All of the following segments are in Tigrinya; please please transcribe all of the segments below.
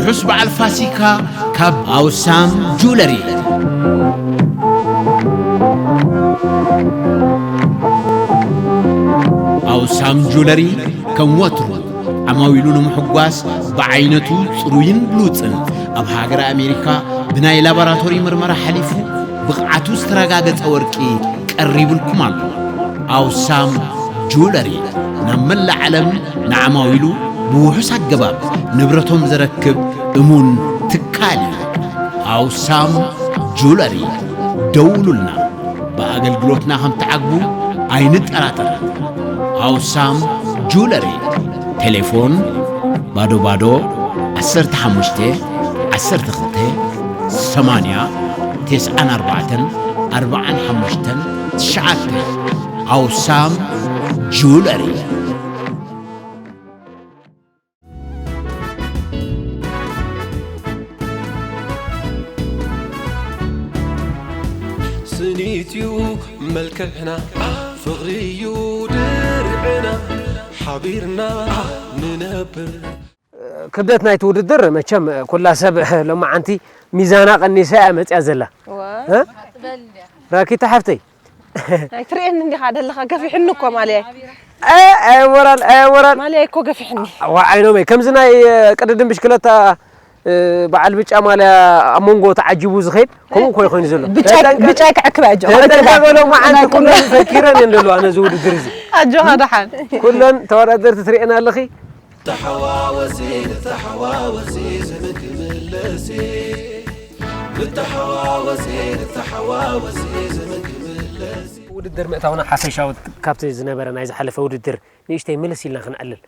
ርሑስ በዓል ፋሲካ ካብ ኣውሳም ጁለሪ። ኣውሳም ጁለሪ ከም ወትሩ ዓማዊሉ ንምሕጓስ ብዓይነቱ ጽሩይን ብሉጽን ኣብ ሃገረ ኣሜሪካ ብናይ ላቦራቶሪ ምርመራ ሓሊፉ ብቕዓቱ ዝተረጋገጸ ወርቂ ቀሪቡልኩም ኣሎ። ኣውሳም ጁለሪ ናብ መላእ ዓለም ንዓማዊሉ ብውሑስ ኣገባብ ንብረቶም ዘረክብ እሙን ትካል እዩ። ኣውሳም ጁለሪ። ደውሉልና፣ ብኣገልግሎትና ከም ትዓግቡ ኣይንጠራጠርን። ኣውሳም ጁለሪ። ቴሌፎን ባዶ ባዶ ዓሰርተ ሓሙሽተ ዓሰርተ ክልተ ሰማንያ ተስዓን ኣርባዕተን ኣርባዓን ሓሙሽተን ትሽዓተ። ኣውሳም ጁለሪ። ስኒትዩ መልክዕና ፍቕሪዩ ድርዕና ሓቢርና ንነብር። ክብደት ናይቲ ውድድር መቸም ኩላ ሰብ ሎማዓንቲ ሚዛና ቀኒሳ እያ መፅያ ዘላ። እወ፣ እ? በል እንድያ። ራኪታ ሓፍተይ ኣይትርእየኒ እንዲኻ ደለኻ ገፊሕኒ እኮ ማልያይ። እ፣ ኣየ ሞራል ኣየ ሞራል ማልያይ እኮ ገፊሕኒ። ዋ ዓይኖመይ ከምዚ ናይ እ፣ ቅድድም ብሽክለታ እ፣ በዓል ብጫ ማልያ ኣብ መንጎ ተዓጂቡ ዝኸይድ ከምኡ እኮ ኮይኑ ዘሎ። ብጫ ተጠንቀ- ብጫ ክዕክብ ኣጆ። ተጠንቀቂ ሎማዓንቲ ኩለን ፈኪረን እየን ዘለዋ ነዚ ውድድር እዚ። ኣጆኻ ደሓን። ኩለን ተወዳደርቲ ትርእየን ኣለኺ። ተሓዋወሲ ንተሓዋወሲ ዘመን ክምለሲ ንተሓዋወሲ ንተሓዋወሲ ዘመን ክምለሲ። ውድድር ምእታውና ሓፈሻዊ ካብቲ ዝነበረ ናይ ዝሓለፈ ውድድር ንእሽተይ ምልስ ኢልና ክንዕልል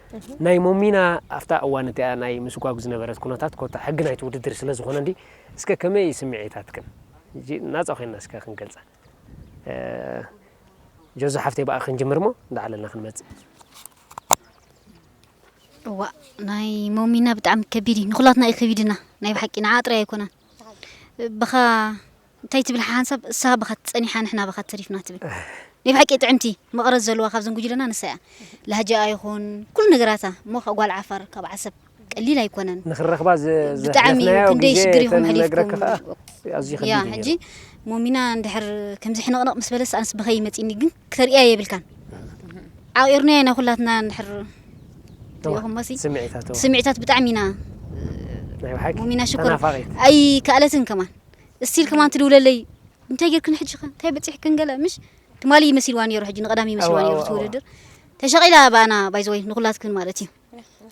ናይ ሞሚና ኣብታ እዋን እቲኣ ናይ ምስጓጉ ዝነበረት ኩነታት ኮታ ሕጊ ናይቲ ውድድር ስለ ዝኾነ እንዲ እስከ ከመይ እዩ ስምዒታትክን? ሕጂ ናፃ ኮይንና እስከ ክንገልፃ። እ፣ ጆዞ ሓፍተይ ብኣ ክንጅምር እሞ እንዳዓለልና ክንመፅእ። እዋ ናይ ሞሚና ብጣዕሚ ከቢድ እዩ። ንኹላትና እዩ ከቢድና ናይ ብሓቂ ንዓ ጥራይ ኣይኮነን። ብኻ እንታይ ትብል ሓንሳብ እሳ ብኻ ትጸኒሓ ንሕና ብኻ ተሪፍና ትብል። ናይ ብሓቂ ጥዕምቲ መቐረት ዘለዋ ካብዘን ጉጅለና ንሳ እያ። ላህጃኣ ይኹን ኩሉ ነገራታ እሞ ካብ ጓል ዓፋር ካብ ዓሰብ ቀሊል ኣይኮነን። ንክረኽባ ዝ- ብጣዕሚ እዩ ዘሕለፍናዮ ክንደይ ግዜ ሽግር ይኹን ተነግረኪ ሕሊፍኩም ከኣ ኣዝዩ ያ ከቢድ እዩ ሕጂ ነይሩ። ሞሚና እንድሕር ከምዚ ሕንቕንቕ ምስ በለስ ኣነስ ብኸይ መፂኒ ግን ክተርእያ የብልካን። ዓቂርናዮ ናይ ኩላትና እንድሕር እዋ፣ ሪኦኹሞሲ ስምዒታት እዋ። ስምዒታት ብጣዕሚ ኢና ናይ ብሓቂ ሞሚና ሽኮር ተናፋቒት። ኣይከኣለትን ከማን እስቲል ከማን ትድውለለይ እንታይ ጌርክን ሕጂ ከ እንታይ በፂሕክን ገለ ምሽ ትማሊ ይመሲልዋ ነይሩ ሕጂ ንቐዳሚ ይመሲልዋ እዋ፣ ነይሩ እዋ፣ እቲ እዋ። ውድድር ተሸቒላ ብኣና ባይዘወይ ንኹላትክን ማለት እዩ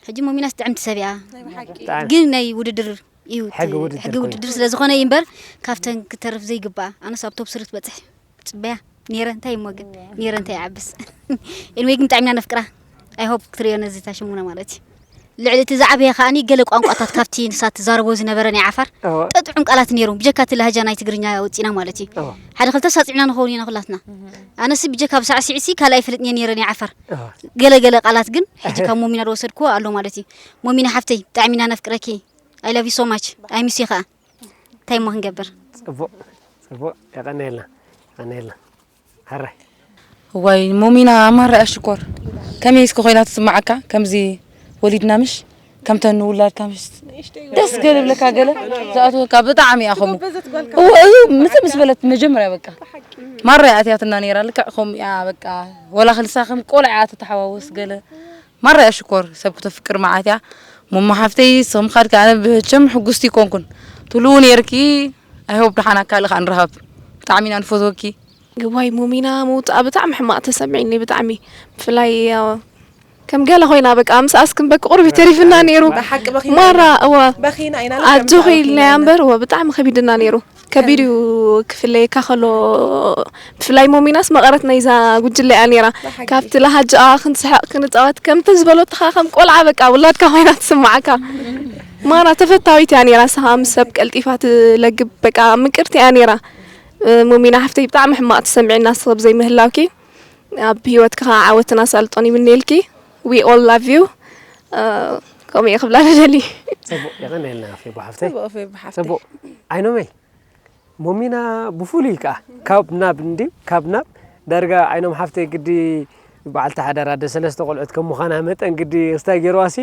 ሕጂ ሞሚናስ ጥዕምቲ ሰብ እያ ናይ ብሓቂ። ብጣዕሚ። ግን ናይ ውድድር እዩ እቲ ሕጊ ውድድር ሕጊ ኮይኑ። ውድድር ስለ ዝኾነ እዩ እምበር ካብተን ክተርፍ ዘይግባኣ ኣነስ ኣብ ቶፕ ስሪ ትበፅሕ ፅበያ ነይረ እንታይ እሞ ግን ነይረ እንታይ ይዓብስ ኤንወይ ግን ብጣዕሚ ኢና ነፍቅራ ኣይሆፕ ክትሪኦ ነዚ ታሽሙና ማለት እዩ ልዕሊ እቲ ዝዓበየ ከዓኒ ገለ ቋንቋታት ካብቲ ንሳ ትዛረቦ ዝነበረ ናይ ዓፋር እዋ። ጠጥዑም ቃላት ነይሮም ብጀካ እቲ ላህጃ ናይ ትግርኛ ወፂና ማለት እዩ እዋ። ሓደ ክልተ ሳፂዕና ንኸውን ኢና ኩላትና ኣነሲ ብጀካ ብሳዕሲዕሲ ካልእ ኣይፈልጥን እየ ነይረ ናይ ዓፋር እዋ። ገለ ገለ ቃላት ግን ሕጂ ካብ ሞሚና ዝወሰድክዎ ኣሎ ማለት እዩ ሞሚና ሓፍተይ ብጣዕሚ ኢና ነፍቅረኪ I love you so much ኣይምስ ከዓ እንታይ እሞ ክንገብር ፅቡቕ ፅቡቕ የቐነየልና የቐነየልና። ሕራይ እዋይ ሞሚና ማራ እያ ሽኮር ከመይ እስከ ኮይና ትስማዓካ ከምዚ ወሊድና ምሽ ከምተን ንውላድካ ምሽ ደስ ገለ ብለካ ገለ ዝኣትወካ ብጣዕሚ እያ ከምኡ እወ እው ምጽ ምስ በለት መጀመርያ በቃ ማራ እያ ኣትያትና ነይራ ልክዕ ከምኡ እያ በቃ ወላ ክልሳ ከም ቆልዓ እያ ትተሓዋወስ ገለ ማራ እያ ሽኮር ሰብ ክተፍቅር መዓት እያ ሞሞ ሓፍተይ ስኽም ካድካ ኣነ ብቸም ሕጉስቲ ይኮንኩን ትልው ነይርኪ I hope ደሓና ካልእ ከዓ ንረኸብ ብጣዕሚ ኢና ንፈትወኪ እዋይ ሞሚና ምውፃኣ ብጣዕሚ ሕማቕ ተሰሚዕኒ ብጣዕሚ ብፍላይ ያው ከም ገለ ኮይና በቃ ምስኣስ ክንበኪ ቁሩብ ተሪፍና ነይሩ ብሓቂ በኺና ማራ እወ በኺና ኢና ኣጆኺ ኢልናያ እምበር እወ ብጣዕሚ ከቢድና ነይሩ ከቢድ እዩ ክፍለየካ ከሎ ብፍላይ ሞሚናስ መቐረት ናይዛ ጉጅለ እያ ነይራ ካብቲ ላሃጅኣ ክንስሕቕ ክንፃወት ከምቲ ዝበለትኻ ከም ቆልዓ በቃ ውላድካ ኮይና ትስማዓካ ማራ ተፈታዊት እያ ነይራ ንስኻ ምስ ሰብ ቀልጢፋ ትለግብ በቃ ምቅርቲ እያ ነይራ ሞሚና ሓፍተይ ብጣዕሚ ሕማቕ ትሰምዒና ንስኺ ብዘይምህላውኪ ኣብ ህይወትኪ ከዓ ዓወትን ኣሳልጦን ይምነየልኪ we all love you ከምኡ እየ ክብላ ደሊ ፅቡቕ የቐነየልና ፌቦ ሓፍተይ ጽቡቕ ፌቦ ሓፍተይ። ፅቡቕ ኣይኖመይ ሞሚና ብፍሉይ ከዓ ካብ ናብ እንዲ ካብ ናብ ዳርጋ ዓይኖም ሓፍተይ ግዲ በዓልቲ ሓዳር ኣደ ሰለስተ ቆልዑት ከም ምዃና መጠን ግዲ ክስታይ ገይርዋሲ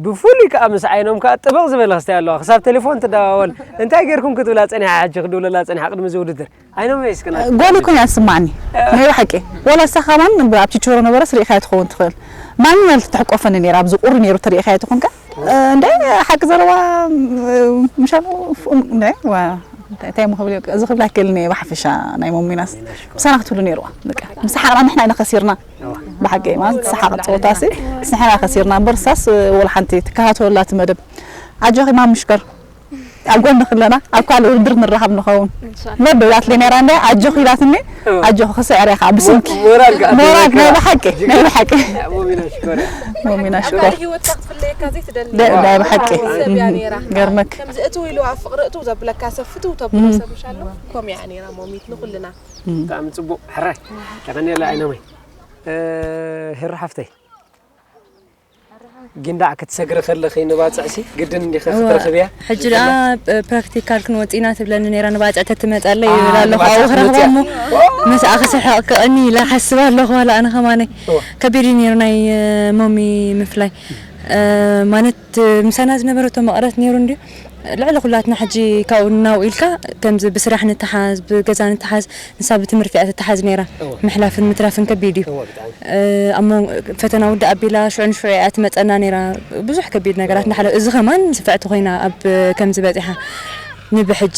ብፍሉይ ከኣ ምስ ዓይኖም ከኣ ጥብቕ ዝበለ ክስታይ ኣለዋ። ክሳብ ቴሌፎን ትደዋወል። እንታይ ጌርኩም ክትብላ ጸኒሓ፣ ሕጂ ክድውለላ ጸኒሓ ቅድሚ እዚ ውድድር። ዓይኖም እስክና። ጎል ይኮን ያስማኒ። ናይ ብሓቂ። ወላ እሳ ከማን ኣብ ቺቾሮ ነበረስ ርኢኻያ ትኸውን ትኽእል። ማን ያል ትሕቆፈኒ ነይራ፣ ኣብዚ ቁሪ ነይሩ ተርኢኻያ ትኾንካ? እንደ ሓቂ ዘረባ፣ ምሻሉ፣ እንደ፣ ዋ፣ እንታይ፣ እንታይ እሞ ክብል፣ እዚ ክብላ ኣይክእልን እየ ብሓፈሻ ናይ ሞሚናስ። ምሳና ክትህሉ ነይርዋ። በቃ፣ ምስ ሓቕና ንሕና ኢና ከሲርና። ብሓቂ፣ ማለት፣ ሰሓቕ ጸወታሲ፣ ንሕና ከሲርና እምበር፣ እሳስ ወላ ሓንቲ ትከታተለላ እቲ መደብ። ኣጆኺ ማም ምሽከር። ኣብ ጎንኺ ኣለና፣ ኣብ ካልእ ውድድር ንራኸብ ንኸውን። ኢንሻላህ። መደብ ኢላትለይ ነይራ እንደ፣ ኣጆኺ ኢላትኒ፣ እዋ። ኣጆኺ ክስዕር ኢኻ፣ ብስምኪ። ሞ-፣ ሞራል ከኣ ሞራል፣ ትህበካ። ናይ ብሓቂ፣ ናይ ብሓቂ። ሞሚና ሽኮር። ሞሚና ኣብ ሽኮር። ካልእ ህይወትካ ክትፍለየካ ዘይትደሊ። ደ-፣ ናይ ብሓቂ። ሰብ እያ ነይራ። ገርመክ። ከምዚ እትው ኢሉ ኣብ ፍቕሪ እትው ዘብለካ ሰብ ፍትው ተብሎ ሰብ ምሻሎ፣ ከምኡ እያ ነይራ ሞሚት ንኹልና። ብጣዕሚ ጽቡቕ። ሕራይ። የቐንየለይ ኣይኖመይ። እ፣ ሄሮ ሓፍተይ። ጊንዳዕ ክትሰግሪ ከለኺ ንባጽዕሲ ግድን እንዲኺ እዋ፣ ክትረኽብያ? ሕጂ ደኣ ብ-፣ ፕራክቲካል ክንወጽእ ኢና ትብለኒ ነይራ፣ ንባጽዕ ተትመጻለይ አ፣ ይብል ኣለኹ። ንባጽዕ ኣብኡ ክረኽባ ክትመጽያ። እሞ ምስኣ ክስሕቕ ክቕኒ ኢለ እሓስብ ኣለኹ፣ ዋላ ኣነ ከማነይ። እዋ። ከቢድ እዩ ነይሩ ናይ፣ እ፣ ሞሚ ምፍላይ። እ፣ ማለት፣ እ፣ ምሳና ዝነበረቶ መቐረት ነይሩ እንድዩ። ልዕሊ ኩላትና ሕጂ ካብኡ ናብኡ ኢልካ ከምዚ ብስራሕ ንተሓዝ፣ ብገዛ ንተሓዝ፣ ንሳ ብትምህርቲ እያ ትተሓዝ ነይራ። እወ። ምሕላፍን ምትራፍን ከቢድ እዩ። እወ፣ ብጣዕሚ። እ፣ ኣብ መንጎ ፈተና ውድእ ኣቢላ ሽዑ ንሽዑ እያ ትመጸና ነይራ። ብዙሕ ከቢድ ነገራት እናሕለ-፣ እዚ ከማን ስፍዕቲ ኮይና ኣብ ከምዚ በጺሓ። ንብሕጂ፣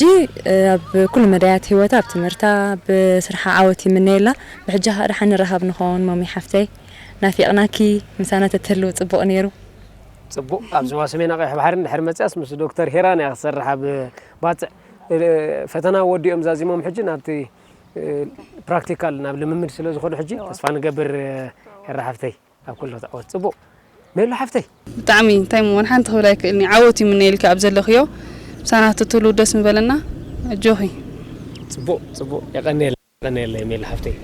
እ፣ ኣብ ኩሉ መዳያት ህይወታ፣ ኣብ ትምህርታ፣ ኣብ ስርሓ ዓወት ይምነየላ። ብሕጂ ኸኣ ደሓን ንራኸብ ንኸውን፣ ሞሚ ሓፍተይ። ናፊቕናኪ፣ ምሳና ተትህልው ጽቡቕ ነይሩ። ጽቡቕ። ኣብ ዞባ ሰሜን ኣቕያሕ ባሕሪ እንድሕር መጽያስ ምስ ዶክተር ሄራን እያ ክትሰርሕ ኣብ ባጽዕ። እ፣ ፈተና ወዲኦም ዛዚሞም ሕጂ ናብቲ፣ እ፣ ፕራክቲካል ናብ ልምምድ ስለ ዝኾኑ ሕጂ ተስፋ ንገብር፣ እ፣ ሄራ ሓፍተይ ኣብ ኩሉ ክትዕወት። ጽቡቕ። ሜሉ ሓፍተይ። ብጣዕሚ እንታይ ምኾን ሓንቲ ክብል ኣይክእልኒ። ዓወት ይምነየልኪ ኣብ ዘለኽዮ። ምሳና ክትህልው ደስ ምበለና። ኣጆኺ። ጽቡቕ፣ ጽቡቕ። የቐንየልና። የቐንየለይ ሜል ሓፍተይ።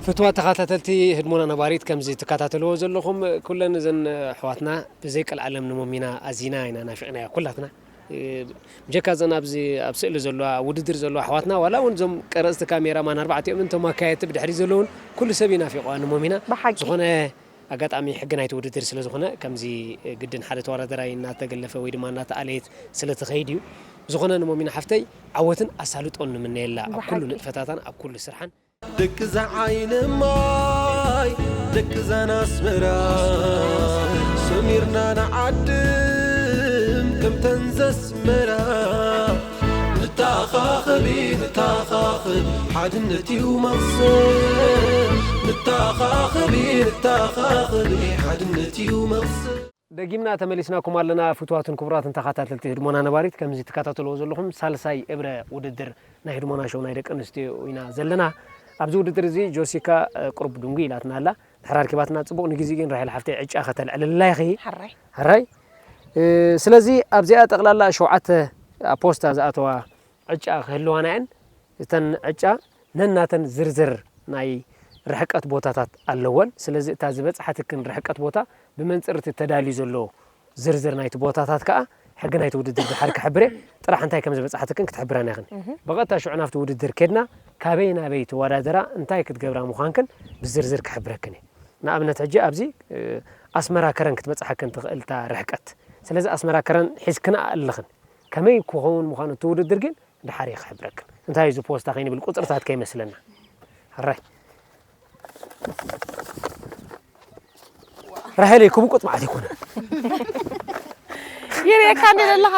ፍትዋት ተኸታተልቲ ህድሞና ነባሪት፣ ከምዚ ትከታተልዎ ዘለኹም ኩለን እዘን ኣሕዋትና ብዘይ ቀልዓለም ንሞሚና ኣዚና ኢና ናፊቕናያ ኩላትና። እ፣ ብጀካ እዘን ኣብዚ ኣብ ስእሊ ዘለዋ፣ ኣብ ውድድር ዘለዋ ኣሕዋትና፣ ዋላ እውን እዞም ቀረጽቲ ካሜራማን ኣርባዕቲኦም እንቶም ኣካየድቲ ብድሕሪት ዘለውን ኩሉ ሰብ እዩ ናፊቕዋ ንሞሚና። ብሓቂ። ዝኾነ ኣጋጣሚ ሕጊ ናይቲ ውድድር ስለ ዝኾነ፣ ከምዚ ግድን ሓደ ተወዳደራይ እናተገለፈ ወይ ድማ እናተኣለየት ስለ ትኸይድ እዩ። ብዝኾነ ንሞሚና ሓፍተይ ዓወትን ኣሳልጦን ንምነየላ፣ ኣብ ኩሉ ብሓቂ። ንጥፈታታን ኣብ ኩሉ ስርሓን። ደቂ እዛ ዓይኒ ማይ፣ ደቂ እዛን ኣስመራ፣ ሰሚርና ንዓድም ከምተን ዘስመራ። ንተኻኸቢ፣ ንተኻኸቢ፣ ሓድነት እዩ መቕሰን። ንተኻኸቢ፣ ንተኻኸቢ፣ ሓድነት እዩ መቕሰን። ደጊምና ተመሊስናኩም ኣለና ፍቱዋትን ክቡራትን ተኸታተልቲ ህድሞና ነባሪት። ከምዚ ትከታተልዎ ዘለኹም ሳልሳይ እብረ ውድድር ናይ ህድሞና ሾው ናይ ደቂ ኣንስትዮ ኢና ዘለና። ኣብዚ ውድድር እዚ ጆሲካ፣ እ፣ ቁሩብ ድንጉይ ኢላትና ኣላ። ድሕር ኣርኪባትና ጽቡቕ። ንግዜ ግን ራሄል ሓፍተይ ዕጫ ከተልዕልላ ኢኺ። ሕራይ። ሕራይ። እ፣ ስለዚ ኣብዚኣ ጠቕላላ ሸውዓተ ኣብ ፖስታ ዝኣተዋ ዕጫ ክህልዋና እየን። እተን ዕጫ ነናተን ዝርዝር ናይ ርሕቀት ቦታታት ኣለወን። ስለዚ እታ ዝበጽሓትክን ርሕቀት ቦታ ብመንጽር እቲ ተዳልዩ ዘሎ ዝርዝር ናይቲ ቦታታት ከኣ ሕጊ ናይቲ ውድድር ድሓር ክሕብር እየ። ጥራሕ እንታይ ከም ዝበጽሓትክን ክትሕብራና ኢኽን። እህ። ብቐጥታ ሽዑ ናብቲ ውድድር ኬድና ካበይ ናበይ ትወዳደራ፣ እንታይ ክትገብራ ምዃንክን ብዝርዝር ክሕብረክን እየ። ንኣብነት ሕጂ ኣብዚ፣ እ፣ ኣስመራ ከረን ክትበጽሓክን ትኽእል እታ ርሕቀት። ስለዚ ኣስመራ ከረን ሒዝክንኣ ኣለኽን። ከመይ ክኸውን ምዃኑ እቲ ውድድር ግን ድሓር እየ ክሕብረክን። እንታይ እዩ እዚ ፖስታ ከይንብል ቁጽርታት ከይመስለና። ሕራይ። ራሄለይ ክብቁጥ ማለት ኣይኮነን። ይርእየካ እንደ ዘለኻ።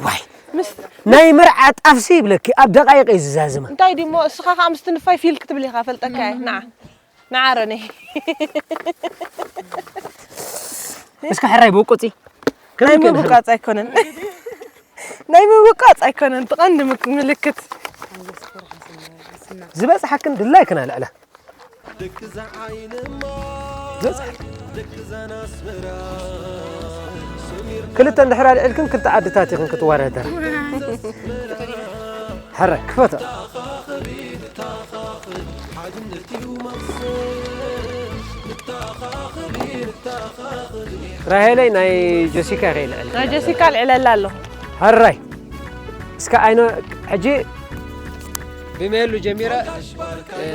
ዋይ። ምስ ናይ መርዓ ጣፍሲ ይብለኪ፣ ኣብ ደቃይቅ እዩ ዝዛዝማ። እንታይ ድሞ፣ እስኻ ከኣ ምስ ትንፋይ ፊል ክትብል ኢኻ፣ ፈልጠካ እየ። ንዓ። ንዓ ረኔ። እስከ ሕራይ ብቁጺ። ናይ ምብቃጽ ኣይኮነን። ናይ ምብቃጽ ኣይኮነን፣ እቲ ቀንዲ ምክ-፣ ምልክት። ዝበጽሓክን ድላይክን ኣልዕላ። ዝበጽሓክን። ክልተ እንድሕር ኣልዒልክን ክልተ ዓድታት ኢኽን ክትወዳደራ። ሕረ፣ ክፈቶ። ራሄለይ ናይ ጀሲካ ይኽእል ዕል። ናይ ጀሲካ ኣልዕለላ ኣለኹ። ሕራይ። እስከ ኣይኖ ሕጂ ብሜሉ ጀሚረ፣ እ፣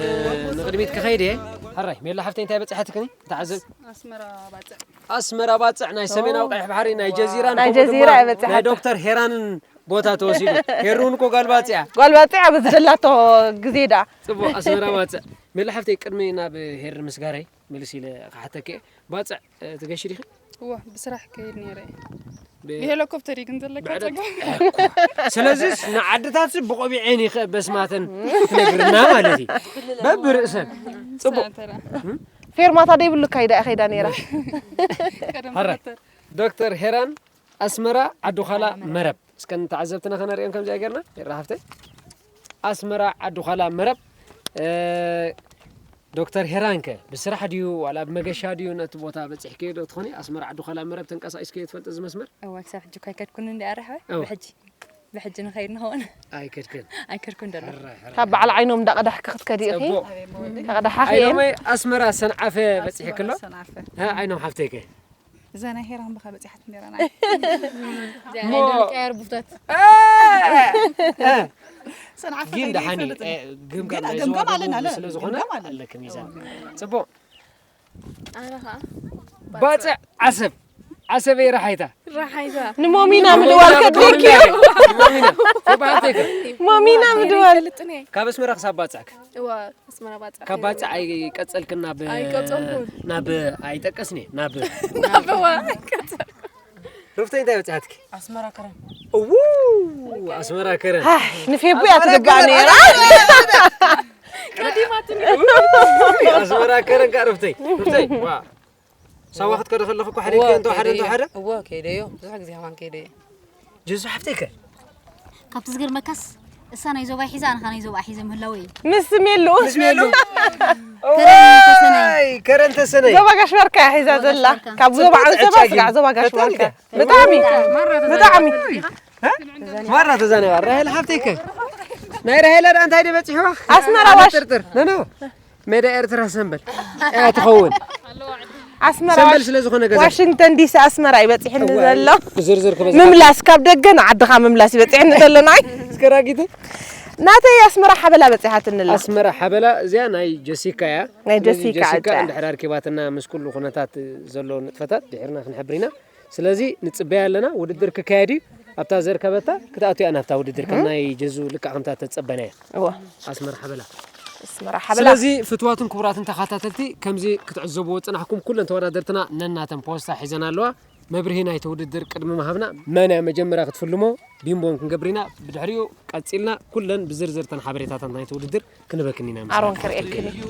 ንቕድሚት ክኸይድ እየ። ሕራይ ሜላ ሓፍተይ እንታይ በጽሓትክኒ? ተዓዘብ። ኣስመራ ባጽዕ። ኣስመራ ባጽዕ ናይ ሰሜናዊ ቀይሕ ባሕሪ ናይ ጀዚራን ናይ ከምኡ ጀዚራ ድማ እያ በጽሓታ። ናይ ዶክተር ሄራንን ቦታ ተወሲዱ። ሄሩ እውን እኮ ጓል ባጽዕ እያ። ጓል ባጽዕ ኣብ ዝደላቶ ግዜ ደኣ ጽቡቕ ኣስመራ ባጽዕ። ሜላ ሓፍተይ ቅድሚ ናብ ሄር ምስጋረይ ምልስ ኢለ ክሓተኪ እየ። ባጽዕ እ፣ ትገሺ ዲኺ? እዋ ብስራሕ ከይድ ነይረ። ብ- ብሄሊኮፕተር እዩ ግን ዘለካ ብዕደት- ጸገም። ስለዚ ንዓድታት ብቆቢዐን ይኸ በስማተን ትነግርና ማለት እዩ። በብርእሰን ጽቡቕ። ሳተራ። ፌርማታ ደይብሉ ካይዳ እያ ከይዳ ነይራ። ቀደም ሕራይ ተፈተር። ዶክተር ሄራን ኣስመራ ዓዲ ዃላ መረብ እስከ ንተዓዘብትና ከነርእዮም ከምዚኣ ጌርና ሄራ ሓፍተይ ኣስመራ ዓዲ ዃላ መረብ እ፣ ዶክተር ሄራንከ ብስራሕ ድዩ ዋላ ብመገሻ ድዩ ነቲ ቦታ በፂሕክዮ ዶ ትኾኒ ኣስመራ ዓዲ ዃላ መረብ ተንቀሳቂስክዮ ትፈልጢ እዚ መስመር እዋ ክሳብ ሕጂ እኳ ኣይከድኩን እንዲ ኣረሕበ እው። ብሕጂ ብሕጂ ንኸይድ ንኸውን ኣይከድክን ኣይከድኩን ደሎ ሕራይ ሕራይ ካብ በዓል ዓይኖም እንዳቐዳሕኪ ክትከዲ ኢኺ ጽቡቕ ከቐዳሓኺ እየን ኣይኖመይ ኣስመራ ሰንዓፈ በፂሕክሎ ሰንዓፈ እ፣ ኣይኖም ሓፍተይከ እዛ ናይ ሄራን ብኻ በፂሓት ነራ ሞ- ቀያር ቡፍታት ሰንዓፈ ግን ደሓኒ ይፈልጥ እ፣ ግምጋም ግን ናይ ገምጋም ዞባ ኣለና ደቡብ ኣለ ስለ ዝኾነ ገምጋም ኣለና ኣለክ ሚዛን ገምጋም። ጽቡቕ ኣነ ኸዓ ባፅዕ ዓሰብ ዓሰበይ ረሓይታ ረሓይታ ንሞሚና ምድዋል ከድልየኪ እዩ ሞሚና፣ ሞሚና፣ ተባዕተይከ? ሞሚና ምድዋል ፈልጥኒ ካብ ኣስመራ ክሳብ ባፅዕክ እዋ ኣስመራ ባፅዕ ካብ ባፅዕ ኣይቀፀልክን ናብ ኣይቀፀልኩን። ናብ ኣይጠቀስኒ ናብ ናበዋ ኣይቀፀል ሩፍተይ እንታይ በፅሓትኪ ኣስመራ ከረን እዉ ኣስመራ ከረን ኣህ፣ ንፌቡ እያ ትግባእ ነይራ ቀዲማትኒ ኣስመራ ከረን ከዓ ሩፍተይ ሩፍተይ ዋ ሳዋ ክትከዶ ከለኹ እኮ ሓደ እወ፣ እንተ ሓደ እንተ ከይደዮ። ሓደ እወ ከይደዮ ብዙሕ ግዜ ከማን ከይደዮ ጀዙ ሓፍተይ ከ ካብቲ ዝገርመካስ እሳ ናይ ዞባ ሒዛ ኣንኻ ናይ ዞባ ሒዘ ምህላወ እዩ ምስ ሜሉ ምስ ሜሉ ከረን ተሰነይ። ኦይ፣ ከረን ተሰነይ ዞባ ጋሽ ባርካ እያ ሒዛ ዘላ ካብ ዞባ ዓንሰባ ስጋዕ ዞባ ጋሽ ባርካ ብጣዕሚ ብጣዕሚ ማራ ተዛነባ ራሄል ሓፍተይ ከ ናይ ራሄል ዳ እንታይ ደ በፂሕዋ ኣስመራ ዋሽ ጥርጥር ኖ ኖ ሜዳ ኤርትራ ሰንበል እያ ትኸውን ኣስመራ ሰንበል ዋሽ- ስለ ዝኾነ ገዛ ዋሽንግተን ዲሲ ኣስመራ እዩ በፂሕኒ እዋ፣ ዘሎ ብዝርዝር ክበዝሓ ምምላስ ካብ ደገ ንዓድኻ ምምላስ እዩ በፂሕኒ ዘሎ ናይ እስከ ራጊተ ናተይ ኣስመራ ሓበላ በፂሓትኒ ኣላ ኣስመራ ሓበላ እዚኣ ናይ ጀሲካ እያ ናይ ስለዚ ጀሲካ ጀሲካ ዕጫ። እንድሕር ኣርኪባትና ምስ ኩሉ ኩነታት ዘሎ ንጥፈታት ድሕርና ክንሕብር ኢና ስለዚ ንፅበያ ኣለና ውድድር ክካየድ እዩ ኣብታ ዘርከበታ ክትኣቱ እያ ናብታ ውድድር ከም ናይ ጀዙ ልክዕ ከምታ ተፀበናያ እዋ ኣስመራ ሓበላ ኣስመራ ሓበላ ስለዚ ፍትዋትን ክቡራትን ተኸታተልቲ ከምዚ ክትዕዘብዎ ዝፅናሕኩም ኩለን ተወዳደርትና ነናተን ፖስታ ሒዘን ኣለዋ መብርሂ ናይቲ ውድድር ቅድሚ ምሃብና መን እያ መጀመርያ ክትፍልሞ ቢምቦን ክንገብር ኢና ብድሕሪኡ ቀፂልና ኩለን ብዝርዝር ተን ሓበሬታታት ናይቲ ውድድር ክንበክኒ ኢና ኣሮን ክርእየክን እዩ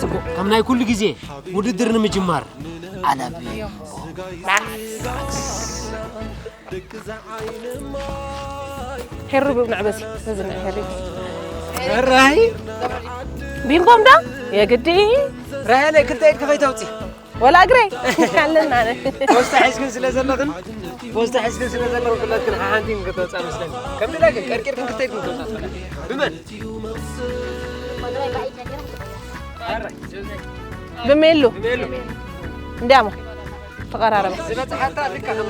ፅቡቅ ከም ናይ ኩሉ ግዜ ውድድር ንምጅማር ዓለብ ሄሩ ብንዕበሲ ተዝንዕ ሄሪ ራሂ ቢምቦም ዶ የግዲ ራሄለ ክልተ ኢድ ከፈይተውፂ ወላ እግረይ ኣለና ፖስታ ሒዝክን ስለ ዘለኽን ፖስታ ሒዝክን ስለ ዘለኽን ክለክን ሓሓንቲን ከተወፃ መስለኒ ከም ድላክን ቀርቂርክን ክተይድን ከተወፃ ብመን ብሜሉ ሜሉ እንዲያሞ ተቐራረበ ዝበፅሓታ ልካ ከመ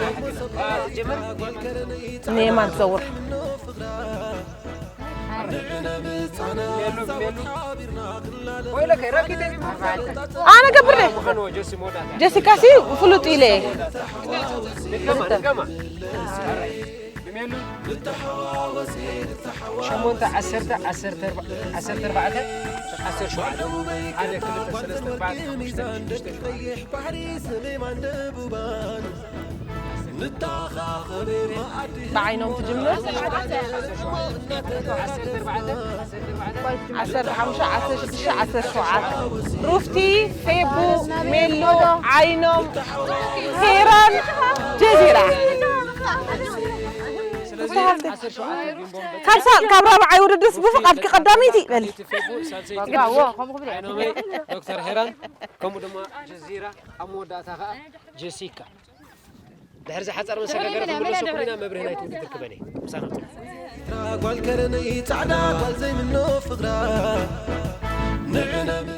ትጀምር ንየማን ትዘውር ኣነ ገብር ደ ጀሲካ ሲ ፍሉጥ ኢለ ሸሞንተ ዓሰርተ ዓሰርተ ኣርባዕተ ዓሰርተ ኣርባዕተ ዓሰርተ ሸውዓተ ሓደ ክልተ ሰለስተ ኣርባዕተ ሓሙሽተ ሽዱሽተ ብዓይኖም ትጅምር ዓሰርተ ሓሙሽተ ዓሰርተ ሽዱሽተ ዓሰርተ ሸውዓተ ሩፍቲ ፌቡ ሜሎ ዓይኖም ሄራን ጀዚራ ካብ ሳ- ካብ ራብዓይ ውድድርስ ብፍቓድኪ ቀዳመይቲ በሊ ዶክተር ሄራን ከምኡ ድማ ጀዚራ ኣብ መወዳእታ ከዓ ጀሲካ ድሕሪ ዝሓፀር መሰጋገሪ ክምለሰኩም ኢና መብርሂ ናይቲ ውድድር ክበን እየ ምሳና ጓል ከረነይ ፃዕዳ ጓል ዘይምኖ ፍቕራ ንዕነብ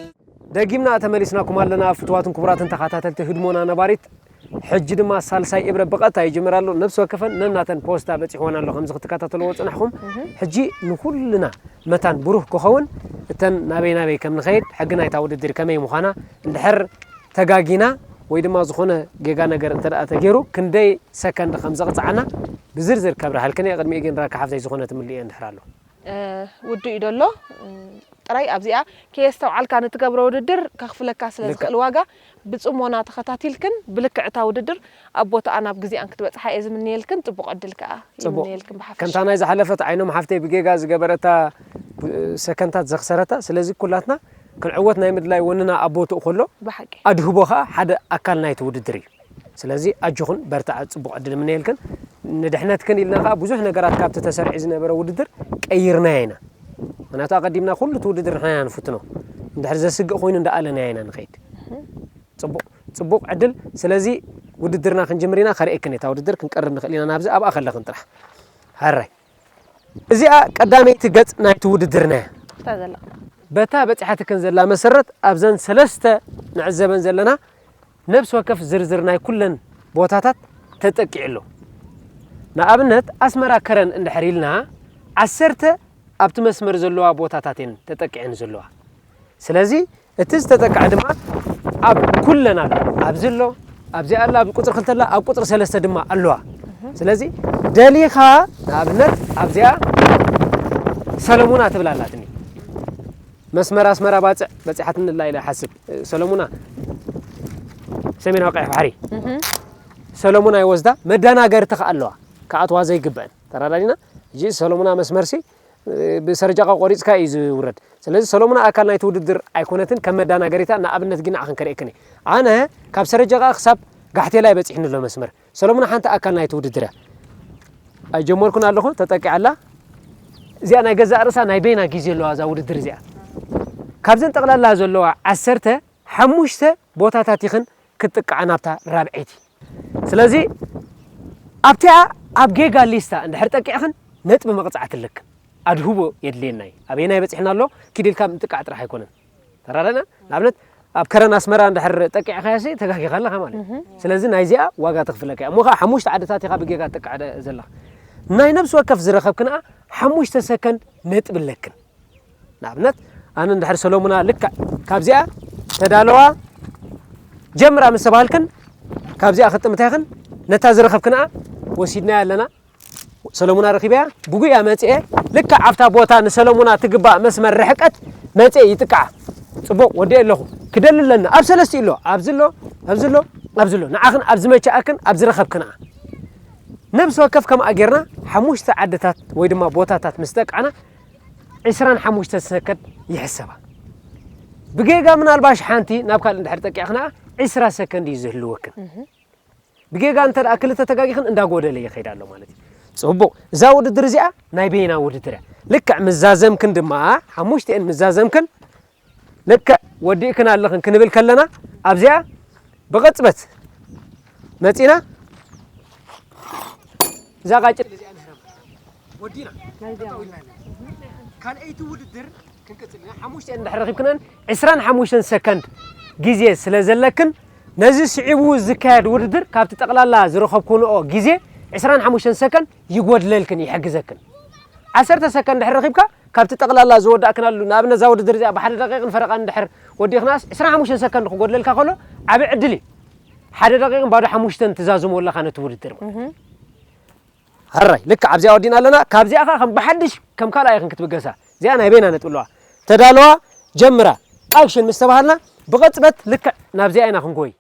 ደጊምና ተመሊስናኩም ኣለና ፍትዋትን ክቡራትን ተኸታተልቲ ህድሞና ነባሪት ሕጂ ድማ ሳልሳይ እብረ ብቐጥታ ይጅምር ኣሎ። ነብሲ ወከፈን ነናተን ፖስታ በጺሕወን ኣሎ፣ ከምዚ ክትከታተልዎ ጽናሕኩም። ሕጂ ንኹልና መታን ብሩህ ክኸውን፣ እተን ናበይ ናበይ ከም ንኸይድ፣ ሕጊ ናይታ ውድድር ከመይ ምዃና፣ እንድሕር ተጋጊና ወይ ድማ ዝኾነ ጌጋ ነገር እንተ ደኣ ተገይሩ፣ ክንደይ ሰከንድ ከም ዘቕጽዓና ብዝርዝር ከብርሃልክን እየ። ቅድሚኡ ግን ራካ ሓፍተይ ዝኾነ ትምልእዮ እንድሕር ኣሎ። እ፣ ውዱእ እዩ ደሎ። እ፣ ጥራይ ኣብዚኣ ከየስተውዓልካ ንትገብሮ ውድድር ከኽፍለካ ስለ ልክዕ። ዝኽእል ዋጋ ብጽሞና ተኸታቲልክን ብልክዕ እታ ውድድር ኣብ ቦታኣን ኣብ ግዜኣን ክትበጽሓ እየ ዝምንየልክን። ጽቡቕ ዕድል ከኣ ጽቡቕ። ይምንየልክን ብሓፈሻ። ከምታ ናይ ዝሓለፈት ዓይኖም ሓፍተይ ብጌጋ ዝገበረታ፣ ብ-፣ ሰከንታት ዘኽሰረታ። ስለዚ ኩላትና ክንዕወት ናይ ምድላይ ወንና ኣብ ቦትኡ ከሎ፣ ብሓቂ። ኣድህቦ ከኣ ሓደ ኣካል ናይቲ ውድድር እዩ። ስለዚ ኣጆኹን በርትዓ፣ ጽቡቕ ዕድል እምነየልክን። ንድሕነትክን ኢልና ከኣ ብዙሕ ነገራት ካብቲ ተሰሪዑ ዝነበረ ውድድር ቀይርናዮ ኢና። ምኽንያቱ ኣቐዲምና ኩሉ እቲ ውድድር ንሕና ኢና ንፍትኖ። እንድሕር ዘስግእ ኮይኑ እንዳኣለናዮ ኢና ንኸይድ። ጽቡቕ፣ ጽቡቕ ዕድል። ስለዚ ውድድርና ክንጅምር ኢና፣ ከርእየክን እየ እታ ውድድር፣ ክንቀርብ ንኽእል ኢና ናብዚ፣ ኣብኣ ከለኽን ጥራሕ። ሃራይ። እዚኣ ቀዳመይቲ ገጽ ናይቲ ውድድርና እያ። እታ ዘላ። በታ በጺሓትክን ዘላ መሰረት ኣብዘን ሰለስተ ንዕዘበን ዘለና ነብሲ ወከፍ ዝርዝር ናይ ኩለን ቦታታት ተጠቂዑ ኣሎ። ንኣብነት ኣስመራ ከረን እንድሕር ኢልና ዓሰርተ ኣብቲ መስመር ዘለዋ ቦታታት እየን ተጠቂዐን ዘለዋ። ስለዚ እቲ ዝተጠቅዐ ድማ ኣብ ኩለን ኣሎ። ኣብዚ ኣሎ፣ ኣብዚኣ ኣላ፣ ኣብ ቁጽሪ ክልተ ኣላ፣ ኣብ ቁጽሪ ሰለስተ ድማ ኣለዋ። ስለዚ ደሊኻ ንኣብነት ኣብዚኣ ሰለሙና ትብል ኣላትኒ። መስመር ኣስመራ ባጽዕ በጺሓትኒ ኣላ ኢለ እሓስብ። ሰለሙና ሰሜናዊ ቀይሕ ባሕሪ። እህ። ሰለሙና ይወስዳ፣ መደናገርቲ ከኣ ኣለዋ። ክኣትዋ ዘይግበአን። ተረዳዲና? ሕጂ ሰለሙና መስመርሲ፣ እ፣ ብሰረጃቓ ቆሪጽካ እዩ ዝውረድ። ስለዚ ሰለሙና ኣካል ናይቲ ውድድር ኣይኮነትን፣ ከም መዳናገሪታ ንኣብነት ግን ንዓኽን ከርእየክን እየ። ኣነ ካብ ሰረጃቓ ክሳብ ጋሕቴላይ በጺሕኒ ኣሎ መስመር። ሰለሙና ሓንቲ ኣካል ናይቲ ውድድር እያ። ኣይጀመርኩን ኣለኹ፣ ተጠቂዓ ኣላ። እዚኣ ናይ ገዛእ ርእሳ ናይ በይና ግዜ ኣለዋ እዛ ውድድር እዚኣ። ካብዘን ጠቕላላ ዘለዋ ዓሰርተ ሓሙሽተ ቦታታት ኢኽን ክትጥቅዓ ናብታ ራብዐይቲ። ስለዚ ኣብቲኣ ኣብ ጌጋ ሊስታ እንድሕር ጠቂዕኽን ነጥቢ መቕጻዕቲ ኣለክን። ኣድህቦ የድልየና እዩ። ኣበየናይ በጺሕና ኣሎ? ኪድ ኢልካ ምጥቃዕ ጥራሕ ኣይኮነን። ተራዳእና? ንኣብነት ኣብ ከረን ኣስመራ እንድሕር ጠቂዕካያሲ ተጋጊኻ ኣለኻ ማለት እዩ። እህ። ስለዚ ናይዚኣ ዋጋ ተኽፍለካ እያ። እሞ ኸዓ ሓሙሽተ ዓድታት ኢኻ ብጌጋ ትጥቃዕ ደ-፣ ዘለኻ። ናይ ነብሲ ወከፍ ዝረኸብክንኣ ሓሙሽተ ሰከንድ ነጥቢ ኣለክን። ንኣብነት ኣነ እንድሕር ሰሎሙና ልክዕ ካብዚኣ ተዳለዋ ጀምራ ምስ ተባሃልክን ካብዚኣ ክጥምታ ኢኽን ነታ ዝረኸብክንኣ ወሲድናያ ኣለና። ሰለሙና ረኺበያ ብጉያ መጽኤ ልክዕ ኣብታ ቦታ ንሰለሙና ትግባእ መስመር ርሕቀት መጽኤ ይጥቃዓ። ጽቡቕ ወዲኤ ኣለኹ። ክደሊ ኣለና። ኣብ ሰለስቲኡ ኣሎ። ኣብዚ ኣሎ፣ ኣብዚ ኣሎ፣ ኣብዚ ኣሎ። ንዓኽን ኣብ ዝመችኣክን ኣብ ዝረኸብክንኣ። ነብሲ ወከፍ ከምኣ ጌርና ሓሙሽተ ዓድታት ወይ ድማ ቦታታት ምስ ጠቃዕና ዕስራን ሓሙሽተን ሰከንድ ይሕሰባ። ብጌጋ ምናልባሽ ሓንቲ ናብ ካልእ እንድሕር ጠቂዕኽንኣ ዕስራ ሰከንድ እዩ ዝህልወክን። እህ። ብጌጋ እንተ ደኣ ክልተ ተጋጊኽን እንዳጎደለ ይኸይድ ኣሎ ማለት እዩ። ጽቡቕ። እዛ ውድድር እዚኣ ናይ በይና ውድድር እያ። ልክዕ ምዛዘምክን ድማ፣ ሓሙሽቲኤን ምዛዘምክን ልክዕ ወዲእክን ኣለኽን ክንብል ከለና፣ ኣብዚኣ ብቕጽበት መጺና፣ እዛ ቃጭል እዚኣ ንህረማ። ወዲና። ካልኣይቲ ውድድር ክንቅጽል ኢና። ሓሙሽተ እንድሕር ረኺብክነን ዕስራን ሓሙሽተን ሰከንድ ግዜ ስለ ዘለክን፣ ነዚ ስዒቡ ዝካየድ ውድድር ካብቲ ጠቕላላ ዝረኸብክንኦ ግዜ ዕስራን ሓሙሽተን ሰከንድ ይጎድለልክን፣ ይሕግዘክን። ዓሰርተ ሰከንድ እንድሕር ረኺብካ፣ ካብቲ ጠቕላላ ዝወዳእክናሉ፣ ንኣብነት እዛ ውድድር እዚኣ ብሓደ ደቂቕን ፈረቓን እንድሕር ወዲእክናስ፣ ዕስራን ሓሙሽተን ሰከንድ ክጎድለልካ ከሎ፣ ዓቢ ዕድል እዩ። ሓደ ደቂቕን ባዶ ሓሙሽተን ትዛዝሞ ኣለኻ ነቲ ውድድር ማለት እዩ። እህ። ሃራይ፣ ልክዕ ኣብዚኣ ወዲእና ኣለና። ካብዚኣ ኸዓ ከም ብሓድሽ ከም ካልኣይ ኢኽን ክትብገሳ። እዚኣ ናይ በይና ነጥቢ ኣለዋ። ተዳለዋ፣ ጀምራ፣ ኣክሽን ምስ ተባሃልና፣ ብቕጽበት ልክዕ ናብዚኣ ኢና ክንጎይ።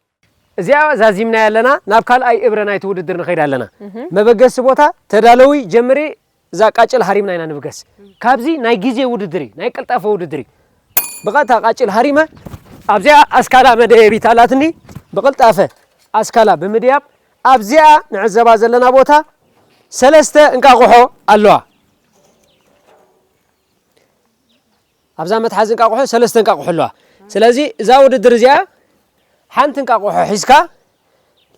እዚኣ ዛዚምናያ ኣለና፣ ናብ ካልኣይ እብረ ናይቲ ውድድር ንኸይድ ኣለና። እህ። መበገሲ ቦታ፣ ተዳለዊ፣ ጀምሪ፣ እዛ ቃጭል ሃሪምና ኢና ንብገስ። ካብዚ ናይ ግዜ ውድድር እዩ፣ ናይ ቅልጣፈ ውድድር እዩ። ብቐጥታ ቃጭል ሃሪመ፣ ኣብዚኣ ኣስካላ መደየቢት ኣላትኒ፣ ብቕልጣፈ ኣስካላ ብምድያብ፣ ኣብዚኣ ንዕዘባ ዘለና ቦታ ሰለስተ እንቃቑሖ ኣለዋ። ኣብዛ መትሓዚ እንቃቑሖ ሰለስተ እንቃቑሖ ኣለዋ። ስለዚ እዛ ውድድር እዚኣ ሓንቲ እንቃቑሖ ሒዝካ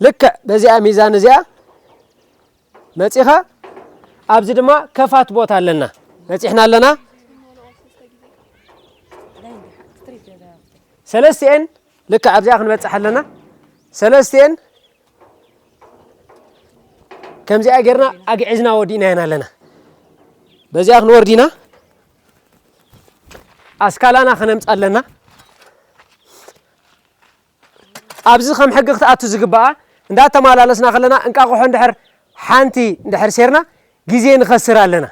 ልክዕ በዚኣ ሚዛን እዚኣ መጺኻ ኣብዚ ድማ ከፋት ቦታ ኣለና። በጺሕና ኣለና። ሰለስቲኤን ልክዕ ኣብዚኣ ክንበጽሕ ኣለና። ሰለስቲኤን ከምዚኣ ጌርና ኣግዒዝና ወዲእናየን ኣለና። በዚኣ ክንወርድ ኢና። ኣስካላና ከነምጽእ ኣለና። ኣብዚ ከም ሕጊ ክትኣቱ ዝግባኣ፣ እንዳተመላለስና ከለና እንቃቑሖ እንድሕር ሓንቲ እንድሕር ሴርና ግዜ ንኸስር ኣለና።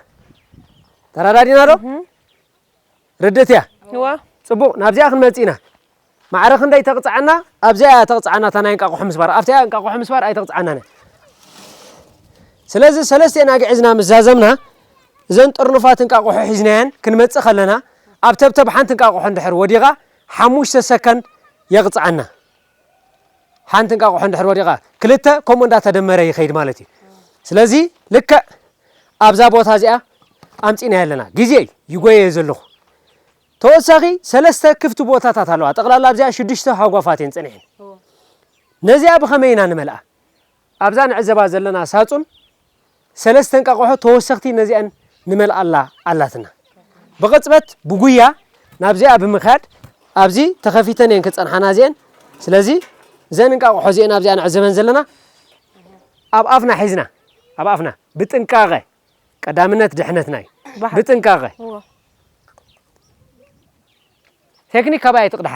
ተረዳዲና ዶ? ርድእት እያ። እዋ። ጽቡቕ፣ ናብዚኣ ክንመጽእ ኢና። ማዕረ ክንደይ ተቕጽዓና? ኣብዚኣ እያ ተቕጽዓና፣ እታ ናይ እንቃቑሖ ምስባር። ኣብቲኣ እንቃቑሖ ምስባር ኣይተቕጽዓናን እያ። ስለዚ ሰለስቲኤን ኣግዒዝና ምስ ዛዘምና፣ እዘን ጥርኑፋት እንቃቑሖ ሒዝናየን ክንመጽእ ከለና፣ ኣብ ተብተብ ሓንቲ እንቃቑሖ እንድሕር ወዲቓ፣ ሓሙሽተ ሰከንድ የቕጽዓና። ሓንቲ እንቃቑሖ እንድሕር ወዲቓ፣ ክልተ ከምኡ እንዳተደመረ ይኸይድ ማለት እዩ። ስለዚ ልክዕ ኣብዛ ቦታ እዚኣ ኣምጺእናዮ ኣለና። ግዜ ይጎየዮ ዘለኹ። ተወሳኺ ሰለስተ ክፍቲ ቦታታት ኣለዋ። ጠቕላላ ኣብዚኣ ሽዱሽተ ሃጓፋት እየን ጸኒሐን። ነዚኣ ብኸመይ ኢና ንመልኣ? ኣብዛ ንዕዘባ ዘለና ሳጹን ሰለስተ እንቃቑሖ ተወሰኽቲ ነዚኣን ንመልኣላ ኣላትና። ብቕጽበት ብጉያ ናብዚኣ ብምኻድ ኣብዚ ተኸፊተን እየን ክጸንሓና እዚአን። ስለዚ እዘን እንቃቑሖ እዚአን ኣብዚኣ ንዕዘበን ዘለና ኣብ ኣፍና ሒዝና፣ ኣብ ኣፍና ብጥንቃቐ፣ ቀዳምነት ድሕነትና እዩ። ብሓቂ። ብጥንቃቐ። እዎ። ቴክኒክ ካባይ ኣይትቕድሓ።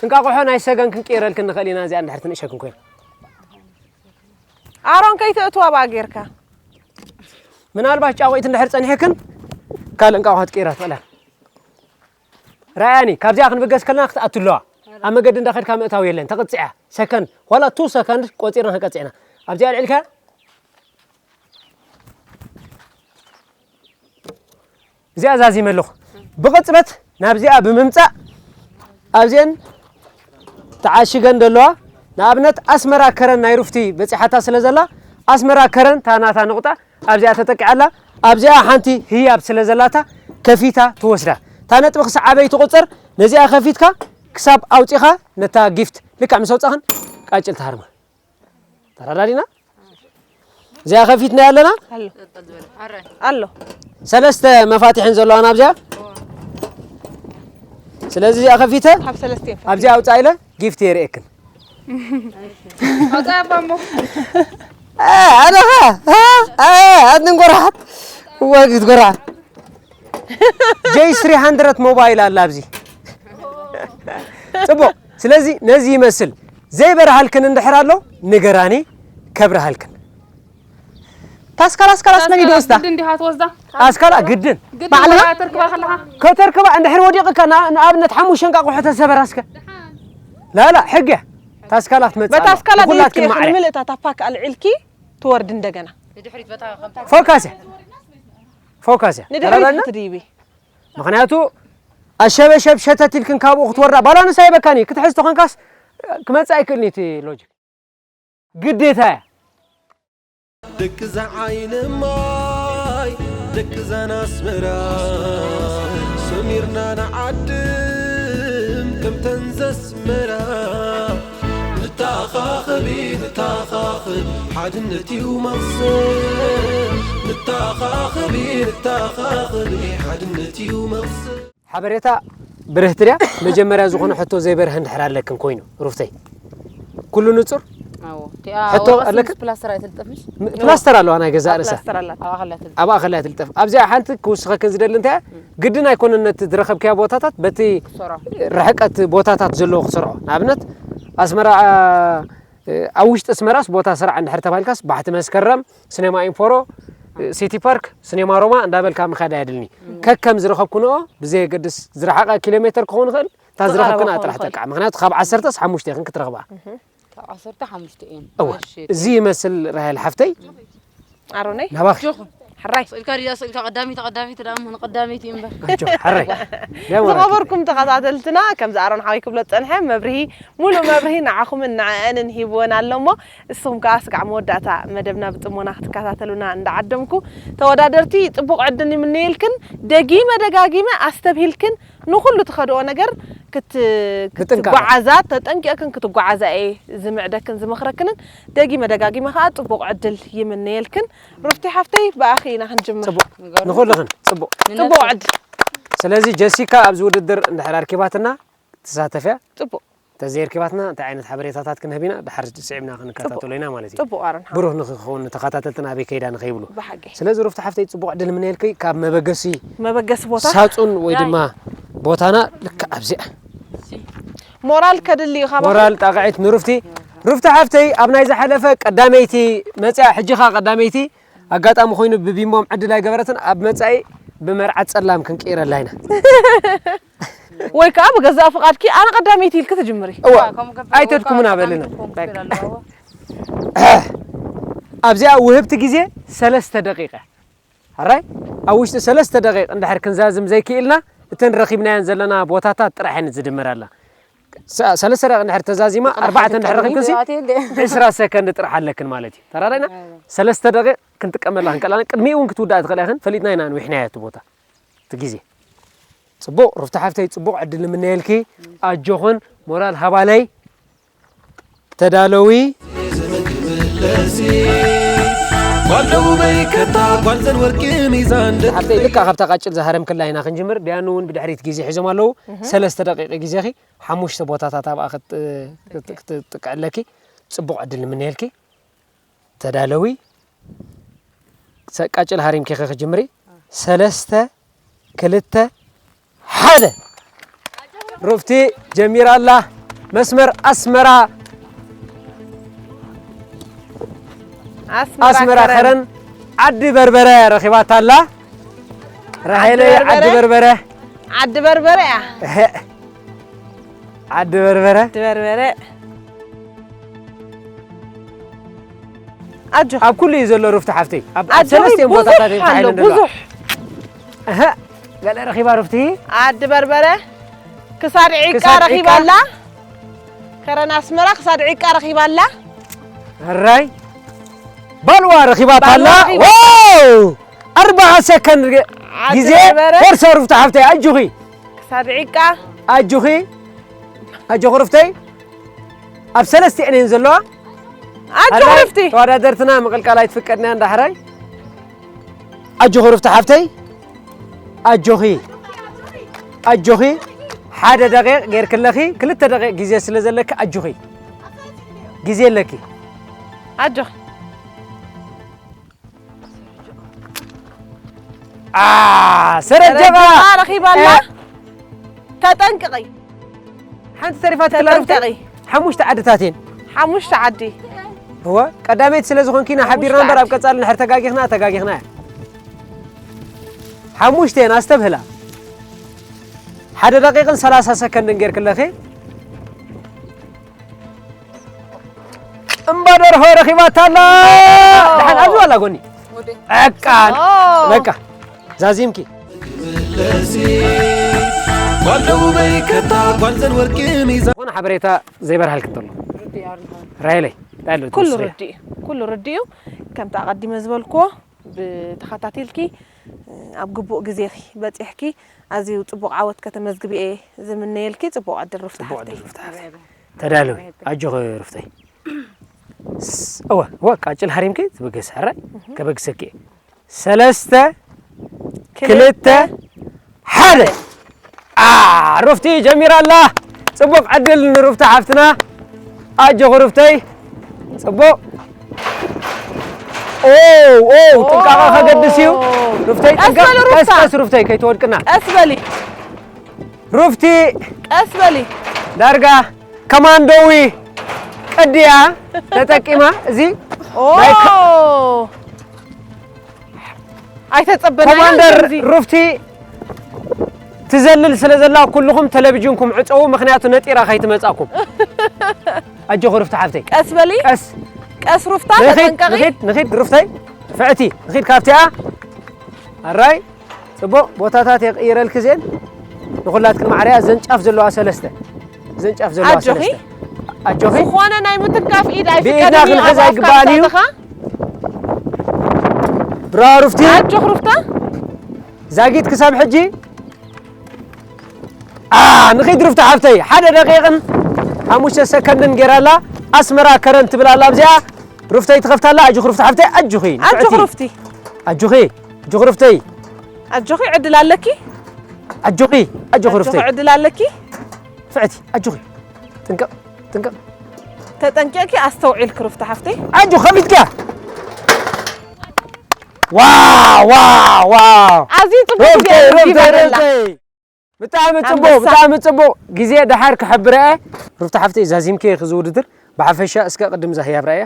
እንቃቑሖ ናይ ሰገን ክንቅይረልክን ንኽእል ኢና፣ እዚኣ እንድሕር ትንእሸክን ኮይና። ኣሮን ከይትእትዋ ብኣ ጌርካ። ምናልባት ጫቑኢት እንድሕር ጸኒሕክን ካልእ እንቃቑሖ ክትቅይራ ትኽእላ። ረኣያኒ፣ ካብዚኣ ክንብገስ ከለና ክትኣቱ ኣለዋ። ኣብ መገዲ እንዳኸድካ ምእታው የለን፣ ተቕጽዕያ። ሰከንድ፣ ዋላ ቱ ሰከንድ ቆጺርና ክንቀጽዕ ኢና። ኣብዚኣ ኣልዒልካ እዚኣ ዛዚመ ኣለኹ። ብቕጽበት ናብዚኣ ብምምጻእ ኣብዚአን ተዓሽገን ዘለዋ፣ ንኣብነት ኣስመራ ከረን ናይ ሩፍቲ በጺሓታ ስለ ዘላ፣ ኣስመራ ከረን እታ ናታ ንቑጣ ኣብዚኣ ተጠቂዓ ኣላ። ኣብዚኣ ሓንቲ ህያብ ስለ ዘላታ ከፊታ ትወስዳ። እታ ነጥቢ ክሳዕ ኣበይ ትቑጸር? ነዚኣ ከፊትካ ክሳብ ኣውጺኻ ነታ ጊፍት ልክዕ ምስ ኣውጻኽን ቃጭል ትሃርማ። ተረዳዲና? እዚኣ ከፊትና ኣለና። ኣሎ። ኣሎ። ሰለስተ መፋትሕን ዘለዋና ኣብዚኣ። ስለዚ እዚኣ ከፊተ ካብ ሰለስተ ኣብዚኣ ኣውጻእ ኢለ ጊፍት የርእየክን። ኣውጻእ ኣባ እሞ። እ፣ ኣነኻ፣ እ፣ እ፣ ኣትንጎርሓት። እወ፣ ክትጎርሓት። ጄይ ስሪ ሃንድረድ ሞባይል ኣላ ኣብዚ። ጽቡቕ። ስለዚ ነዚ ይመስል። ዘይበርሃልክን እንድሕር ኣሎ፣ ንገራኒ፣ ከብርሃልክን። ታስካላ፣ ኣስካላስ መን እዩ ዝወስዳ? ግድን ዲኻ ትወስዳ? ኣስካላ ግድን። ግድን ባዕልና? ወላ ተርክባ ከለኻ? ከተርክባ እንድሕር ወዲቕካ፣ ና-፣ ንኣብነት ሓሙሽተ እንቃቑሖ ተሰበራ እስከ። ላላ፣ ሕጊ እያ። ታስካላ ክትመጽእ በታ ኣለዋ። ኣስካላ ንኹላትክን ድሌት ማዕረ። ክንምልእ እታ ታፓክ ኣልዒልኪ ትወርድ እንደገና። ንድሕሪት በታ ከምታ ፎካስ እያ። ፎካስ እያ። ንድሕሪት ተረዳድና? ክትድይቢ። ምኽንያቱ ኣሸበሸብ ሸተት ኢልክን ካብኡ ክትወርዳ ባላንስ ኣይበካን እዩ። ክትሕዝ ተኾንካስ ክመጽእ ኣይክእልን እዩ እቲ ሎጂክ። ግዴታ እያ። ደቂ እዛ ዓይኒ ማይ፣ ደቂ እዛን ኣስመራ፣ ሰሚርና ንዓድም ከምተን ዘስመራ። ንተኣኻኸቢ፣ ንተኣኻኸቢ፣ ሓድነት እዩ መቕሰን። ንተኣኻኸቢ፣ ንተኣኻኸቢ፣ ሓድነት እዩ መቕሰን። ሓበሬታ ብርህቲ ድያ? መጀመርያ ዝኾነ ሕቶ ዘይበርሀ እንድሕር ኣለክን ኮይኑ፣ ሩፍተይ። ኩሉ ንጹር? ኣዎ። እቲኣ ሕቶ ወረቐት ኣለክን? ምስ ፕላስተር ኣይትልጠፍሽ? ም-፣ ፕላስተር ኣለዋ ናይ ገዛእ ኣብ ርእሳ። ፕላስተር ኣላት። ኣብ ኣኸላ ትልጠፍ። ኣብ ኣኸላ ትልጠፍ። ኣብዚኣ ሓንቲ ክውስኸክን ዝደሊ እንታይ እያ? እም። ግድን ኣይኮነን ነቲ ዝረኸብክያ ቦታታት በቲ ክሰርዖ። ርሕቀት ቦታታት ዘለዎ ክሰርዖ። ንኣብነት፣ ኣስመራ፣ እ፣ ኣብ ውሽጢ ኣስመራስ ቦታ ስራሕ እንድሕር ተባሂልካስ፣ ባሕቲ መስከረም፣ ስኔማ ኢንፎሮ፣ እ፣ ሲቲ ፓርክ፣ ስኔማ ሮማ እንዳበልካ ምኻድ ኣየድልኒ። እም። ከከም ዝረኸብክንኦ ብዘየገድስ ዝረሓቐ ኪሎ ሜተር ክኸውን ይኽእል፣ እታ ዝረኸብክንኣ ዝቐረበ ጥራሕ ክኸውን ጠቅዓ። ምኽንያቱ ካብ ዓሰርተስ ሓሙሽተ ኢኽን ክትረኽባ። እህ። ካብ ዓሰርተ ሓሙሽተ እየን። እወ፣ እሺ። እዚ ይመስል ራሄል ሓፍተይ። ኣሮነይ? ናባኺ። ኣጆኹም። ሕራይ። ስእልካ ድያ ስእልካ ቀዳሚት፣ ቀዳሚት ደኣ እሞ ንቀዳመይቲ እምበር። ኣጆ፣ ሕራይ። ደያ ወራኪ። ዝኸበርኩም ተኸታተልትና፣ ከምዚ ኣሮን ሓወይ ክብሎ ዝጸንሐ መብርሂ፣ ሙሉእ መብርሂ ንዓኹምን ንዕአንን ሂብወን ኣሎ እሞ፣ ንስኹም ከኣ ስጋዕ መወዳእታ መደብና ብጽሞና ክትከታተሉና እንዳዓደምኩ፣ ተወዳደርቲ ጽቡቕ ዕድል ይምነየልክን፣ ደጊመ ደጋጊመ ኣስተብሂልክን ንኹሉ ትኸድኦ ነገር ክት-፣ ብጥንቃቐ። ክትጓዓዛ፣ ተጠንቂቕክን ክትጓዓዛ እየ ዝምዕደክን ዝመኽረክንን። ደጊመ ደጋጊመ ኸኣ ጽቡቕ ዕድል ይምነየልክን። ሩፍቲ ሓፍተይ፣ ብኣኺ ኢና ክንጅምር። ጽቡቕ። ንገሩ። ንኹልኽን ጽቡቕ። ንነብሲ። ጽቡቕ ዕድል። ስለዚ ጀሲካ ኣብዚ ውድድር እንድሕር ኣርኪባትና ትሳተፍ እያ። ጽቡቕ ተዘይርኪባትና እንታይ ዓይነት ሓበሬታታት ክንህብ ኢና ድሓር ስዒብና ክንከታተሎ ኢና ማለት እዩ። ጽቡቕ ኣሮን። ብሩህ ንክኸውን ንተኸታተልትና ኣበይ ከይዳ ንኸይብሉ። ብሓቂ ስለዚ ሩፍቲ ሓፍተይ ጽቡቕ ዕድል ምንየልኪ ካብ መበገሲ መበገሲ ቦታ ሳጹን ወይ ድማ ቦታና ልክዕ ኣብዚኣ ሞራል ከድሊ እዩ ካባኺ። ሞራል ጣቕዒት ንሩፍቲ። ሩፍቲ ሓፍተይ ኣብ ናይ ዝሓለፈ ቀዳመይቲ መጽያ ሕጂ ኸኣ ቀዳመይቲ ኣጋጣሚ ኮይኑ ብቢምቦም ዕድል ኣይገበረትን። ኣብ መጻኢ ብመርዓት ጸላም ክንቅይረላ ኢና። ወይ ከዓ ብገዛእ ፍቓድኪ ኣነ ቀዳመይቲ ኢልኪ ትጅምሪ። እወ ኣይተድኩምና በልና። ኣብዚኣ ውህብቲ ግዜ ሰለስተ ደቂቐ ሕራይ ኣብ ውሽጢ ሰለስተ ደቂቕ እንድሕር ክንዛዝም ዘይክኢልና እተን ረኺብናየን ዘለና ቦታታት ጥራሕ እየን ዝድምራላ። ሰ- ሰለስተ ደቂቕ እንድሕር ተዛዚማ ኣርባዕተ እንድሕር ረኺብክንሲ ዕስራ ሰከንድ ጥራሕ ኣለክን ማለት እዩ። ተራዳይና ሰለስተ ደቂቕ ክንጥቀመላ ክንቀላና ቅድሚኡ እውን ክትውዳእ ትኽእላ ኢኽን ፈሊጥና ኢና ንዊሕናዮ እቲ ቦታ እቲ ግዜ። ጽቡቕ ሩፍቲ ሓፍተይ ጽቡቕ ዕድል ንምነየልኪ። ኣጆኽን ሞራል ሃባለይ። ተዳለዊ ጓል ደቡበይ ከታ ጓል ዘን ወርቂ ሚዛን ሓፍተይ ልካ ካብታ ቃጭል ዝሃረምክላ ኢና ክንጅምር። ዲያኑ እውን ብድሕሪት ግዜ ሒዞም ኣለዉ። ሰለስተ ደቂቂ ግዜኺ ሓሙሽተ ቦታታት ኣብኣ ክት- ክት- ክትጥቅዕለኪ ጽቡቕ ዕድል ንምነየልኪ። ተዳለዊ ሰ- ቃጭል ሃሪምኪ ኸ ክጅምሪ። ሰለስተ ክልተ ሓደ ሩፍቲ ጀሚራ ኣላ። መስመር ኣስመራ ኣስመራ ከረን ዓዲ በርበረ ረኺባታ ኣላ። ራሄለይ ዓዲ በርበረ ዓዲ በርበረ እያ። ዓዲ በርበረ በርበረ ኣጆ ኣብ ኩሉ እዩ ዘሎ ሩፍቲ ሓፍተይ። ኣብ ኣብ ሰለስቲኦም ቦታታት እዩ ተሓይሉ ዘሎ። ብዙሕ እህ ገለ ረኺባ ሩፍቲ። ዓዲ በርበረ ክሳድ ዒቃ ክሳድ ዒቃ። ረኺባ ኣላ። ከረን ኣስመራ ክሳድ ዒቃ ረኺባ ኣላ። ሕራይ ባልዋ ረኺባታ ኣላ። ባልዋ ረኺባ። ዋው ኣርባዓ ሰከንድ ገ- ዓዲ ግዜ በርበረ። ፈርሳ ሩፍቲ ሓፍተይ ኣጆኺ ክሳድ ዒቃ ኣጆኺ ኣጆኺ ሩፍተይ። ኣብ ሰለስቲኤን እየን ዘለዋ። ኣጆ ሕራይ ሩፍቲ ተወዳደርትና ምቕልቃል ኣይትፍቀድና እንዳ ሕራይ። ኣጆኺ ሩፍቲ ሓፍተይ ኣጆኺ ኣጆኺ ሓደ ደቂቕ ጌርክለኺ ክልተ ደቂቕ ግዜ ስለ ዘለኪ ኣጆኺ ግዜ ኣለኪ። ኣጆ ኣ ሰረጀባ ረጀባ ረኺባ ኣላ። እ። ተጠንቅቒ ሓንቲ ተሪፋትክላ ሩፍቲ ተጠንቀቒ። ሓሙሽተ ዓድታት እየን። ሓሙሽተ ዓዲ እወ ቀዳመይቲ ስለ ዝኾንኪ ኢና ሓቢርና ሓሙሽተ እምበር ኣብ ዓዲ። ቀጻሊ እንድሕር ተጋጊኽና ተጋጊኽና እያ። ሓሙሽተ እየን ኣስተብህላ። ሓደ ደቂቕን ሰላሳ ሰከንድን ጌርክለኺ። እምባ ደርሆ ረኺባታ ኣላ። ደሓን ኣብዚ ዋላ ጎኒ በቃ ኦ። በቃ ዛዚምኪ ጓል ደቡበይ ከታ ጓል ዘን ወርቂ ሚዛን ዝኾነ ሓበሬታ ዘይበርሃልኪ እንተሎ ራይለይ እንታይ ኣሎ ኩሉ ትመስለያ? ርድእ እዩ ኩሉ ርድእ እዩ። ከምቲ ኣቐዲመ ዝበልክዎ ብተኸታቲልኪ ኣብ ግቡእ ግዜኺ በፂሕኪ ኣዝዩ ፅቡቕ ዓወት ከተመዝግቢ እየ ዝምነየልኪ። ፅቡቕ ዕድል ሩፍታ ጽቡቕ ሓፍተይ። ዕድል ሩፍታ ሓፍተይ። ተዳለዊ ኣጆኺ ሩፍተይ። ስ- እወ እወ ቃጭል ሃሪምኪ ትብገስ ሕራይ ከበግሰኪ እየ። ሰለስተ ክልተ ሓደ ኣ ሩፍቲ ጀሚራ ኣላ። ጽቡቕ ዕድል ንሩፍታ ሓፍትና። ኣጆኺ ሩፍተይ ጽቡቕ። ኦ ኦ ጥንቃቐ ከገድስ እዩ። ሩፍተይ ቀስ ጥንቃቕ በል ሩፍታ። ቀስ ቀስ ሩፍተይ ከይትወድቅና። ቀስ በሊ ሩፍቲ ቀስ በሊ ዳርጋ ከማንዶዊ ቅድያ ተጠቂማ እዚ ኦ ናይ ከ- ኣይተጸበናዮን ኮማንደር ከምዚ። ሩፍቲ ትዘልል ስለ ዘላ ኩልኹም ቴሌቪዥንኩም ዕጸዉ፣ ምኽንያቱ ነጢራ ከይትመጻኩም። ኣጆኺ ሩፍቲ ሓፍተይ ቀስ በሊ ቀስ ቀስ ሩፍታ ንኺድ ተጠንቀቂ። ንኺድ ንኺድ ሩፍተይ ፍዕቲ ንኺድ ካብቲኣ ኣራይ ጽቡቕ ቦታታት የቕይረልኪ ዜን ንኹላትክን ማዕርያ ዘን ጫፍ ዘለዋ ሰለስተ ዘን ጫፍ ዘለዋ ኣጆኺ። ሰለስተ ኣጆኺ ዝኾነ ናይ ምትንካፍ ኢድ ብኢድና ኣይፍቀድን እዩ ክንሕዝ ኣብ ኣፍካ ኣይግባእን እዩ። ኣፍታትኻ። ብራሩፍቲ ኣጆኽ ሩፍታ ዛጊት ክሳብ ሕጂ ኣ ንኺድ ሩፍታ ሓፍተይ ሓደ ደቂቕን ሓሙሽተ ሰከንድን ጌራላ ኣስመራ ከረን ትብል ኣላ ኣብዚኣ ሩፍተይ ትኸፍታላ ኣጆኺ ሩፍታ ሓፍተይ ኣጆኺ ኣጆኽ ንፍዕቲ። ሩፍቲ ኣጆኺ ኣጆኺ ሩፍተይ ኣጆኺ ዕድል ኣለኪ። ኣጆኺ ኣጆኺ ሩፍተይ። ዕድል ኣለኪ። ፍዕቲ ኣጆኺ። ጥንቀቕ ጥንቀቕ። ተጠንቂቕኪ ኣስተውዒልኪ ሩፍታ ሓፍተይ። ኣጆ ከፊትኪያ። ዋው ዋው ዋው። ኣዝዩ ጽቡቕ ሩፍተይ ግዜ ሩፍተይ ሂባና ኣላ። ሩፍተይ። ብጣዕሚ ጽቡቕ ኣንበሳ። ብጣዕሚ ጽቡቕ። ግዜ ደሓር ክሕብረ እየ። ሩፍታ ሓፍተይ ዛዚምኪ ክዚ ውድድር ብሓፈሻ እስከ ቅድም ዛህያብ ረኣያ።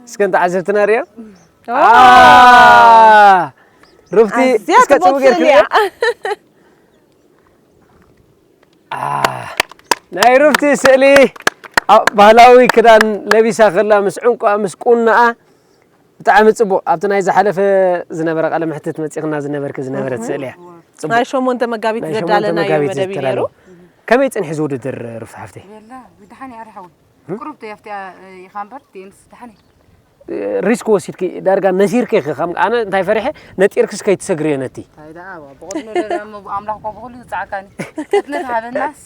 እስከ እንተዓዘብትና ሪኦ። ኦ። ኣህ፣ ሩፍቲ ኣዝያ እስከ ጽቡቕ ጽቡቕ ጌርኪ ስእሊ ሪኦ። እያ። ኣህ፣ ናይ ሩፍቲ ስእሊ ኣብ ባህላዊ ክዳን ለቢሳ ከላ ምስ ዕንቋ ምስ ቁናኣ ብጣዕሚ ጽቡቕ። ኣብቲ ናይ ዝሓለፈ ዝነበረ ቃለ መሕትት መጺኽና ዝነበርኪ ዝነበረት ስእሊ እያ። ጽቡቕ። ናይ ሸሞንተ መጋቢት ናይ ሸሞንተ ዘዳለናዮ መጋቢት መደብ እዩ ነይሩ። ዝተዳለወ። ከመይ ጽንሒ ዝውድድር ሩፍቲ ሓፍተይ? የላ ብድሓን እያ ርሓውን ቁሩብ ተያፍትያ ኢኻ እምበር ቴንስ ድሓን እየ ሪስክ ወሲድኪ ዳርጋ ነሲርኪ ኢኺ። ከም ኣነ እንታይ ፈሪሐ ነጢርክስ ከይትሰግርዮ ነቲ እንታይ ደኣ ብቕድሚ ወለደ እሞ ኣምላኽ እኮ ብኹሉ ዝፀዓካኒ ቅትነት ሃበናስ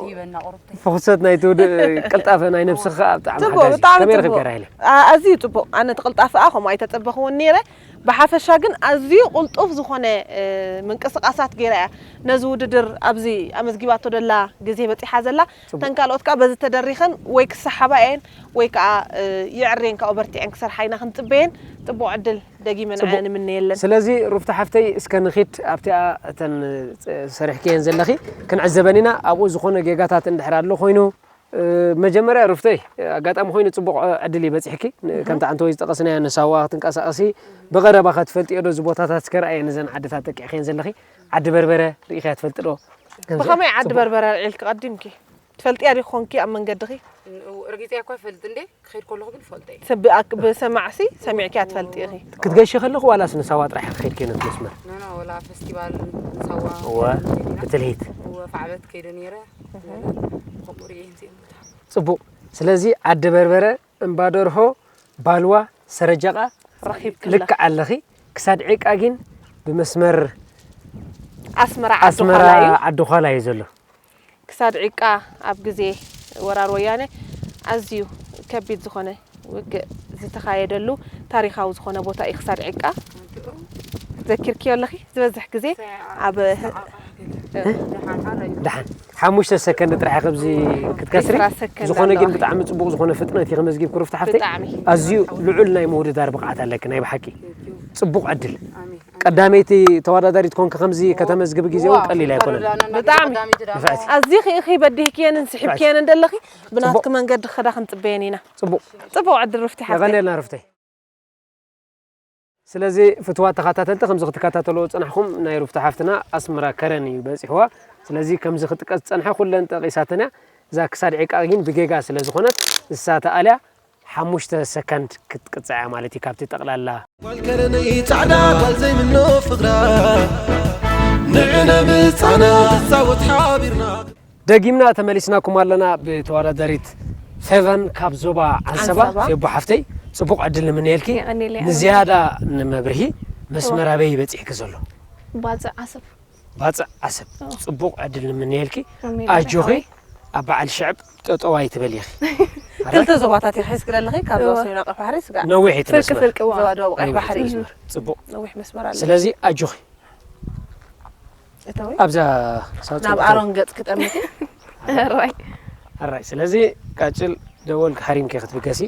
ሂበና ቁሩብ ተይ ፍኹሰት ናይ ትውድእ ቅልጣፈ ናይ ነብስኻ ብጣዕሚ ጽቡቕ ሓጋዚ። ብጣዕሚ ከመይ ጽቡቕ ረኺብካ ራሄለ? ኣ- ኣዝዩ ጽቡቕ። ኣነ እቲ ቅልጣፈኣ ከምኡ ኣይተጸበኽዎን ነይረ። ብሓፈሻ ግን ኣዝዩ ቅልጡፍ ዝኾነ እ፣ ምንቅስቓሳት ገይራ እያ ነዚ ውድድር ኣብዚ ኣመዝጊባቶ ደላ ግዜ በጺሓ ዘላ። እተን ካልኦት ከኣ በዚ ተደሪኸን ወይ ክሰሓባ እየን ወይ ከኣ እ፣ የዕርየን ካብኡ በርቲዐን ክሰርሓ ኢና ክንጽበየን። ጽቡቕ ዕድል ደጊመን ጽቡቕ። ንምነየለን። ስለዚ ሩፍታ ሓፍተይ እስከ ንኺድ ኣብቲኣ እተን እ፣ ሰሪሕክየን ዘለኺ ክንዕዘበን ኢና። ኣብኡ ዝኾነ ጌጋታት እንድሕር ኣሎ ኮይኑ እ፣ መጀመርያ ሩፍተይ ኣጋጣሚ ኮይኑ ጽቡቕ ዕድል እዩ በጺሕኪ። ን- ከምቲ ዓንተወይ ዝጠቐስናዮ ንሳዋ ክትንቀሳቐሲ ብቐረባ ከትፈልጥዮ ዶ እዚ ቦታታት እስከ ረኣየ ንዘን ዓድታት ጠቂዕክየን ዘለኺ ዓዲ በርበረ ርኢኽያ ትፈልጢ ዶ? ብኸመይ ዓዲ በርበረ ኣልዒልኪ ቀዲምኪ ትፈልጥያ ዲኺ ኮንኪ ኣብ መንገድኺ? ርጊፀ እኳ ይፈልጥ እንዴ ክኸይድ ከለኹ ግን ፈልጠ እዩ ሰብ ብኣክ- ብሰማዕሲ ሰሚዕኪያ ትፈልጢ ኢኺ። ክትገሺ ከለኹ ዋላስ ንሳዋ ጥራሕ ከይድኪ ነቲ መስመር? ኖኖ ወላ ፈስቲቫል ንሳዋ እወ ብትልሂት እወ ፋዕበት ከይደ ነይረ ከምኡ ርኢየ እንዚኦም ጽቡቕ። ስለዚ ዓዲ በርበረ፣ እምባ ደርሆ፣ ባልዋ፣ ሰረጃቓ ረኺብኪ ኣለኺ። ልክዕ ኣለኺ። ክሳድ ዒቃ ግን ብመስመር ኣስመራ ዓዲ ኣስመራ ዃላ እዩ። ዓዲ ዃላ እዩ ዘሎ። ክሳድ ዒቃ ኣብ ግዜ ወራር ወያነ ኣዝዩ ከቢድ ዝኾነ ውግእ ዝተኻየደሉ ታሪኻዊ ዝኾነ ቦታ እዩ ክሳድ ዒቃ። ዘኪርክዮ ኣለኺ ዝበዝሕ ግዜ ኣብ ደሓን ሓሙሽተ ሰከንድ ጥራሕ ኣብዚ ክትከስሪ ዒስራ ሰከንድ ዝኾነ ግን ኣለዋ። ብጣዕሚ ጽቡቕ ዝኾነ ፍጥነት እዩ ከመዝጊብ ክሩፍቲ ሓፍተይ ብጣዕሚ። ኣዝዩ ልዑል ናይ ምውድዳር ብቕዓት ኣለኪ ናይ ብሓቂ ጽቡቕ ዕድል ቀዳመይቲ ተወዳዳሪት ኮንኪ ከምዚ ከተመዝግቢ ግዜ እውን ቀሊል ኣይኮነን ብጣዕሚ። ንፍዕቲ ኣዝኺ ኢኺ በዲህክየንን ስሒብክየንን ደለኺ ብናትኪ መንገዲ ክዳ ክንጽበየን ኢና። ጽቡቕ ጽቡቕ ዕድል ሩፍቲ ሓፍተይ። የቐንየልና ሩፍተይ ስለዚ ፍትዋት ተኸታተልቲ ከምዚ ክትከታተልዎ ዝጸናሕኩም ናይ ሩፍታ ሓፍትና ኣስመራ ከረን እዩ በጺሕዋ ስለዚ ከምዚ ክጥቀስ ዝጸንሐ ኩለን ጠቒሳተን እያ እዛ ክሳድ ዒቃ ግን ብጌጋ ስለ ዝኾነት ንሳ ተኣልያ ሓሙሽተ ሰከንድ ክትቅጻዕ እያ ማለት እዩ ካብቲ ጠቕላላ ጓል ከረነይ ጻዕዳ ጓል ዘይምኖ ፍቕራ ንዕነ ምጻና ንጻወት ሓቢርና ደጊምና ተመሊስናኩም ኣለና ብተወዳዳሪት ፌቨን ካብ ዞባ ዓንሰባ ዓንሰባ። ፌቦ ሓፍተይ ጽቡቕ ዕድል ንምንየልኪ የቐንየለይ። ንዝያዳ ንመብርሂ መስመር ኣበይ በጺሕኪ ዘሎ ባጽዕ ዓሰብ ባጽዕ ዓሰብ ጽቡቕ ዕድል ንምንየልኪ ኣሜን። ኣጆኺ ኣብ በዓል ሽዕብ ጠጠው ኣይትበል ኢኺ ክልተ ዞባታት ኢኺ ሒዝኪ ዘለኺ ካብ ዞባ እወ። ሰሜናዊ ቀይሕ ባሕሪ ስጋዕ ነዊሕ እቲ ፍርቂ መስመር ፍርቂ እዋ ዞባ ደቡብ ቀይሕ ነዊሕ ባሕሪ እቲ መስመር ጽቡቕ ነዊሕ መስመር ኣሎ ስለዚ ኣጆኺ እተዊ ኣብዛ ሳጹን ናብ ኣሮን ገጽ ክጠምቲ ራይ ኣራይ ስለዚ ቃጭል ደወል ሓሪምኪ ክትብገሲ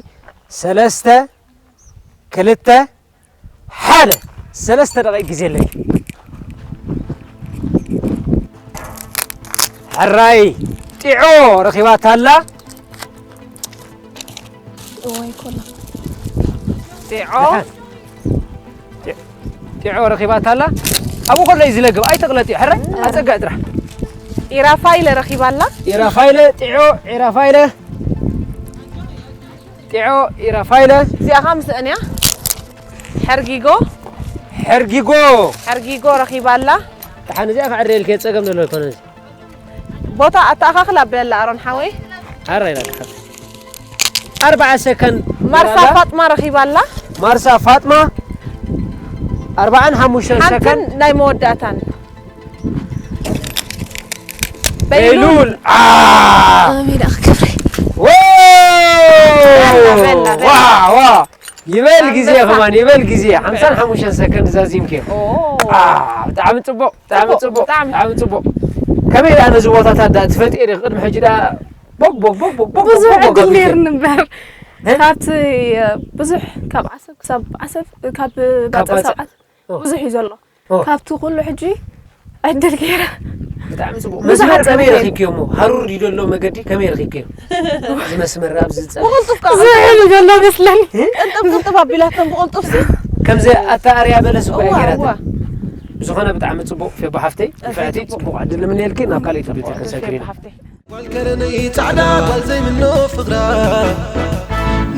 ሰለስተ ክልተ ሓደ ሰለስተ ደቂቕ ግዜ ኣለኪ ሕራይ ጢዖ ረኺባታ ኣላ እወይ ኮላ ጢዖ ጢዖ ረኺባታ ኣላ ኣብኡ ከሎ እዩ ዝለግብ ኣይተቕለጢ ሕራይ ኣፀግዕ ጥራሕ ኢራፋይለ ረኺባ ኣላ ኢራፋይለ ጢዖ ኢራፋይለ ጢዖ ኢራፋይለ እዚኣ ኸዓ ምስአን እያ ሕርጊጎ ሕርጊጎ ሕርጊጎ ረኺባ ኣላ ደሓን እዚኣ ክዕረየልከ ፀገም ዘሎ ኣይኮነን ቦታ ኣተኣኻኽል ኣበላ ኣሮን ሓወይ ኣራይ ናትካ ኣርባዓ ሰከንድ ማርሳ ይራላ። ፋጥማ ረኺባ ኣላ ማርሳ ፋጥማ ኣርባዓን ሓሙሽተን ሓንትን ሰከንድ ናይ መወዳእታን በይሉል ዓ ኣሜዳ ክብሪ ዎ በላ፣ በላ፣ በላ። ዋ ዋ ይበል ግዜ ከማን ይበል ግዜ ሓምሳን ሓሙሽተን ሰከንድ ዛዚምክዮ። ብጣዕሚ ፅቡቅ ብጣዕሚ ፅቡቅ ብጣዕሚ ፅቡቅ። ከመይ ደኣ ነዚ ቦታታት ደኣ ትፈልጥዮ ዲኺ? ቅድሚ ሕጂ ደኣ ቦግ ቦግ ቦግ ቦግ ቦግ ብዙሕ ቦግ ዕድል ቦግ ነይርኒ እምበር እ? ካብቲ ብዙሕ ካብ ዓሰብ ክሳብ ዓሰብ ካብ ባጽዕ ባጽዕ። ሰብዓት ኦ። ብዙሕ እዩ ዘሎ ኦ። ካብቲ ኩሉ ሕጂ ዕድል ገይረ ብጣዕሚ ፅቡቅ። ብዙሓት መስመር ከመይ ፀንሑ። ረኺብክዮ እሞ? ሃሩር ድዩ ዘሎ መገዲ ከመይ ረኺብክዮ? እዚ መስመር ኣብዚ ዝፀንሕ ብቕልጡፍ ከዓ ዝሕሉ ዘሎ መስለኒ ቅልጥፍ ቅልጥፍ ኣቢላቶም ብቕልጡፍ ሲ ከምዚ ኣተኣርያ በለስ እኮ እዋ፣ እያ ገይራታ። እዋ። ብዝኾነ ብጣዕሚ ፅቡቅ ፌቦ ሓፍተይ፣ ንፍዕቲ ፅቡቅ ዕድል ንምንየልኪ ናብ ካልእ ትውድድር ክንሰግር ኢና። ሓፍተይ። ጓል ከረነይ ጻዕዳ ጓል ዘይምኖ ፍቕራ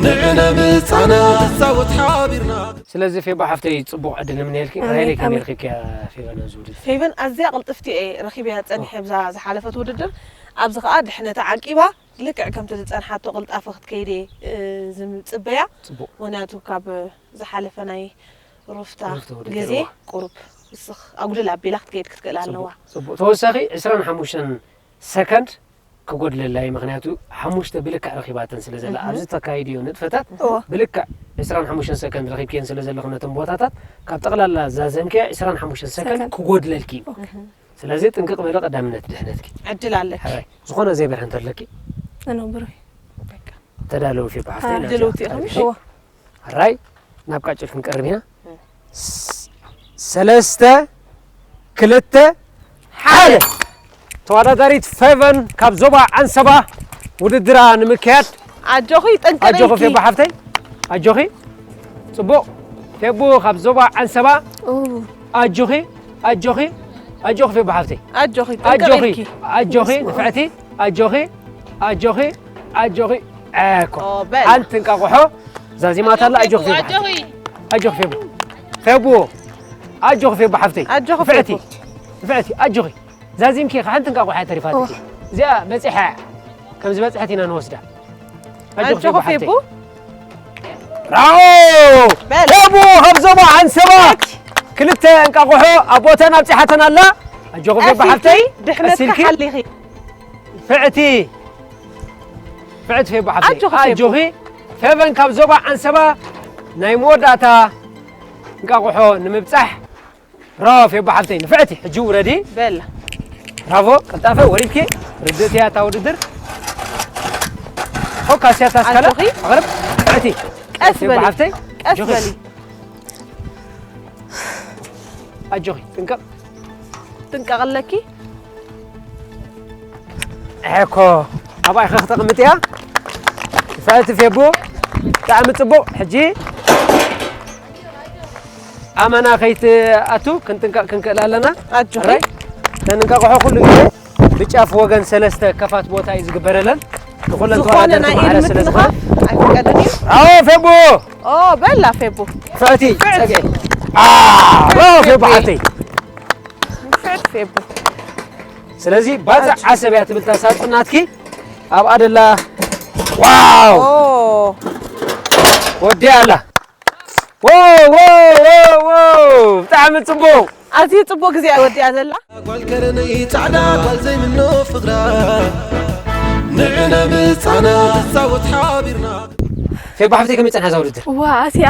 ንዕነ ምጻና ትጻወት ሓቢርና። ስለዚ ፌቦ ሓፍተይ ጽቡቕ ዕድል ንምንየልኪ። ኣሜን፣ ራሄለይ ከመይ ኣሜን። ረኺብክያ ፌበ ነዚ ውድድር? ፌበን ኣዝያ ቅልጥፍቲ እየ ረኺበያ ጸኒሐ ብዛ ዝሓለፈት ውድድር። ኣብዚ ኸኣ ድሕነታ ዓቂባ ልክዕ ከምቲ ዝጸንሓቶ ቅልጣፈ ክትከይድ እየ፣ እ፣ ዝጽበያ። ጽቡቕ። ምኽንያቱ ካብ ዝሓለፈ ናይ ሩፍታ ሩፍታ ውድድር፣ ግዜ እዋ። ቁሩብ ንስኽ ኣጉድል ኣቢላ ክትከይድ ክትክእል ኣለዋ። ጽቡቕ፣ ጽቡቕ። ተወሳኺ ዕስራን ሓሙሽተን ሰከንድ ክጎድለላ እዩ። ምኽንያቱ ሓሙሽተ ብልክዕ ረኺባተን ስለ ዘላ፣ እህ። ኣብዚ ተካይድዮ ንጥፈታት እዎ። ብልክዕ ዕስራን ሓሙሽተን ሰከንድ ረኺብክየን ስለ ዘለኹ ነተን ቦታታት ካብ ጠቕላላ ዛዘምክያ ዕስራን ሓሙሽተን ሰከንድ ሰከንድ። ክጎድለልኪ እዩ። ኦኬ። ስለዚ ጥንቅቕ በሊ ቀዳምነት ድሕነትኪ። ዕድል ኣለኪ። ሕራይ። ዝኾነ ዘይበርሀ እንተለኪ? እነብሮ እዩ። በቃ። ተዳለዉ ፌቦ ሓፍተይ፣ ኣዎ፣ ናትያ ድልውቲ ኢኹም። ክትሓልፊ። እዎ። ሕራይ፣ ናብ ቃጭል ክንቀርብ ኢና። እ። ስ-፣ ሰለስተ፣ ክልተ፣ ሓደ። ተወዳዳሪት ፌቨን ካብ ዞባ ዓንሰባ ውድድራ ንምክያድ። ኣጆኺ፣ ጠንቀቂ ኣጆኺ ኢልኪ። ፌቦ ሓፍተይ፣ ኣጆኺ። ጽቡቕ። ፌቡ ካብ ዞባ ዓንሰባ። ኦ። ኣጆኺ፣ ኣጆኺ፣ ኣጆኺ ፌቡ ሓፍተይ። ኣጆኺ፣ ጠንቀቂ ኣጆኺ፣ ኢልኪ። ኣጆኺ፣ ንፍዕቲ፣ ኣጆኺ፣ ኣጆኺ፣ ኣጆኺ። ኣኮ። ኦ፣ በል። ሓንቲ እንቃቑሖ ዛዚማታ ኣላ፣ ኣጆኺ ፌቡ ሓፍተይ። ኣጆኺ። ኣጆኺ ፌቡ። ፌቡ። ኣጆኺ ፌቡ ሓፍተይ። ኣጆኺ ንፍዕቲ፣ ፌቡ። ንፍዕቲ፣ ኣጆኺ። ዛዚምኪ ሓንቲ እንቃቑሖ እያ ተሪፋትኪ። ኦ። እዚኣ በጺሓ እያ። ከም ዝበጽሐት ኢና ንወስዳ። ኣጆኺ ኣጆኺ ፌቡ ፌቡ። ሓፍተይ። ብራቮ! በል። ፌቡ ካብ ዞባ ዓንሰባ ክልተ እንቃቑሖ ኣብ ቦተን ኣብጺሓተን ኣላ። ኣጆኺ ፌቡ ቀስ ኢልኪ፣ ሓፍተይ። ድሕነትኪ ቀስ ኢልኪ። ሓሊኺ። ፍዕቲ። ፍዕቲ ፌቡ ሓፍተይ። ኣጆኺ ፌቡ። ኣጆኺ። ፌበን ካብ ዞባ ዓንሰባ ናይ መወዳእታ እንቃቑሖ ንምብጻሕ ብራቮ ፌቦ ሓፍተይ ንፍዕቲ። ሕጂ ውረዲ። በላ። ብራቮ፣ ቅልጣፈ፣ ወሪድኪ። ርድእቲ እያ እታ ውድድር። ኦ፣ ካስያታ እስካለ ኣጆኺ። ኣቕርብ። ንፍዕቲ። ቀስ ፌቦ በሊ። ሓፍተይ። ቀስ ኣጆኺ። በሊ። ኣጆኺ፣ ጥንቀቕ። ጥንቀቕ ኣለኪ። እኮ፣ ኣብኣ ኢኺ ክተቕምጥያ። ንፍዕቲ ፌቦ። ብጣዕሚ ጽቡቕ። ሕጂ ኣመና ከይትኣቱ ክንጥንቀቕ ክንክእል ኣለና። ኣጆኺ። ሕራይ። እተን እንቃቑሖ ኩሉ ግዜ ብጫፍ ወገን ሰለስተ ከፋት ቦታ እዩ ዝግበረለን። ንኹለን ዝኾነ ተወዳደርቲ ናይ ኢድ ማዕረ ስለ ዝኾነ። ምትንኻፍ ኣይፍቀድን እዩ። ኣዎ፣ ፌቡ! ኦ፣ በላ ፌቡ። ፍዕቲ፣ ፍዕቲ። ጸግዒ። ኣ፣ ብራቮ፣ ፌቡ ሓፍተይ። ፍዕቲ ፌቡ። ስለዚ ባጽዕ ዓሰብ እያ ትብል እታ ሳጹን ናትኪ። ኣብኣ ደላ። ዋው! ኦ። ወዲኣ ኣላ። ዎ፣ ዎ፣ ዎ፣ ዎ! ብጣዕሚ ጽቡቕ። ኣዝዩ ጽቡቕ ግዜ እያ ወዲኣ ዘላ። ጓል ከረነይ ጻዕዳ ጓል ዘይምኖ ፍቕራ ንዕነ ምጻና ትጻወት ሓቢርና። ፌባ ሓፍተይ ከመይ ጸንሓ እዛ ውድድር? ዋ፣ ኣሲኣ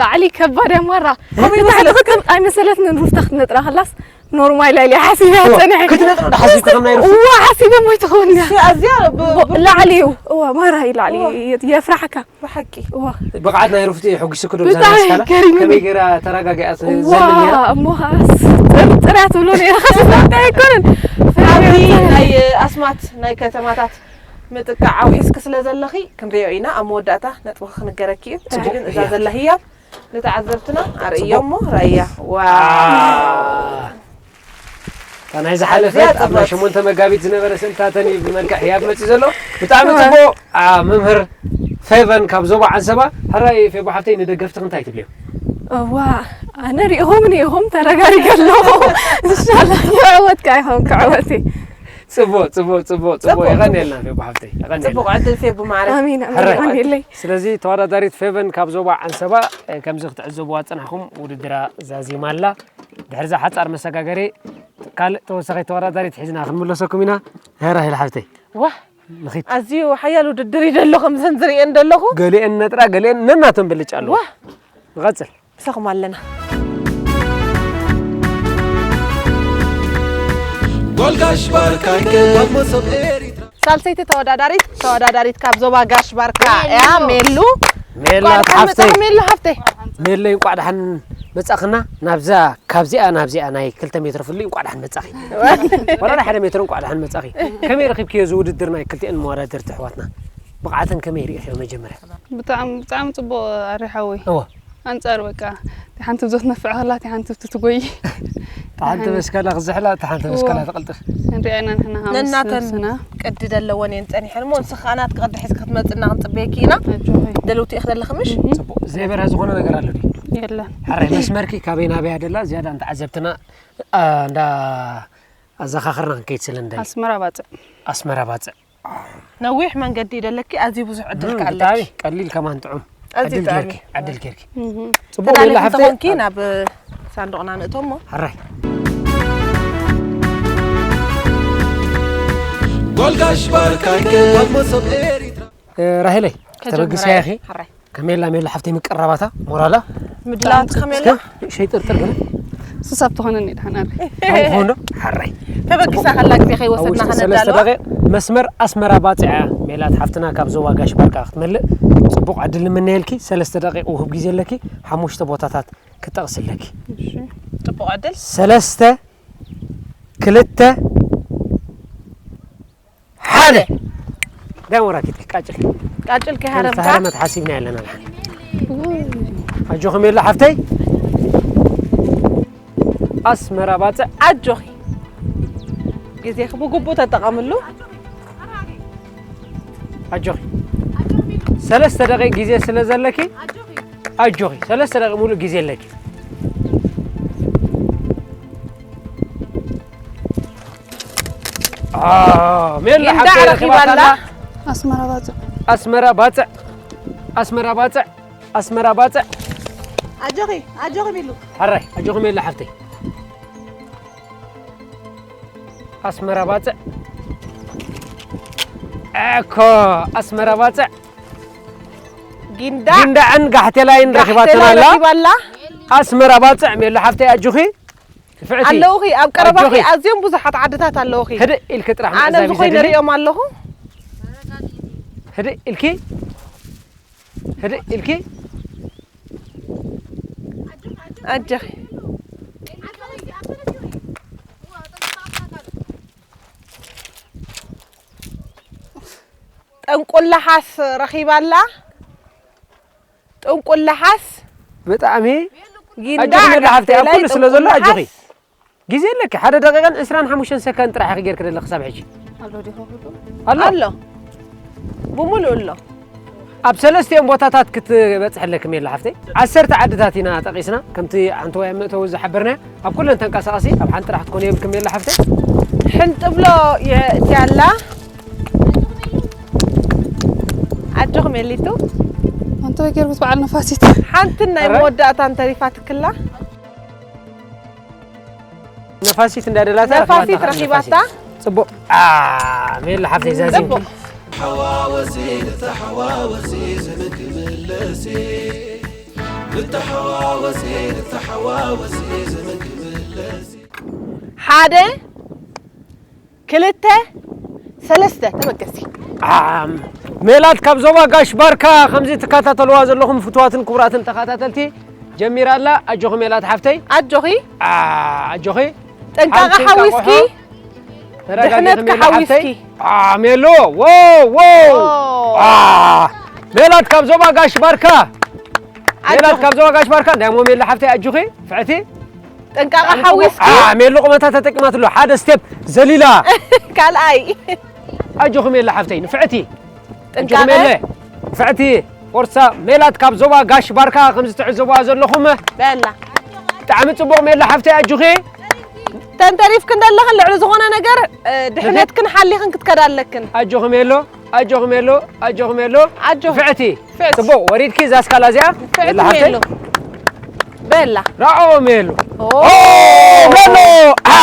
ላዕሊ ከባድ እያ ማራ። ከምኡ እታ ይመስለኒ። ሕጂ ክትም-፣ ኣይመሰለትንን ሩፍታ ክትነጥራ ከላስ ኖርማል ኢለ ሓሲበ እዋ፣ ጸኒሐ። ክትነጥሮ ዶ ሓሲብኪ ከም ናይ ሩፍቲ? እዋ፣ ሓሲበ እሞ ኣይትኸውን እያ። እሺ፣ ኣዝያ ብ-፣ ብ-፣ ብ-፣ ላዕሊ እዩ። እዋ፣ ማራ እዩ ላዕሊ። እዋ። የ-፣ የፍራሕካ። ብሓቂ። እዋ። ብቕዓት ናይ ሩፍቲ ሕጒስኪ ዶ ብጣዕሚ ብዛዕባ ስካላ? ገሪሙኒ። ከመይ ገይራ ተረጋጊኣ ት-፣ እዋ፣ ዘሊ ነይራ? እሞ ኸኣስ ጥር-፣ ጥርያ ትብሎ ነይራ። እንታይ ኣይኮነን። ኣብዚ ናይ ኣስማት ናይ ከተማታት ምጥቃዕ ኣውሒስኪ ስለ ዘለኺ ክንሪኦ ኢና። ኣብ መወዳእታ ነጥብኺ ክንገረኪ እዩ። ሕጂ ጽቡቕ ግን እዛ እያ። ዘላ ህያብ ንተዓዘብትና ኣርእዮ እሞ ራያ። ዋው። ኣዝያ እታ ናይ ዝሓለፈት ኣብ ናይ ጽብቕቲ። ሸሞንተ መጋቢት ዝነበረ ስእልታተን እዩ ብመልክዕ ህያብ መጺኡ ዘሎ። ብጣዕሚ እወ። ጽቡቕ። ኣ፣ መምህር ፌቨን ካብ ዞባ ዓንሰባ። ሕራይ ፌቦ ሓፍተይ ንደገፍትኺ እንታይ ትብልዮም? እዋ፣ ኣነ ሪኢኹምኒ ኢኹም ተረጋጊገ ኣለኹ። እንሻላ ይዕወት ከኣ ይኸውን ክዕወት እዩ። ጽቡቕ፣ ጽቡቕ፣ ጽቡቕ፣ ጽቡቕ። ጽቡቕ። የቐንየልና ፌቦ ሓፍተይ። የቐንየልና። ጽቡቕ ዕድል ፌቡ ማዕረ። ኣሜን፣ ኣሜን። ሕራይ። የቐንየለይ። ስለዚ ተወዳዳሪት ፌቨን ካብ ዞባ ዓንሰባ፣ እ፣ ከምዚ ክትዕዘብዋ ዝጸናሕኩም ውድድራ ዛዚማ ኣላ። ድሕሪ እዛ ሓጻር መሰጋገሪ ካልእ ተወሳኺት ተወዳዳሪት ሒዝና ክንምለሰኩም ኢና። ራሄል ሓፍተይ። ዋህ፣ ንኺድ። ኣዝዩ ሓያል ውድድር እዩ ዘሎ ከምዘን ዝርእየን ዘለኹ። ገሊአን ነጥራ፣ ገሊአን ነናተን ብልጫ ኣለዎ። ዋ ንቐጽል። ምሳኹም ኣለና። ጓል ጋሽ ባርካ ይገባል መሶብ ኤሪትራ። ሳልሰይቲ ተወዳዳሪት ተወዳዳሪት ካብ ዞባ ጋሽ ባርካ እያ ሜሉ። ሜላት እንቋዕ ደሓን ሓፍተይ። መጻኺ ሜሉ ሓፍተይ። ሜለይ እንቋዕ ደሓን መጻኽና። ናብዛ ካብዚኣ ናብዚኣ ናይ ክልተ ሜትሮ ፍልይ እንቋዕ ደሓን መጻኺ። ወላ ናይ ሓደ ሜትሮ እንቋዕ ደሓን መጻኺ። ከመይ ረኺብክዮ እዚ ውድድር ናይ ክልቲኤን መወዳደርቲ ኣሕዋትና? ብቕዓተን ከመይ ርኢኽዮ መጀመርያ? ብጣዕሚ ብጣዕሚ ጽቡቕ ኣሪ ሓወይ። እወ። ኣንጻር በቃ እቲ ሓንቲ ብዞት ነፍዕ ከላ እቲ ሓንቲ ብቲ ትጎይ። እታ ሓንቲ በስከላ ክዝሕላ፣ እታ ሓንቲ በስከላ ትቕልጥፍ። ንሪኣ ኢና ንሕና ሃምስ ነናተን ነብስና። ቅዲ ዘለወን እየን ጸኒሐን እሞ ንስኻ ናትኪ ቅዲ ሒዝኪ ክትመጽና ክንጽበየኪ ኢና። ኣጆኺ። ደለውቲ ኢኽ ዘለኺ ምሽ? ጽቡቕ። ዘይበርሀ ዝኾነ ነገር ኣሎ ድዩ? የለን። ሓራይ መስመርኪ ካበይ ናበይ ኣደላ ዝያዳ እንተዓዘብትና፣ ኣ፣ እንዳ ኣዘኻኽርና ክንከይድ ስለ እንደሊ። ኣስመራ ባጽዕ። ኣስመራ ባጽዕ። ነዊሕ መንገዲ ይደለኪ ኣዝዩ ብዙሕ ዕድል እም፣ ከኣለኪ። ብጣዕሚ ቀሊል ከማን ጥዑም። ኣዝዩ ዕድል ጥዑም ጌርኪ፣ እዩ። ዕድል ጌርኪ። እህ። ጽቡቕ ሜላ ተዳሊኺ ሓፍተይ። ተኾንኪ ናብ ሳንዱቕና ንእቶሞ። ሓራይ። ጓል ጋሽ ባርካ ይገባል መሶብ ኤሪትራ። እ፣ ራሄለይ፣ ከጀምራ ተበግስያ ኢኺ? ሓራይ። ከሜላ ሜላ ሓፍተይ ምቅራባታ፣ ሞራላ። ምድላዋት ከመይ ኣሎ? ሸይጥርጥር ግን ስሳብ ትኾነኒ ድሓን ኣሪ። ከምኡ ኾንዶ? ሓራይ። ተበጊሳ ከላ ግዜ ከይወሰድና ሰለስተ ከነዳልዋ። ደቂቕ መስመር ኣስመራ ባጽዕ እያ። ሜላት ሓፍትና ካብ ዞባ ጋሽ ባርካ ክትመልእ ጽቡቕ ዕድል ንምነየልኪ። ሰለስተ ደቂቕ ውሁብ ግዜ ኣለኪ። ሓሙሽተ ቦታታት ክጠቕስለኪ። እሺ። ጽቡቕ ዕድል። ሰለስተ፣ ክልተ፣ ሓደ። ዳሞራ ኪትኪ ቃጭል። ቃጭል ከይሃረምካ። ዝተሃረመት ሓሲብና ኣለና። ኣጆኹም የለ ሓፍተይ። ኣስመራ ባጽዕ። ኣጆኺ። ግዜኺ ብግቡእ ተጠቐምሉ። ኣጆኺ። ሰለስተ ደቂቕ ግዜ ስለ ዘለኪ፣ ኣጆኺ። ሰለስተ ደቂቕ ሙሉእ ግዜ ኣለኪ። አ፣ ሜላ ጊንዳዕ ሓፍተይ ረኺባ ኣላ። ረኺባታላ። ኣስመራ ባጽዕ። ኣስመራ ባጽዕ። ኣስመራ ባጽዕ። ኣስመራ ባጽዕ። ኣጆኺ፣ ኣጆኺ ሚሉ። ሓራይ፣ ኣጆኺ ሜላ ሓፍተይ። ኣስመራ ባጽዕ። እኮ፣ ኣስመራ ባጽዕ። ጊንዳዕ። ጊንዳዕን ጋሕቴላይን ረኺባትና ኣላ። ረኺባ ኣላ። ኣስመራ ባጽዕ፣ ሜላ ሓፍተይ ኣጆኺ። ንፍዕቲ። ኣለውኺ፣ ኣብ ቀረባኺ ኣጆኺ። ኣዝዮም ብዙሓት ዓድታት ኣለውኺ። ህድእ ኢልኪ ጥራሕ ኣነ ምዕዛብ ኣብዚ ኮይነ ይዘድሊ። ርእዮም ኣለኹ። ህድእ ኢልኪ። ህድእ ኢልኪ። ኣጆኺ። ጠንቁላሓስ ረኺባ ኣላ። ጠንቁላሓስ ብጣዕሚ ጊንዳዕ ኣጆኺ ሜላ ሓፍተይ፣ ኣብ ጋሕቴላይ ኩሉ ስለ ዘሎ ኣጆኺ። ጠንቁላሓስ። ግዜ ኣለኪ፣ ሓደ ደቂቕን ዕስራን ሓሙሽተን ሰከንድ ጥራሕ ኢኺ ጌርኪ ዘለኺ ክሳብ ሕጂ። ኣሎ ዲኹ ኩሉ? ኣሎ። ኣሎ። ብምሉእ ኣሎ። ኣብ ሰለስቲኦም ቦታታት ክትበጽሒ ኣለኪ ሜላ ሓፍተይ። ዓሰርተ ዓድታት ኢና ጠቒስና፣ ከምቲ ሓንቲ ወይ ኣብ መእተዊ ዝሓበርናዮ። ኣብ ኩለን ተንቀሳቐሲ፣ ኣብ ሓንቲ ጥራሕ ክትኮኒ የብልክን ሜላ ሓፍተይ። ሕንጥብሎ የእትያ ኣላ። ኣጆኺ ሜሊቱ። ኣንተ ወይ ገርኩት በዓል ነፋሲት። ሓንትን ናይ ኣረ። መወዳእታን ተሪፋትክላ። ነፋሲት እንዳደላታ ነፋሲት ረኺባታ። ረኺባታ። ጽቡቕ። አ፣ ሜላ ሓፍተይ ዛዚም። ጽቡቕ። ተሓዋወሲ ንተሓዋወሲ ዝምግብ ለሲ ንተሓዋወሲ ንተሓዋወሲ ዝምግብ ለሲ ሓደ፣ ክልተ፣ ሰለስተ፣ ተበገሲ። ኣም፣ ሜላት ካብ ዞባ ጋሽ ባርካ፣ ከምዚ ትከታተልዋ ዘለኹም ፍቱዋትን ክቡራትን ተኸታተልቲ፣ ጀሚራ ኣላ። ኣጆኺ ሜላት ሓፍተይ። ኣጆኺ። ኣ፣ ኣጆኺ። ጥንቃቐ ሓንቲ ሓዊስኪ። እንቃቑሖ። ተረጋጊ ድሕነትካ ሜላ ሓፍተይ። ሓዊስኪ። ኣ፣ ሜሎ። ዎ፣ ዎ። ኦ። ኣ፣ ሜላት ካብ ዞባ ጋሽ ባርካ። ሜላት ኣጆኺ። ካብ ዞባ ጋሽ ባርካ። እንዳሞ ሜላ ሓፍተይ ኣጆኺ። ፍዕቲ። ጥንቃቐ ሓዊስኪ። ኣ፣ ሜሎ ቁመታ ተጠቂማትሎ። ሓደ ስቴፕ ዘሊላ። ካልኣይ። ኣጆኺ ሜላ ሓፍተይ። ንፍዕቲ። ጥንቃቐ። ኣጆኺ ሜለ። ንፍዕቲ። ፎርሳ ሜላት ካብ ዞባ ጋሽ ባርካ ከም ዝትዕዘቡዋ ዘለኹም። በላ። ብጣዕሚ ጽቡቕ ሜላ ሓፍተይ ኣጆኺ። ተንተሪፍክን ዘለኽን ልዕሊ ዝኾነ ነገር፣ እ፣ ድሕነትክን ሓሊኽን ክትከዳ ኣለክን። ኣጆኺ ሜሎ፣ ኣጆኺ ሜሎ፣ ኣጆኺ ሜሎ። ኣጆኺ። ንፍዕቲ። ንፍዕቲ። ጽቡቕ ወሪድኪ እዛ ስካላ እዚኣ። ንፍዕቲ ሜላ ሓፍተይ። ሜሎ። በላ። ራኦ ሜሎ። ኦ። ኦ፣ ሜሎ። ኣ።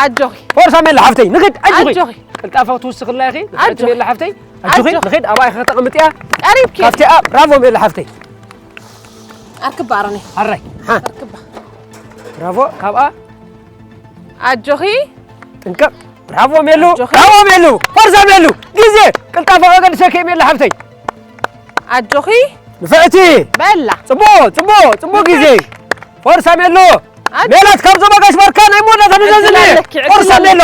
ኣጆኺ። ፎርሳ ሜላ ሓፍተይ፣ ንኽድ፣ ኣጆኺ። ኣጆኺ። ቅልጣፈ ክትውስኽላ ኢኺ፣ ንፍዕቲ ኣጆኺ። ሜላ ሓፍተይ። ኣጆኺ፣ ኣጆኺ። ንኽድ፣ ኣብኣ ኢኺ ከተቐምጥያ። ቀሪብኪ። ካብቲኣ፣ ብራቮ ሜላ ሓፍተይ። ኣርክባ ኣሮኒ። ሓራይ፣ ሓ። ኣርክባ። ብራቮ፣ ካብኣ። ኣጆኺ። ጥንቅቕ። ብራቮ ሜሉ፣ ኣጆኺ። ብራቮ ሜሉ። ፎርሳ ሜሉ። ግዜ፣ ቅልጣፈ ከገድሰኪ ሜላ ሓፍተይ። ኣጆኺ። ንፍዕቲ። በላ። ጽቡቕ፣ ጽቡቕ፣ ጽቡቕ ግዜ። ፎርሳ ሜሉ። ኣጆ- ሜላት ካብ ዞባ ጋሽ ባርካ ናይ መወዳእታ መዘዝኒ። ዕድል ኣለኪ፣ ዕድል ፎርሳ ኣለኪ። ሜሉ።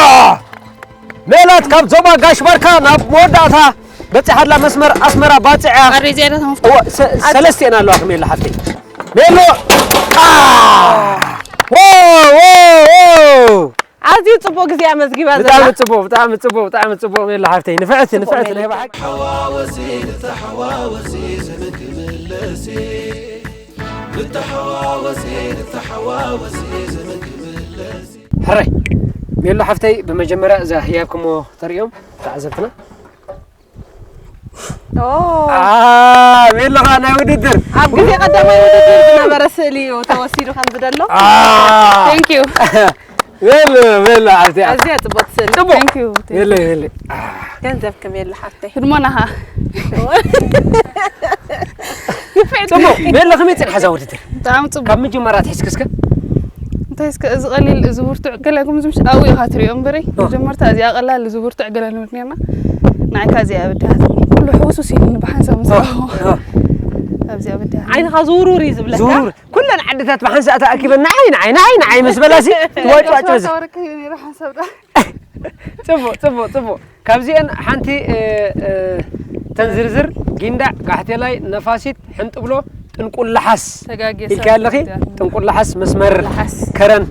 ሜላት ካብ ዞባ ጋሽ ባርካ ናብ መወዳእታ በጺሓ ኣላ መስመር ኣስመራ ባጽዕያ። ቀሪ ዝያዳ ተመፍ- እወ፣ ሰ-፣ ሰለስቲኤን ኣለዋ ክሜላ ሓፍተይ። ሜሎ። አ! ዎ፣ ዎ፣ ዎ! ኣዝዩ ጽቡቕ ግዜ ኣመዝጊባ ዘላ። ብጣዕሚ ጽቡቕ፣ ብጣዕሚ ጽቡቕ፣ ብጣዕሚ ጽቡቕ ሜላ ሓፍተይ። ንፍዕቲ፣ ንፍዕቲ ናይ ብሓቂ። ተሓዋወሲ ተሓዋወሲ ዘመን ክምለሲ ብተሓዋወሲ ተሓዋወሲ ዘመን ክምለሲ ሕራይ ሜሎ ሓፍተይ፣ ብመጀመርያ እዛ ህያብክሞ ተርእዮም ተዓዘብትና። ኦ፣ ሜሎ ኸዓ ናይ ውድድር ኣብ ግዜ ቀዳማይ ውድድር ዝነበረ ስእሊ እዩ ተወሲዱ ከም ዝደሎ። አ፣ Thank you። ሜሎ ሜሎ ሓፍተይ። ኣዝያ ጽቡቕቲ ስእሊ። ጽቡቕ። Thank you። ሜሎ ሜሎ። ገንዘብ ከመየላ ሓፍተይ። ህድሞና ኸዓ ጽቡቕ። ሜሎ ከመይ ጸኒሓ እዛ ውድድር? ብጣዕሚ ጽቡቕ። ካብ ምጅማራ ትሕዝኪ እስከ? እንታይ እስከ እዚ ቀሊል እዚ ብርቱዕ ገለ ከምዚ ምሽ ኣብኡ ኢኻ ትሪኦ እምበሪ እ። መጀመርታ እዚኣ ቀላል እዚ ብርቱዕ ገለ ንብል ኔርና። ንዓይ ከኣ እዚኣ በዲሃትኒ ኩሉ ሕውሱስ ኢሉኒ ብሓንሳብ ምስ ረኣኹ ኣብዚኣ በዲሃትኒ። ዓይንኻ ዝውርውር እዩ ዝብለካ። ዝውርውር። ኩለን ዓድታት ብሓንሳእ ተኣኪበን ንዓይ ንዓይ ንዓይ ንዓይ ምስ በላሲ ትዋጭዋጭ በዚ። ተወረከ ነይሩ ሓንሳብ ዳ ጽቡቕ ጽቡቕ ጽቡቕ። ካብዚአን ሓንቲ እ፣ እ፣ ተንዝርዝር ጊንዳዕ ጋሕቴላይ ነፋሲት ሕንጥብሎ ጥንቁላሓስ ተጋግየ ኢልካ ኣለኺ። ሳትያ። ጥንቁላሓስ መስመር ላሓስ። ከረን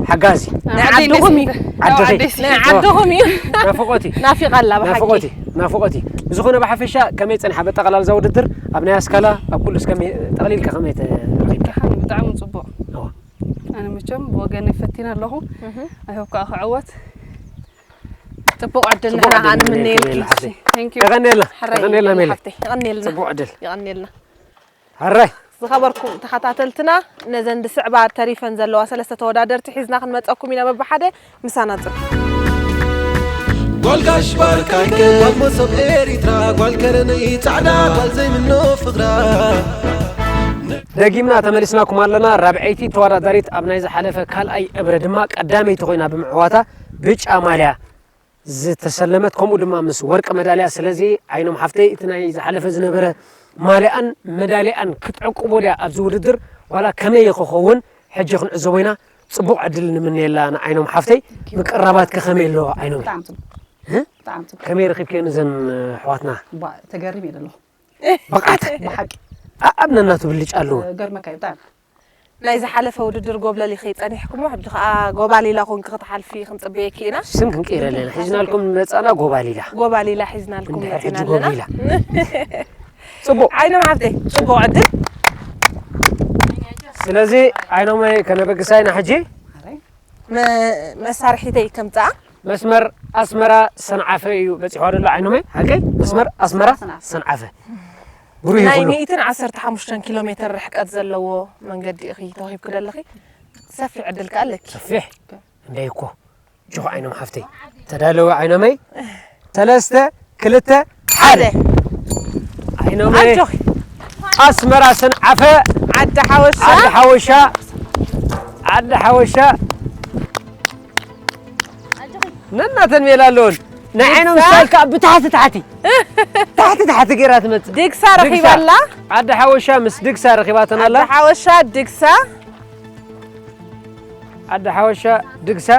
ሓጋዚ ናይ ዓድኹም እዩ። ዓድኺ። ናይ ዓድኹም እዩ። ናፍቆቲ ናፊቓ ኣላ ብሓቂ። ናፍቆቲ ናፍቆቲ። ብዝኾነ ብሓፈሻ ከመይ ጸኒሓ በጠቓላል እዛ ውድድር ኣብ ናይ ኣስካላ ኣብ ኩሉ እስከመይ ጠቕሊልካ ከመይ ተረኺብካ? ብጣዕሚ ጽቡቕ። እዋ። ኣነ መቸም ብወገነይ ፈቲነ ኣለኹ። እህ። ኣይሆፕ ከዓ ክዕወት። ጽቡቕ ዕድል ጽቡቕ ንሕና ዕድል ከኣ ንምነየልኪ። ንምነየልኪ። Thank you። የቐንየልና ሕራይ የቐንየልና ሜለ። ሓፍተይ፣ የቐንየልና። ጽቡቕ ዕድል። የቐንየልና። ሕራይ። ዝኸበርኩም ተኸታተልትና፣ ነዘን ዝስዕባ ተሪፈን ዘለዋ ሰለስተ ተወዳደርቲ ሒዝና ክንመጸኩም ኢና በብሓደ። ምሳና ጽንሑ። ጓል ጋሽ ባርካይ ጓል መሶብ ኤሪትራ ጓል ከረነይ ጻዕዳ ጓል ዘይምኖ ፍቕራ ደጊምና ተመሊስናኩም ኣለና። ራብዐይቲ ተወዳዳሪት ኣብ ናይ ዝሓለፈ ካልኣይ እብረ ድማ ቀዳመይቲ ኮይና ብምዕዋታ ብጫ ማልያ ዝተሰለመት፣ ከምኡ ድማ ምስ ወርቂ መዳልያ። ስለዚ ዓይኖም ሓፍተይ፣ እቲ ናይ ዝሓለፈ ዝነበረ ማልያን መዳልያን ክትዕቅቦ ድያ ኣብዚ ውድድር፣ ዋላ ከመይ ክኸውን ሕጂ ክንዕዘቦ ኢና። ጽቡቕ ዕድል ንምነየላ ንዓይኖም ሓፍተይ። ምቅርራባት ከ ከመይ ኣለዎ ዓይኖም? ብጣዕሚ ጽቡቕ። እ? ብጣዕሚ ጽቡቕ። ከመይ ረኺብክየን እዘን ኣሕዋትና? ባ-፣ ተገሪም እየ ዘለኹ። ብቕዓት ብሓቂ። ኣኣብነናቱ ብልጫ ኣለዎ። ገርመካ እዩ ብጣዕሚ። ናይ ዝሓለፈ ውድድር ጎብለል ኢኺ ጸኒሕኩሞ፣ ሕጂ ከኣ ጎባሊላ ኮንኪ ክትሓልፊ ክንጽበየኪ ኢና። ስም ክንቀይረለን ሒዝናልኩም መጻና ጎባሊላ። ጎባሊላ ሒዝናልኩም እንድሕር ሕጂ መጺና ኣለና። ጎብሊላ። ጽቡቕ። ዓይኖም ሓፍተይ፣ ጽቡቕ ዕድል። ስለዚ ዓይኖመይ ከነበግሳ ኢና ሕጂ። መ-፣ መሳርሒተይ ከምጽኣ። መስመር ኣስመራ ሰንዓፈ እዩ በጺሖ ዘሎ ዓይኖመይ። ሓቀይ? መስመር ኣስመራ ሰንዓፈ። ብሩህ ናይ ይኹን። ሚእትን ዓሰርተ ሓሙሽተን ኪሎ ሜትር ርሕቀት ዘለዎ መንገዲ ኢኺ ተዋሂብኪ ዘለኺ። ሰፊሕ ዕድል ከኣ ኣለኪ። ሰፊሕ። እንደይ እኮ። ጆኽ ዓይኖም ሓፍተይ። ተዳለወ ዓይኖመይ። ሰለስተ፣ ክልተ፣ ሓደ። ዓይኖመይ። ኣጆኺ። ኣስመራ ሰንዓፈ። ዓዲ ሓወሻ። ዓዲ ሓወሻ። ዓዲ ሓወሻ። ነናተን ሜላ ኣለውን። ናይ ዓይኖም ድግሳ። ስታይል ከዓ ብታሕቲ ታሕቲ። ታሕቲ ታሕቲ ገይራ ትመጽእ። ድግሳ ረኺባ ኣላ። ዓዲ ሓወሻ ምስ ድግሳ ረኺባተን ኣላ። ዓዲ ሓወሻ ድግሳ። ዓዲ ሓወሻ ድግሳ።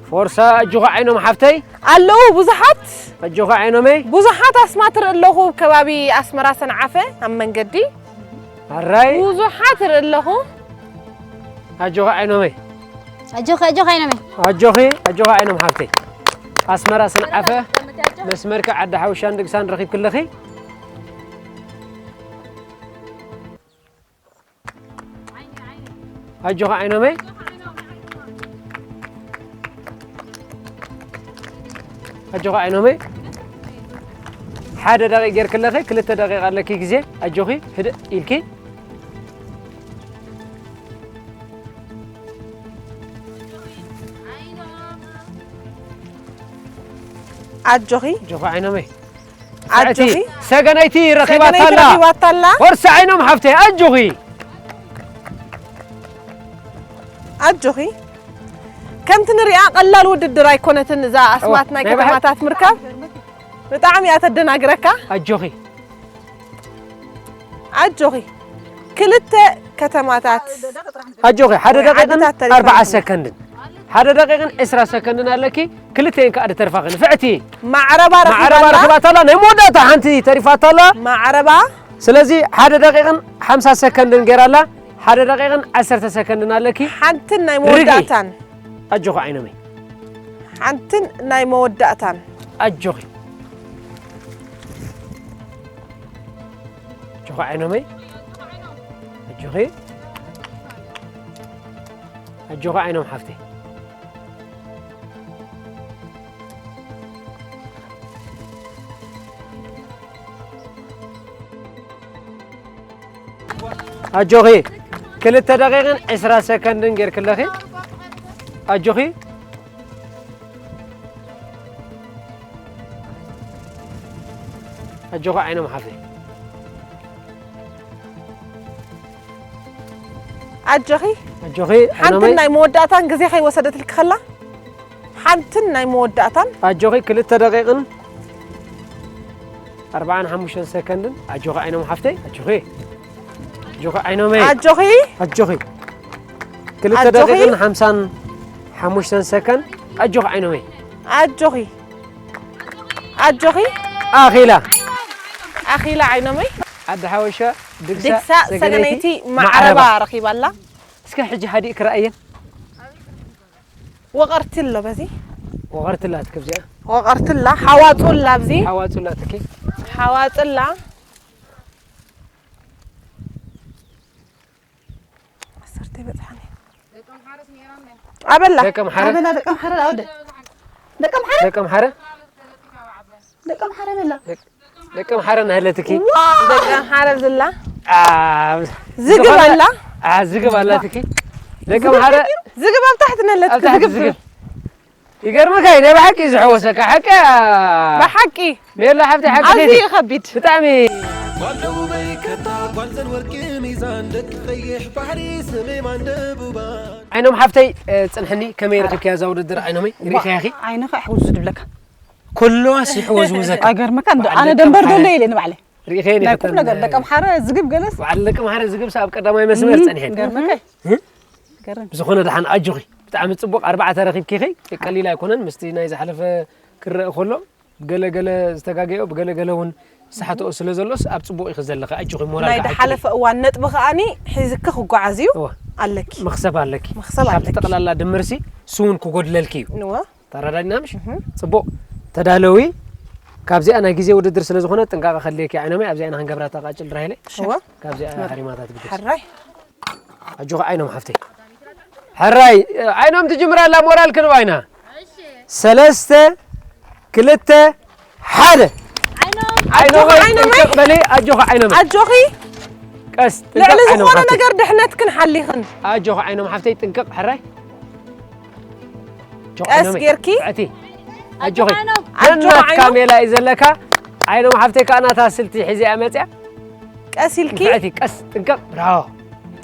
ፎርሳ ኣጆኻ ዓይኖም ሓፍተይ። ኣለዉ ብዙሓት። ኣጆኻ ዓይኖመይ። ብዙሓት ኣስማት ርኢ ኣለኹ ኣብ ከባቢ ኣስመራ ሰንዓፈ ኣብ መንገዲ። ኣራይ። ብዙሓት ርኢ ኣለኹ። ኣጆኻ ዓይኖመይ። ኣጆኺ ኣጆኺ ዓይኖመይ። ኣጆኺ ኣጆኻ ዓይኖም ሓፍተይ። ኣስመራ ሰንዓፈ መስመርካ ዓዲ ሓውሻን ድግሳን ረኺብክለኺ። ኣጆኻ ዓይኖመይ። ኣጆኻ ዓይኖመይ። ሓደ ደቂቕ ጌርክለኺ፣ ክልተ ደቂቕ ኣለኪ ግዜ። ኣጆኺ ህድእ ኢልኪ። ኣጆኺ። ኣጆኺ ዓይኖመይ። ኣጆኺ። ሰገነይቲ ረኺባታ ሰገነይቲ ኣላ። ረኺባታ ኣላ። ወርሲ ዓይኖም ሓፍተይ ኣጆኺ። ኣጆኺ። ከምቲ ንሪኣ ቀላል ውድድር ኣይኮነትን እዛ ኣስማት ናይ ናይ ብሓቂ። ከተማታት ምርካብ። ብጣዕሚ እያ ተደናግረካ። ኣጆኺ። ኣጆኺ። ክልተ ከተማታት ኣጆኺ ሓደ ወይ ደቂቕን ዓድታት ተሪፈን ኣርባዓ ኣለዋ። ሰከንድን ሓደ ደቂቕን ዕስራ ሰከንድን ኣለኪ። ክልተን ከኣ ድተርፋኺ ንፍዕቲ። ማዕረባ ማዕረባ ረኺባታ። ረኺባታ ኣላ፣ ናይ መወዳእታ ሓንቲ ተሪፋታ ኣላ። ማዕረባ ስለዚ ሓደ ደቂቕን ሓምሳ ሰከንድን ገይራ ኣላ። ሓደ ደቂቕን ዓሰርተ ሰከንድን ኣለኪ። ሓንትን ናይ ርግኢ። መወዳእታን ኣጆኺ ዓይኖመይ። ሓንትን ናይ መወዳእታን ኣጆኺ። ኣጆኺ ዓይኖመይ። ኣጆኺ። ኣጆኺ ዓይኖም ሓፍተይ። ኣጆኺ። ክልተ ደቂቕን ዕስራ ሰከንድን ጌርክለኺ። ኣጆኺ። ኣጆኺ ዓይኖም ሓፍተይ። ኣጆኺ። ኣጆኺ ሓንትን ዓይኖመይ። ናይ መወዳእታን ግዜ ከይወሰደትልኪ ከላ ሓንትን ናይ መወዳእታን ኣጆኺ ክልተ ደቂቕን ኣርባዓን ሓሙሽተን ሰከንድን። ኣጆኺ ዓይኖም ሓፍተይ። ኣጆኺ። ኣጆኺ ዓይኖመይ። ኣጆኺ። ኣጆኺ። ክልተ ኣጆኺ። ደቂቕን ሓምሳን ሓሙሽተን ሰከንድ። ኣጆኺ ዓይኖመይ። ኣጆኺ። ኣጆኺ። ኣኺላ። ኣኺላ ዓይኖመይ። ዓዲ ሓወሻ። ድግሳ። ድግሳ ሰገነይቲ ሰገነይቲ ማዕረባ። ማዕረባ ረኺባ ኣላ። እስከ ሕጂ ሓዲእ ክረኣየን። ወቐርቲ ኣሎ በዚ ወቐርትላት ከብዚኣ። ወቐርትላ ሓዋፁላ ኣብዚ ሓዋፁላትኪ። ሓዋፅላ ዓሰርተ ይበፅሓኒ ኣበላ ደቀምሓረ። ኣበላ ደቀምሓረ ኣውደ ደቀምሓረ ደቀምሓረ። ደቀምሓረ በላ ደቀምሓረ ናህለትኪ። ደቀምሓረ ዝላ አ፣ ዝግብ ኣላ አ፣ ዝግብ ኣላትኪ። ደቀምሓረ። ዝግብ ኣብ ታሕቲ ነለትኪ ኣብ ታሕቲ ዝግብ ዝግብ። ይገርመካ እዩ፣ ናይ ብሓቂ እዩ ዝሕወሰካ። ሓቂ እያ። ብሓቂ ሜላ ሓፍቲ ሓቂ ኣዝዩ ነቲ እዩ ከቢድ ብጣዕሚ ጓል ደቡበይ ከታ ጓል ዘን ወርቂ ሚዛን ደቂ ቀይሕ ባሕሪ ሰሜማን ደቡባን ዓይኖም ሓፍተይ፣ እ፣ ጽንሕኒ ከመይ ረኺብክያ እዛ ውድድር? ዓይኖመይ ሪኢኻያ ኢኺ? ዓይንኻ ይሕውዝ ዝብለካ ኩሉዋስ ይሕወዝውዘካ። ኣይገርመካ እንዶ በዓል ኣነ ደቂ ደንበር ኣምሓረ። ደሎ ኢለ ንባዕለይ ሪኢኸ እየ ናይ ቁም ፈተን ነገር ደቂ ኣምሓረ ዝግብ ገለስ በዓል ደቂ ኣምሓረ ዝግብስ ኣብ ቀዳማይ መስመር ጸኒሐን። ገርመካ እ? ገርም ብዝኾነ ደሓን ኣጆኺ፣ ብጣዕሚ ጽቡቕ። ኣርባዕተ ረኺብኪ ኢኺ፣ ቀሊል ኣይኮነን ምስቲ ናይ ዝሓለፈ ክረአ ከሎ ብገለ ገለ ዝተጋገዮ ብገለ ገለ እውን ዝሰሓተኦ ስለ ዘሎስ ኣብ ጽቡቕ ኢኺ ዘለኺ። ኣጆኺ ሞራል ናይ ክዓኪ። ዝሓለፈ እዋን ነጥቢ ከኣኒ ሒዝኪ ክጓዓዝ እዩ እወ። ኣለኪ መኽሰብ ኣለኪ። መኽሰብ ካብ ኣለኪ። ጠቕላላ ድምርሲ ስውን ክጎድለልኪ እዩ። ንወ ተረዳድና ምሽ? ጽቡቕ። ተዳለዊ። ካብዚኣ ናይ ግዜ ውድድር ስለ ዝኾነ ጥንቃቐ ከድልየኪ ዓይኖመይ። ኣብዚኣ ኢና ክንገብራ እታ ቃጭል ራሄለ። እወ ካብዚኣ ሃሪማታት ብግስ። ሕራይ ኣጆኺ ዓይኖም ሓፍተይ። ሕራይ፣ ዓይኖም ትጅምር ኣላ፣ ሞራል ክንባ ኢና። ሰለስተ፣ ክልተ፣ ሓደ። ዓይኖም፣ ኣጆኺ ዓይኖመይ። ጥንቅቕ በሊ፣ ኣጆኺ ዓይኖም። ኣጆኺ ቀስ፣ ልዕሊ ጥንቅቕ ዓይኖም ዝኾነ ሓፍተይ። ነገር ድሕነትክን ሓሊኽን ኣጆኺ ዓይኖም ሓፍተይ፣ ጥንቅቕ ሕራይ። ኣጆኺ ቀስ ዓይኖመይ። ጌርኪ። ኣቲ። ኣጆኺ። ኣጆኺ ነናት ዓይኖም። ካሜላ እዩ ዘለካ። ዓይኖም ሓፍተይ ከኣ ናታ ስልቲ ሒዚኣ መጽያ። ቀስ ኢልኪ ንፍዕቲ፣ ቀስ፣ ጥንቅቕ። ብራቮ።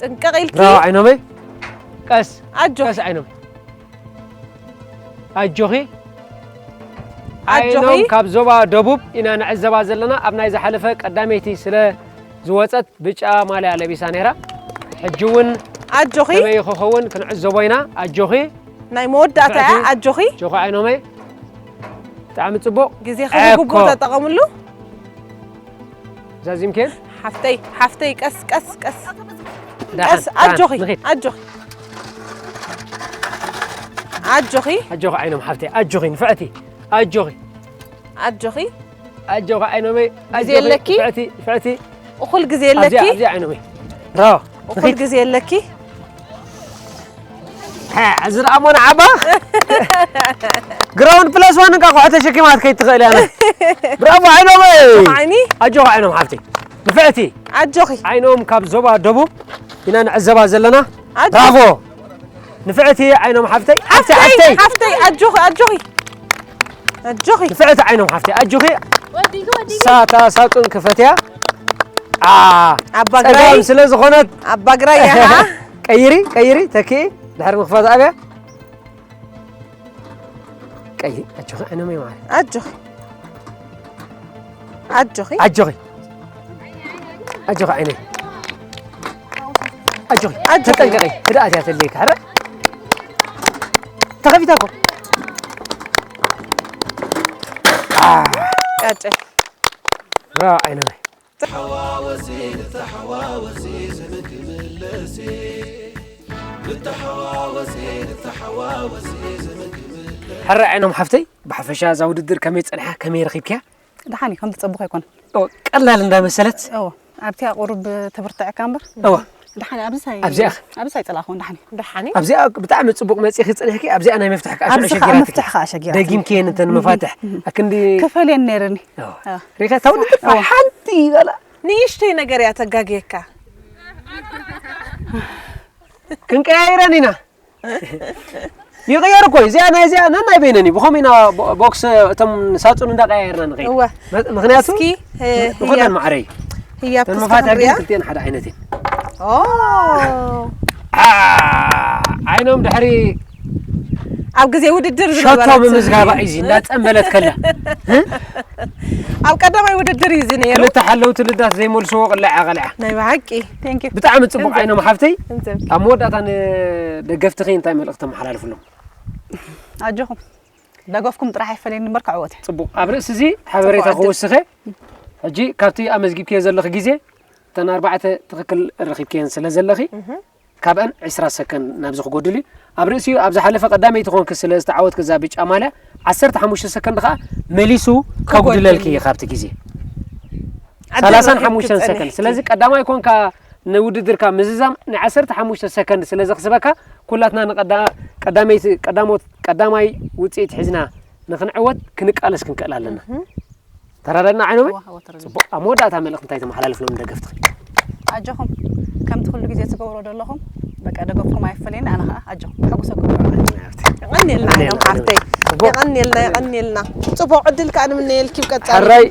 ጥንቅቕ ኢልኪ ብራቮ ዓይኖመይ። ቀስ። ኣጆኺ ቀስ ዓይኖም። ኣጆኺ። ኣጆኺ። ዓይኖም ካብ ዞባ ደቡብ ኢና ንዕዘባ ዘለና። ኣብ ናይ ዝሓለፈ ቀዳመይቲ ስለ ዝወጸት ብጫ ማልያ ለቢሳ ነይራ። ሕጂ እውን ኣጆኺ ከመይ ክኸውን ክንዕዘቦ ኢና። ኣጆኺ። ናይ መወዳእታ እያ ብፍዕቲ። ኣጆኺ ኣጆኺ ዓይኖመይ። ብጣዕሚ ጽቡቕ። ግዜ ዕኮ። ብግቡእ ተጠቐምሉ ዛዚምኬን። ሓፍተይ ሓፍተይ ቀስ ቀስ ቀስ ደሓን፣ ቀስ ደሓን፣ ኣጆኺ ንኺድ። ኣጆኺ ኣጆኺ ኣጆኺ ዓይኖም ሓፍተይ፣ ኣጆኺ ንፍዕቲ፣ ኣጆኺ። ኣጆኺ ኣጆኺ ዓይኖመይ፣ ግዜ ኣጆኺ ኣለኪ? ንፍዕቲ፣ ንፍዕቲ። እኹል ግዜ ኣብዚኣ፣ ኣለኪ ኣብዚኣ ዓይኖመይ። ራዋ፣ እኹል ንኺድ። ግዜ ኣለኪ ሓ፣ እዚ ደኣ እሞ ንዓባ። ግራውንድ ፕለስ ዋን እንካ ኩሖ ተሸኪማት ከይትኽእል እያ። ብራቮ ዓይኖመይ። ዓይኒ ኣጆኺ ዓይኖም ሓፍተይ። ንፍዕቲ። ኣጆኺ ዓይኖም ካብ ዞባ ደቡብ ኢና ንዕዘባ ዘለና። ኣጆኺ። ብራቮ። ንፍዕቲ ዓይኖም ሓፍተይ። ኣብቲ ሓፍተይ ሓፍተይ። ሓፍተይ ኣጆኺ ኣጆኺ ኣጆኺ። ንፍዕቲ ዓይኖም ሓፍቲ ኣጆኺ። ወዲጉ ወዲጉ ሳታ ሳጡን ክፈትያ። አ ኣባግራይ ጸጋም ስለ ዝኾነት ኣባግራይ ያሃ ቀይሪ ቀይሪ ተኪ ድሕሪ ምኽፋት ኣብያ። ቀይሪ ኣጆኺ ዓይኖም ይማሪ ኣጆኺ ኣጆኺ ኣጆኺ ኣጆኺ ዓይነይ ኣጆኺ ኣጆኺ። ተጠንቀቂ። ህድኣት እያ ተድልየካ ሕረ ተኸፊታ እኮ ቀጭ ብራቮ ዓይነይ ሕረ ዓይኖም ሓፍተይ ብሓፈሻ እዛ ውድድር ከመይ ጸንሓ ከመይ ረኺብክያ? ደሓን እዩ፣ ከምቲ ጸቡቕ ኣይኮነን። ኦ፣ ቀላል እንዳመሰለት እዎ ኣብቲኣ ቁሩብ ተብርትዐካ እምበር እዋ ደሓን ኣብዚ ሳይ ኣብዚኣ? ኣብዚ ሳይ ጸላኹን ደሓን እዩ። ደሓኒ ኣብዚኣ ብጣዕሚ ጽቡቅ መጺኺ ጽኒሕኪ ኣብዚኣ ናይ መፍትሕ ከዓ ኣብዚ ሽዑ ከዓ ሸጊራትኪ መፍትሕ ከዓ ሸጊራትኒ። ደጊምኪ እንተን መፋትሕ ኣክንዲ ክፈልየን ነይርኒ። እዋ። እዋ። ሪኻ ታውኒ ሓንቲ ይበላ ንእሽተይ ነገር እያ ተጋግየካ ክንቀያይረን ኢና ይቕየር እኮ እዩ። እዚኣ ናይ እዚኣ ነናይ በይነን እዩ። ብኸምኡ ኢና ቦ- ቦክስ እቶም ሳጹን እንዳቀያየርና ንኸይድ። እወ። መ- ምኽንያቱ እስኪ እ፣ ንኹለን ህያብ- ማዕረ እዩ። ህያብ እተን ክስተ መፋትሕ ግን ክንሪኣ ክልቲኤን ሓደ ዓይነት እየን። ኦ ዓ፣ ዓይኖም ድሕሪ ኣብ ግዜ ውድድር ሸቶ ዝነበረት ምምዝጋባ እዩ እዚ እንዳጸንበለት ከላ ኣብ ቀዳማይ ውድድር እዩ እዚ ነይሩ ክልተ ሓለውቲ ልዳት ዘይመልስዎ ቅልዓ ቅልዓ ናይ ብሓቂ Thank you። ብጣዕሚ ጽቡቅ ዓይኖም ሓፍተይ እንዘብ ኣብ መወዳእታ ንደገፍትኺ እንታይ መልእኽቲ ተመሓላልፍሎም? ኣጆኹም ደገፍኩም ጥራሕ ኣይፈለየኒ እምበር ክዕወት እየ። ጽቡቅ ኣብ ርእሲ እዚ ሓበሬታ ጽቡቅ ዕድል። ክወስኸ ሕጂ ካብቲ ኣመዝጊብክዮ ዘለኺ ግዜ እተን ኣርባዕተ ትኽክል ረኺብክየን ስለ ዘለኺ ካብአን ዕስራ ሰከንድ ናብዚ ክጎድል እዩ። ኣብ ርእሲኡ ኣብ ዝሓለፈ ቀዳመይቲ ኮንኪ ስለ ዝተዓወትኪ እዛ ብጫ ማልያ ዓሰርተ ሓሙሽተ ሰከንድ ከዓ መሊሱ ከጉድለልኪ እዩ ካብቲ ግዜ ሰላሳን ሓሙሽተን ሰከንድ። ስለዚ ቀዳማይ ኮንካ ንውድድርካ ምዝዛም ን ዓሰርተ ሓሙሽተ ሰከንድ ስለ ዘኽስበካ ኩላትና ንቀዳመይቲ ቀዳሞት ቀዳማይ ውፅኢት ሒዝና ንክንዕወት ክንቃለስ ክንክእል ኣለና። ተራዳድና ዓይኖመ? እዋ፣ እዋ፣ ተረዲኤ። ጽቡቕ። ኣብ መወዳእታ መልእኽቲ እንታይ ተመሓላልፍሎም ንደገፍትኺ? ኣጆኹም ከምቲ ኩሉ ግዜ ትገብሮ ዘለኹም በቃ ደገፍኩም ኣይፈለየኒ። ኣነ ከዓ ኣጆኹም ሕጉሰኩም። የቐንየልና የቐንየልና። እዮም ሓፍተይ ጽቡቕ። የቐንየልና የቐንየልና ጽቡቕ ዕድል ከዓ ንምነየልኪ ቀጻሊ ሕራይ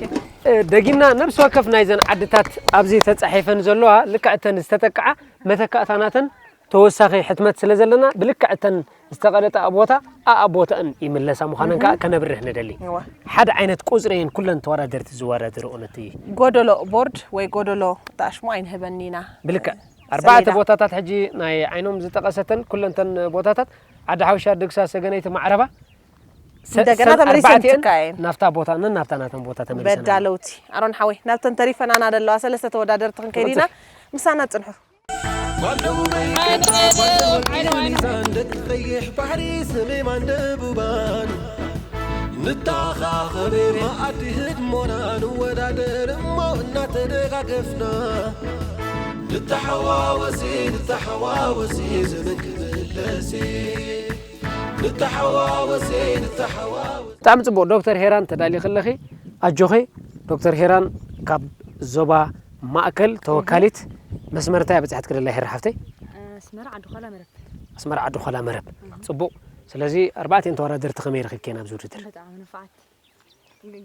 እ፣ ደጊምና ነብሲ ወከፍ ናይዘን ዓድታት ኣብዚ ተጻሒፈን ዘለዋ ልክዕ እተን ዝተጠቅዓ መተካእታናተን ተወሳኺ ሕትመት ስለ ዘለና ብልክዕ እተን ዝተቐለጣ ቦታ ኣኣቦተአን ይምለሳ ምዃነን ከዓ ከነብርህ ንደሊ። እዋ። ሓደ ዓይነት ቁጽሪ እየን ኩለን ተወዳደርቲ ዝወዳደርኦ ነቲ ጎደሎ ቦርድ ወይ ጎደሎ ተኣሽሙ ኣይንህበን ኢና። ብልክዕ ኣርባዕተ ሰሌዳ። ቦታታት ሕጂ ናይ ዓይኖም ዝጠቐሰተን ኩለንተን ቦታታት ዓዲ ሓውሻ፣ ድግሳ፣ ሰገነይቲ፣ ማዕረባ ሰ- እንደገና ሰብ ተመሊሰን ኣርባዕቲኤን ትካየን። ናብታ ቦታን ናብታ ናተን ቦታ ተመሊሰን ኣለዋ። በዳለውቲ ኣሮን ሓወይ ናብተን ተሪፈናና ዘለዋ ሰለስተ ተወዳደርቲ ክንከይድ ኢና። ምሳና ጽንሑ። ሚዛን ደቂ ቀይሕ ባሕሪ ሰሜማን ደቡባን ንተኻኸብ መኣዲ ህድሞና ንወዳደር እሞ እናተደጋገፍና ንተሓዋወሲ ንተሓዋወሲ ዘመን ክምለሲ ንተሓዋወሲ ንተሓዋወሲ ብጣዕሚ ጽቡቕ ዶክተር ሄራን ተዳሊኺ ኣለኺ። ኣጆኺ ዶክተር ሄራን ካብ ዞባ ማእከል ተወካሊት መስመር እንታይ በጺሓት ክደላ ሄራ ሓፍተይ? ኣስመራ ዓዲ ዃላ መረብ። ኣስመራ ዓዲ ዃላ መረብ። ጽቡቕ። ስለዚ ኣርባዕቲኤን ተወዳደርቲ ከመይ ረኺብክየን ኣብዚ ውድድር? ብጣዕሚ ንፉዓት።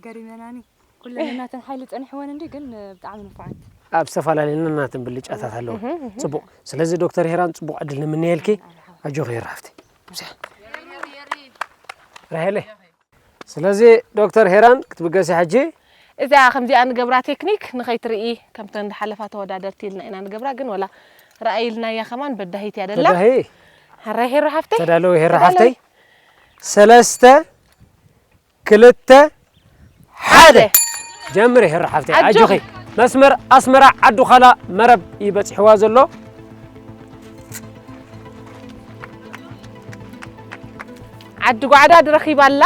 ገሪመናኒ። ኩለን ናተን ሓይሊ ጸኒሕወን እንዲ ግን ብጣዕሚ ንፉዓት። ኣብ ዝተፈላለየ ናተን ብልጫታት ኣለዎ። ጽቡቕ። ስለዚ ዶክተር ሄራን ጽቡቕ ዕድል ንምነየልኪ። ኣጆኺ ሄራ ሓፍተይ። ራሄለ። ስለዚ ዶክተር ሄራን ክትብገሲ ሕጂ እዚኣ ከምዚኣ ንገብራ ቴክኒክ ንኸይትርኢ ከምተን ዝሓለፋ ተወዳደርቲ ኢልና ኢና ንገብራ ግን ወላ ረኣይ ኢልናያ ከማን በዳሂት እያ ደላ በዳሂ ሕራይ ሄሮ ሓፍተይ ተዳለዊ ሄራ ተዳለዊ። ሓፍተይ ሰለስተ ክልተ ሓደ ጀምሪ ሄራ ሓፍተይ ኣጆኺ። ኣጆኺ መስመር ኣስመራ ዓዲ ዃላ መረብ እዩ በፂሕዋ ዘሎ ዓዲ ጓዕዳ ድረኺባ ኣላ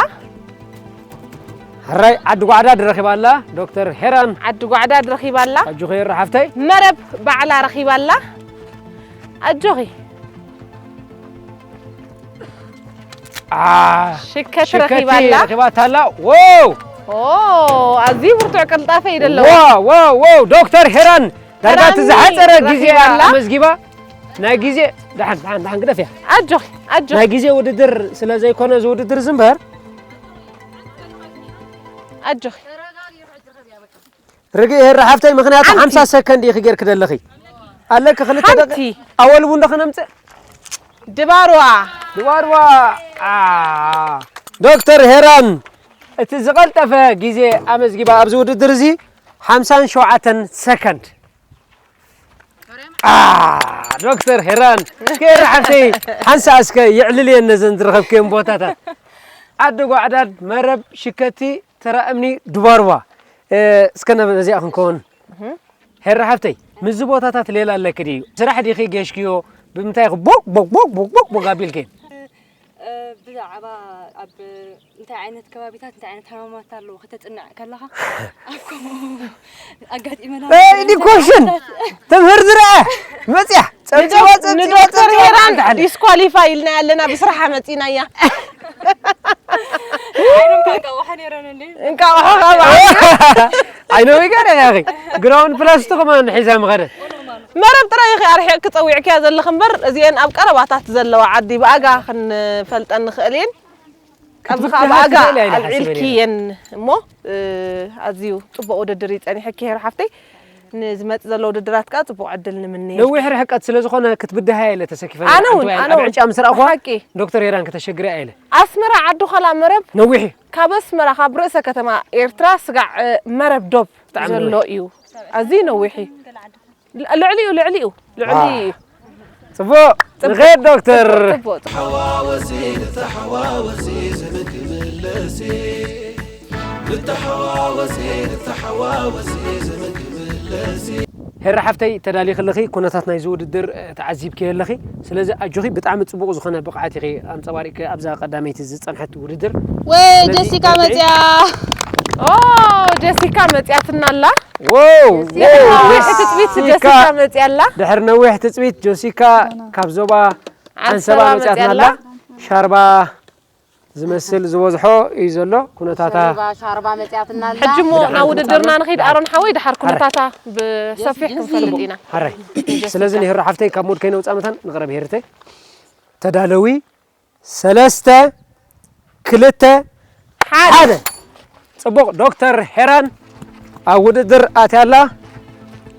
ሕራይ ዓዲ ጓዕዳ ድረኺባ ኣላ ዶክተር ሄራን ዓዲ ጓዕዳ ድረኺባ ኣላ ኣጆኺ ሄራ ሓፍተይ መረብ ባዕላ ረኺባ ኣላ ኣጆኺ ዓ፣ ሽከቲ ሽከቲ ረኺባ ኣላ ረኺባታ ኣላ። ዋው ኦ ኣዝዩ ብርቱዕ ቅልጣፈ እዩ ዘለዎ ዋው ዋው ዋው ዶክተር ሄራን ዳርጋ እቲ ሄራን ዝሓፀረ ግዜ ረኺባ ኣላ። ኣመዝጊባ ናይ ግዜ ደሓን ደሓን ደሓን ግደፍያ ኣጆኺ ኣጆኺ ናይ ግዜ ውድድር ስለ ዘይኮነ እዚ ውድድር እዚ እምበር ኣጆኺ። ርግእ ሄራ ሓፍተይ፣ ምኽንያቱ ሓንቲ። ሓምሳ ሰከንድ ኢኺ ጌርኪ ዘለኺ። ኣለኪ ክልተ ሓንቲ። ደቂ-፣ ኣወል ቡን ዶ ክነምጽእ? ድባርዋ። ድባርዋ። ዓ። ዶክተር ሄራን፣ እቲ ዝቐልጠፈ ግዜ ኣመዝጊባ ኣብዚ ውድድር እዚ ሓምሳን ሸውዓተን ሰከንድ። ዓ፣ ዶክተር ሄራን፣ እስከ ሄራ ሓፍተይ፣ ሓንሳእ እስከ የዕልልየን ነዘን ዝረኸብክየን ቦታታት። ዓዲ ጓዕዳድ፣ መረብ፣ ሽከቲ፣ ተራ እምኒ፣ ድባርዋ። እ፣ እስከ ነዚኣ ክንከውን። ሄራ ሓፍተይ፣ ምስዚ ቦታታት ሌላ ኣለኪ ድዩ? ስራሕ ዲኺ ጌሽክዮ? ብምንታይ ኢኺ ቦቅ፣ ቦቅ፣ ቦቅ፣ ቦቅ፣ ቦቅ፣ ቦቅ ኣቢልክየን? እ፣ ብዛዕባ ኣብ እንታይ ዓይነት ከባቢታት እንታይ ዓይነት ሃማማት ኣለዎ ከተጽንዕ ከለኻ ኣብ ከምኡ ኣጋጢመና እ፣ ዲኮሽን ትምህርቲ ርአ መጽያ ጸብጺባ፣ ጸብጺባ፣ ንዶክተር ጸብጺባ ሄራን እንዳሓለ። ዲስኳሊፋይ ኢልና ኣለና ብስራሓ መጺናያ። ዓይኖም ካቃ ወሓ ነይረን እንዴ? እንቃቑሖ ካብ ዓይኖም ይገርም ያኺ። ግራውንድ ፕላስ ቱ ከማን ሒዛ ምኸደት። መረብ ጥራይ ኢኺ ኣርሒቕኪ ጸዊዕክያ ዘለኺ እምበር፣ እዚኤን ኣብ ቀረባታት ዘለዋ ዓዲ ብኣጋ ክንፈልጠን ንኽእል እየን። ኣብዚ ከዓ ክትብድሃ ብኣጋ ትኽእል እያ ኢለ ሓሲበ ነይረ። ኣልዒልክየን እሞ፣ እ፣ ኣዝዩ ጽቡቕ ውድድር እዩ ጸኒሕኪ ሄር ሓፍተይ። ንዝመጽእ ዘሎ ውድድራት ከዓ ጽቡቕ ዕድል ንምነየልኪ። ነዊሕ ርሕቀት ስለ ዝኾነ ክትብድሃ እየ ኢለ ተሰኪፈ ነይረ። ኣነ እውን፣ ሓንቲ ኣነ ኣብ እውን። ዕጫ ምስ ረኣኹዋ ሓቂ። ዶክተር ሄራን ከተሸግርያ እየ ኢለ። ኣስመራ ዓዲ ዃላ መረብ? ነዊሕ እዩ። ካብ ኣስመራ፣ ካብ ርእሰ ከተማ ኤርትራ ስጋዕ፣ እ፣ መረብ ዶብ ብጣዕሚ ዘሎ ነዊሕ። እዩ። ኣዝዩ ነዊሕ እዩ። ል-፣ ልዕሊኡ፣ ልዕሊኡ፣ ልዕሊኡ እዩ። ጽቡቕ። ጽቡቕ። ንኸይድ ዶክተር። ጽቡቕ፣ ጽቡቕ። ተሓዋወሲ፣ ተሓዋወሲ፣ ዝምግብ ለሲ። ብተሓዋወሲ፣ ተሓዋወሲ፣ ዝምግብ ለሲ። ሄራ ሓፍተይ፣ ተዳሊኺ ኣለኺ፣ ኩነታት ናይዚ ውድድር፣ እ፣ ተዓዚብኪ ኣለኺ። ስለዚ ኣጆኺ፣ ብጣዕሚ ጽቡቕ ዝኾነ ብቕዓት ኢኺ ኣንጸባሪቕኪ ኣብዛ ቀዳመይቲ ዝጸንሐት ውድድር። ወይ ስለዚ ጀሲካ በርትዒ። መጽያ። ኦ፣ ጀሲካ መጽያትና ኣላ። ዎው! ድሕሪ ነዊሕ ትጽቢት ጀሲካ መጽያ ኣላ። ድሕሪ ነዊሕ ትጽቢት ጆሲካ ካብ ዞባ ዓንሰባ ዓንሰባ መጽያትና መጽያ ኣላ። ኣላ። ሻርባ ዝመስል ዝበዝሖ እዩ ዘሎ ኩነታታ። ሻርባ፣ ሻርባ መጽያትና ኣላ። ሕጂ እሞ ናብ ውድድርና ንኸይድ ኣሮን ሓወይ፣ ድሓር ኩነታታ ብሰፊሕ ክንፈልጥ ኢና። ሓራይ። ስለዚ ንሄሮ ሓፍተይ ካብ ሞድ ከይነውጻእ መታን ንቕረብ ሄርተይ። ተዳለዊ። ሰለስተ፣ ክልተ፣ ሓደ። ሓደ። ጽቡቕ፣ ዶክተር ሄራን ኣብ ውድድር ኣትያ ኣላ።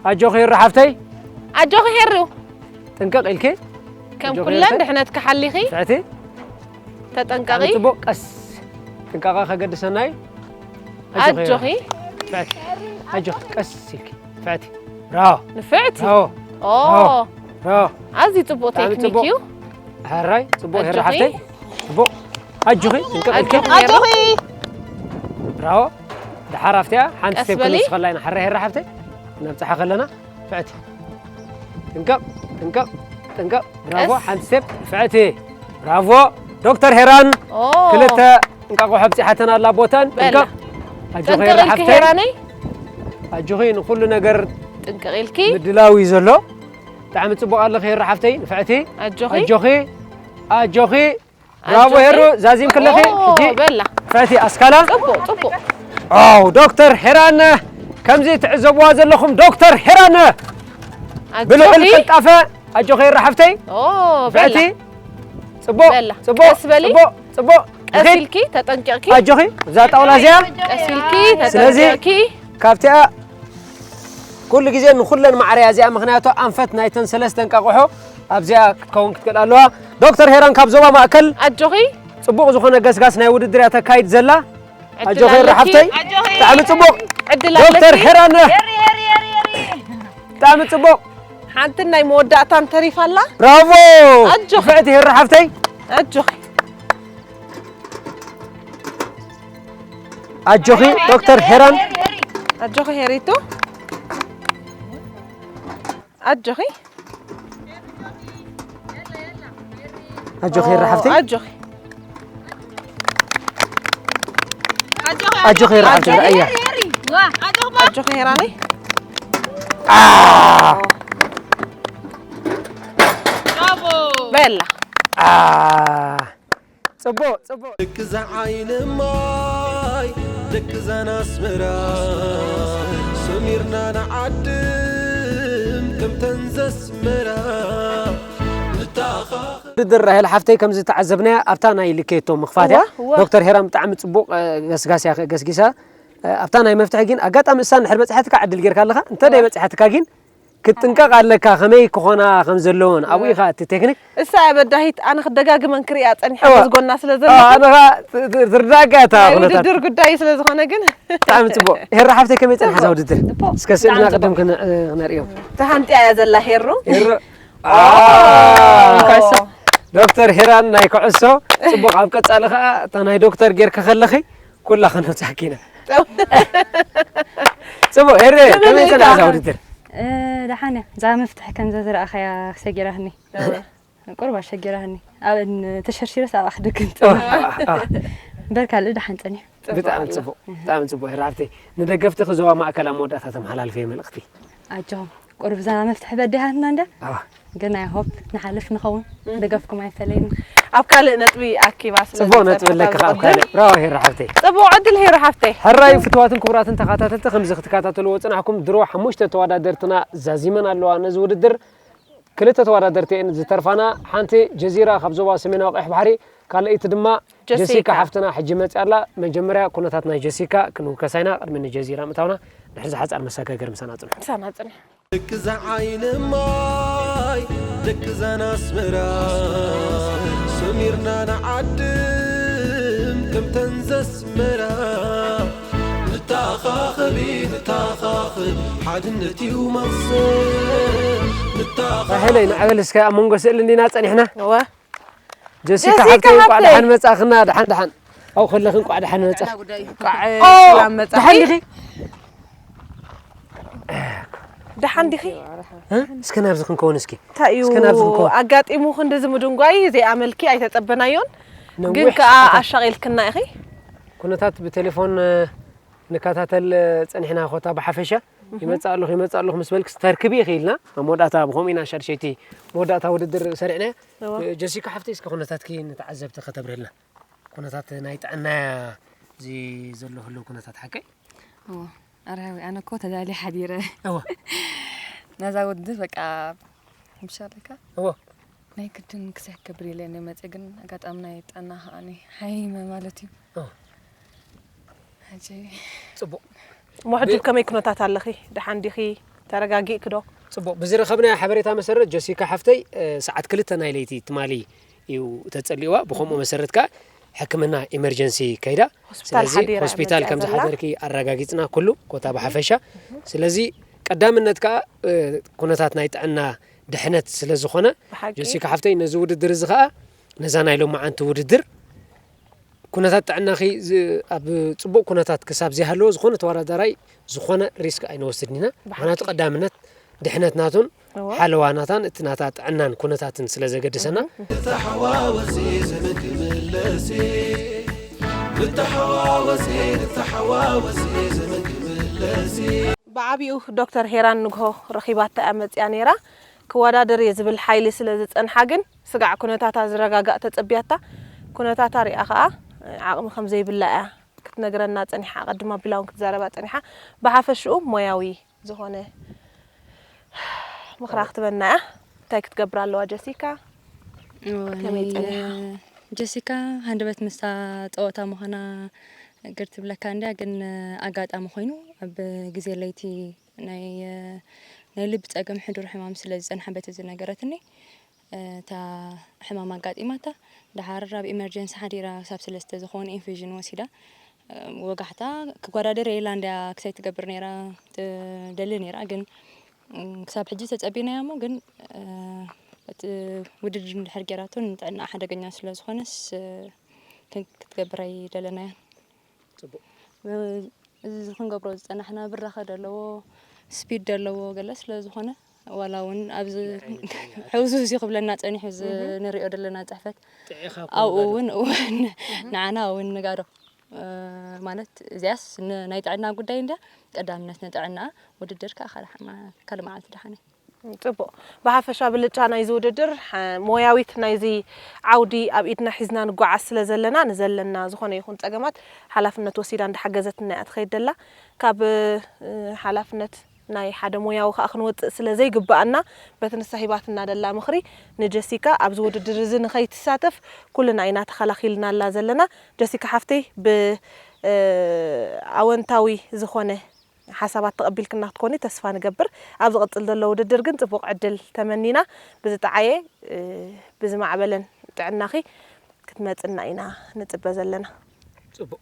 ኣጆኺ ሄሩ ሓፍተይ። ኣጆኺ ሄሩ። ጥንቅቕ ኢልኪ። ከም ኣጆኺ ኩለን ሄርተይ። ድሕነትኪ ሓሊኺ። ፍዕቲ። ተጠንቀቒ። ብጣዕሚ ጽቡቕ፣ ቀስ። ጥንቃቐ ከገድሰና እዩ። ኣጆኺ። ኣጆኺ። ፍዕቲ። ኣጆኺ፣ ቀስ ኢልኪ። ፍዕቲ። ብራቮ። ንፍዕቲ። ብራቮ። ኦ። ብራቮ። ብራቮ። ኣዝዩ ጽቡቕ ብጣዕሚ ቴክኒክ ጽቡቕ። እዩ። ሕራይ፣ ጽቡቕ ሄራ ኣጆኺ። ሓፍተይ። ጽቡቕ። ኣጆኺ፣ ጥንቅቕ ኢልኪ። ኣጆኺ ሄሩ። ኣጆኺ። ብራቮ። ደሓር ኣብቲኣ ሓንቲ ቀስ ስቴፕ በሊ። ክንወስኸላ ኢና። ሕራይ ሄራ ሓፍተይ። ነብጽሓ ከለና። ፍዕቲ። ጥንቅቕ፣ ጥንቅቕ፣ ጥንቅቕ። ብራቮ። ቀስ። ሓንቲ ስቴፕ። ፍዕቲ። ብራቮ። ዶክተር ሄራን። ኦ። ክልተ እንቃቑሖ ኣብጺሓተን ኣላ ቦታን። በላ። ጥንቅቕ። ኣጆኺ ጥንቅቕ ሄራ ኢልኪ ሓፍተይ። ሄራነይ። ኣጆኺ ንኹሉ ነገር ጥንቅቕ ኢልኪ። ምድላው እዩ ዘሎ። ብጣዕሚ ጽቡቕ ኣለኺ ሄራ ሓፍተይ። ንፍዕቲ። ኣጆኺ። ኣጆኺ። ኣጆኺ። ብራቮ ኣጆኺ። ሄሩ፣ ዛዚምክለኺ። ኦ፣ ሕጂ በላ። ፍዕቲ ኣስካላ። ጽቡቕ፣ ጽቡቕ። ኦ፣ ዶክተር ሄራን፣ ከምዚ ትዕዘብዋ ዘለኹም ዶክተር ሄራን ኣጆኺ። ብልዑል ቅልጣፈ። ኣጆኺ ሄራ ሓፍተይ። ኦ፣ በላ። ፍዕቲ። ጽቡቕ፣ በላ። ጽቡቕ፣ ቀስ በሊ። ጽቡቕ፣ ጽቡቕ። ቀስ ንኺድ። ኢልኪ፣ ተጠንቂቕኪ። ኣጆኺ፣ እዛ ጣውላ እዚኣ። ቀስ ኢልኪ፣ ስለዚ ተጠንቂቕኪ። ካብቲኣ ኩሉ ግዜ ንኹለን ማዕረያ እዚኣ፣ ምኽንያቱ ኣንፈት ናይተን ሰለስተ እንቃቑሖ ኣብዚኣ ክትከውን ክትክእል ኣለዋ። ዶክተር ሄራን ካብ ዞባ ማእከል ኣጆኺ። ጽቡቕ ዝኾነ ገስጋስ ናይ ውድድር እያ ተካይድ ዘላ። ዕድል ኣጆኺ ኣለኪ። ሓፍተይ። ኣጆኺ። ብጣዕሚ ጽቡቕ። ዕድል ዶክተር ኣለኪ። ሄራን። ብጣዕሚ ጽቡቕ። ሓንትን ናይ መወዳእታን ተሪፋ ኣላ። ብራቮ። ኣጆኺ። ንፍዕቲ ሄራ ሓፍተይ። ኣጆኺ። ኣጆኺ ዶክተር ሄራን። ኣጆኺ ሄሪቱ። ኣጆኺ። ኣጆኺ ሄራ ሓፍተይ። ኣጆኺ። ኣጆኺ ሄራ ሓፍተይ፣ ኣያ። ኣጆኺ ሄራነይ። አ። በላ። አ። ጽቡቕ፣ ጽቡቕ። ደቂ እዛ ዓይኒ ማይ፣ ደቂ እዛን ኣስመራ፣ ሰሚርና ንዓድም ከምተን ዘስመራ። ንተኣኻኸብ። ውድድር ራሄል ሓፍተይ ከም ዝተዓዘብናያ ኣብታ ናይ ልኬቶ ምኽፋት እያ። እዋ፣ እዋ። ዶክተር ሄራን ብጣዕሚ ጽቡቕ፣ እ፣ ገስጋስ እያ ገስጊሳ። ኣብታ ናይ መፍትሒ ግን ኣጋጣሚ እሳ እንድሕር በጽሓትካ ዕድል ጌርካ ኣለኻ፣ እንተ ደይ በጽሓትካ ግን ክትጥንቀቕ ኣለካ፣ ከመይ ክኾና ከም ዘለዎን። ኣብኡ ኢኻ እቲ ቴክኒክ። እሳ እያ በዳሂት፣ ኣነ ክደጋግመን ክሪኣ ጸኒሐ፣ እዋ። ምስ ጎና ስለ ዘለኹ። ኣነ ኸኣ ት-፣ ት-፣ ትርዳእካ እያ እታ ናይ ኩነታት። ውድድር ጉዳይ ስለ ዝኾነ ግን። ብጣዕሚ ጽቡቕ። ሄራ ሓፍተይ ከመይ ጸኒሓ እዛ ጽቡቕ። ውድድር? ጽቡቕ። እስከ ስእልና ብጣዕሚ ቅድም ጽቡቕ። ክን-፣ ክነርእዮ። ተሃንጥያ እያ ዘላ ሄሩ። ሄሩ። ኦ። ዶክተር ሄራን ናይ ኩዕሶ። ጽቡቕ፣ ኣብ ቀጻሊ ኸኣ እታ ናይ ዶክተር ጌርካ ከለኺ ኩላ ከነብጻሕኪ ኢና። ጽቡቕ። ጽቡቕ፣ ሄሬ፣ ከመይ ከመይ ጸኒሓ እዛ ኢልካ? ውድድር? እ፣ ደሓን እያ። እዛ መፍትሒ ከምዛ ዝረኣኻያ ኣሸጊራትኒ። እወ። ቁሩብ ኣሸጊራትኒ። ኣብ እን-፣ ተሸርሺረስ ኣብኣ ክድግም ኦ፣ ጽኒሕ። ኣ፣ ኣ። እምበር ካልእ ደሓን ጸኒሑ። ጽቡቕ ብጣዕሚ ኣሎ። ጽቡቕ፣ ብጣዕሚ ጽቡቕ። ሄራ ሓፍተይ፣ ንደገፍትኺ ዞባ ማእከል ኣብ መወዳእታ ተመሓላልፍዮ መልእኽቲ። ኣጆኹም። ቁሩብ እዛ መፍትሒ በዲሃትና እንድያ። ኣዋ። ግን I hope ንሓልፍ ንኸውን። እም። ደገፍኩም ኣይፈለየና። ኣብ ካልእ ነጥቢ ኣኪባ ስለ ጽቡቕ ነጥቢ ዝጸንሐት ኣለካ ኣብ ካብ ዝቕድም። ካልእ። ብራቮ ሄራ ሓፍተይ። ጽቡቕ ዕድል ሄራ ሓፍተይ። ሕራይ ፍትዋትን ክቡራትን ተኸታተልቲ፣ ከምዚ ክትከታተልዎ ጽናሕኩም ድሮ ሓሙሽተ ተወዳደርትና ዛዚመን ኣለዋ ነዚ ውድድር። ክልተ ተወዳደርቲ እየን ዝተርፋና። ሓንቲ ጀዚራ ካብ ዞባ ሰሜናዊ ቀይሕ ባሕሪ፣ ካልኣይቲ ድማ ጀሲካ። ጀሲካ ሓፍትና ሕጂ መጽያ ኣላ። መጀመርያ ኩነታት ናይ ጀሲካ ክንውከሳ ኢና። ቅድሚ ንጀዚራ ምእታውና፣ ድሕሪ ዝሓጻር መሰጋገሪ ምሳና ጽንሑ። ምሳና ጽንሑ። ደቂ እዛ ዓይኒ ማይ፣ ደቂ እዛን ኣስመራ፣ ሰሚርና ንዓድም ከምተን ዘስመራ። ንተኣኻኸቢ፣ ንተኣኻኸቢ፣ ሓድነት እዩ መቕሰን። ንተኣኻኸቢ። ራሄለይ፣ ንዕበል እስከ ኣብ መንጎ ስእሊ እንዲና ጸኒሕና። እወ። ጀሲካ ጀሲካ ሓፍተይ፣ እንቋዕ ሓፍተይ። ደሓን መጻእኽና፣ ደሓን፣ ደሓን። ኣብኡ ከለኺ እንቋዕ ደሓን መጻእኺ። እንቋዕ ኦ፣ ሰላም መጻእኺ። ደሓን ዲኺ? ደሓን ዲኺ? እ? እስከ ናብዚ ክንከውን እስኪ። እንታይ እዩ እስከ ናብዚ ክንከውን። ኣጋጢሙ ክንድዚ ምድንጓይ ዘይኣመልኪ ኣይተጸበናዮን። ነዊሕ ግን ከኣ ሰዓታት። ኣሻቒልክና ኢኺ። ኩነታት ብቴሌፎን፣ እ፣ ንከታተል፣ እ፣ ጸኒሕና ኮታ ብሓፈሻ። እህ። ይመጽእ ኣለኹ፣ ይመጽእ ኣለኹ ምስ በልክስ ተርክቢ ኢኺ ኢልና። ኣብ መወዳእታ ብኸምኡ ኢና ሻድሸይቲ መወዳእታ ውድድር ሰሪዕናያ። እወ። እ፣ ጀሲካ ሓፍተይ እስከ ኩነታትኪ ንተዓዘብቲ ከተብርህልና። ኩነታት ናይ ጥዕና እዚ ዘሎ ህልው ኩነታት ሓቀይ? እወ። ኣርሃዊ፣ ኣነ እኮ ተዳልየ ሓዲረ። እወ። ነዛ ውድድር በቃ ምሻለካ? እወ። ናይ ግድን ክሰሕ ክገብር ኢለ እየ መፅእ፣ ግን ኣጋጣሚ ናይ ጥዕና ከዓኒ ሓይመ ማለት እዩ። እወ። ሕጂ ጽቡቕ። እሞ ሕጂ ብ- ከመይ ኩነታት ኣለኺ? ደሓን ዲኺ? ተረጋጊእኪ ዶ? ጽቡቕ። ብዝረኸብናዮ ሓበሬታ መሰረት ጀሲካ ሓፍተይ፣ እ፣ ሰዓት ክልተ ናይ ለይቲ ትማሊ እዩ ተጸሊእዋ። ብኸምኡ መሰረት ከኣ ሕክምና ኢመርጀንሲ ከይዳ። ሆስፒታል ስለዚ ሓዲራ ሆስፒታል መጽያ ከም ዘላ። ዝሓደርኪ ኣረጋጊጽና ኩሉ ኮታ ብሓፈሻ። ስለዚ ቀዳምነት ከኣ፣ እ፣ ኩነታት ናይ ጥዕና ድሕነት ስለ ዝኾነ፣ ብሓቂ። ጀሲካ ሓፍተይ ነዚ ውድድር እዚ ከኣ ነዛ ናይ ሎማዓንቲ ውድድር ኩነታት ጥዕናኺ ዝ-፣ ኣብ ጽቡቕ ኩነታት ክሳብ ዘይሃለወ ዝኾነ ተወዳዳራይ ዝኾነ ሪስክ ኣይንወስድን ኢና። ብሓቂ። ምኽንያቱ ቀዳምነት ድሕነት ናቱን እወ። ሓለዋ ናታን እቲ ናታ ጥዕናን ኩነታትን ስለ ዘገድሰና። እህ፣ እህ። ንተሓዋወስ ዘመን ክምለስ፣ ንተሓዋወስ፣ ንተሓዋወስ ዘመን ክምለስ። ብዓቢኡ ዶክተር ሄራን ንግሆ ረኺባታ እያ መጽያ ነይራ። ክወዳደር እየ ዝብል ሓይሊ ስለ ዝጸንሓ ግን ስጋዕ ኩነታታ ዝረጋጋእ ተጸብያታ። ኩነታታ ሪኣ ኸኣ ዓቕሚ ከም ዘይብላ እያ ክትነግረና ጸኒሓ። ኣቐድም ኣቢላ እውን ክትዛረባ ጸኒሓ። ብሓፈሽኡ ሞያዊ ዝኾነ ምኽራ ክትበና እያ። እንታይ ክትገብር ኣለዋ ጀሲካ? እወ፣ ከመይ ናይ፣ ጸኒሓ? ጀሲካ ሃንደበት ምስታ ጸወታ ምዃና ግር ትብለካ እንድያ፣ ግን ኣጋጣሚ ኮይኑ ኣብ ግዜ ለይቲ ናይ፣ ናይ ልቢ ጸገም ሕዱር ሕማም ስለ ዝጸንሓ በቲ ዝነገረትኒ፣ እታ ሕማም ኣጋጢማታ፣ ደሓር ኣብ ኢመርጀንሲ ሓዲራ ክሳብ ሰለስተ ዝኾነ ኢንፊዥን ወሲዳ፣ ወጋሕታ ክጓዳደር የላ እንድያ ክሳይ ትገብር ነይራ፣ ትደሊ ነይራ፣ ግን፣ እም፣ ክሳብ ሕጂ ተጸቢናያ እሞ፣ ግን፣ እ፣ እቲ ውድድር እንድሕር ጌራቶ ንጥዕና ሓደገኛ ስለ ዝኾነስ፣ እ፣ ክን-፣ ክትገብር ኣይደለናያን። ጽቡቕ። እ፣ እዚ ክንገብሮ ዝጸናሕና ብራኸ ደለዎ፣ ስፒድ ደለዎ ገለ ስለ ዝኾነ፣ ዋላ እውን ኣብዚ ናይ ዓይኒ ጥዕና። ሕውስውስ እዩ ክብለና ጸኒሑ፣ እዚ እህ። ንሪኦ ዘለና ጽሕፈት። ጥዒኻ ኣብኡ ክወዳደር። እውን፣ እውን እህ። ንዓና እውን ንጋዶ። እ፣ ማለት እዚኣስ ን-፣ ናይ ጥዕና ጉዳይ እንድያ፣ ቀዳምነት ንጥዕና፣ ውድድር ከኣ ካልእ ሓማ-፣ ካልእ መዓልቲ ደሓነ። ጽቡቕ። ብሓፈሻ ብልጫ ናይዚ ውድድር፣ ሓ-፣ ሞያዊት ናይዚ ዓውዲ ኣብ ኢድና ሒዝና ንጓዓዝ ስለ ዘለና፣ ንዘለና ዝኾነ ይኹን ጸገማት ሓላፍነት ወሲዳ እንዳሓገዘትና እያ ትኸይድ ደላ። ካብ፣ እ፣ ሓላፍነት ናይ ሓደ ሞያዊ ከኣ ክንወጽእ ስለ ዘይግብኣና፣ በቲ ንሳ ሂባትና ደላ ምኽሪ ንጀሲካ ኣብዚ ውድድር እዚ ንኸይትሳተፍ ኩልና ኢና ተኸላኺልናላ ዘለና። ጀሲካ ሓፍተይ፣ ብ- ኣወንታዊ ዝኾነ ሓሳባት ተቐቢልክና ክትኮኒ ተስፋ ንገብር። ኣብ ዝቕጽል ዘሎ ውድድር ግን ጽቡቕ ዕድል ተመኒና። ብዝጠዓየ ብዝማዕበለን ጥዕናኺ ክትመጽና ኢና ንጽበ ዘለና። ጽቡቕ።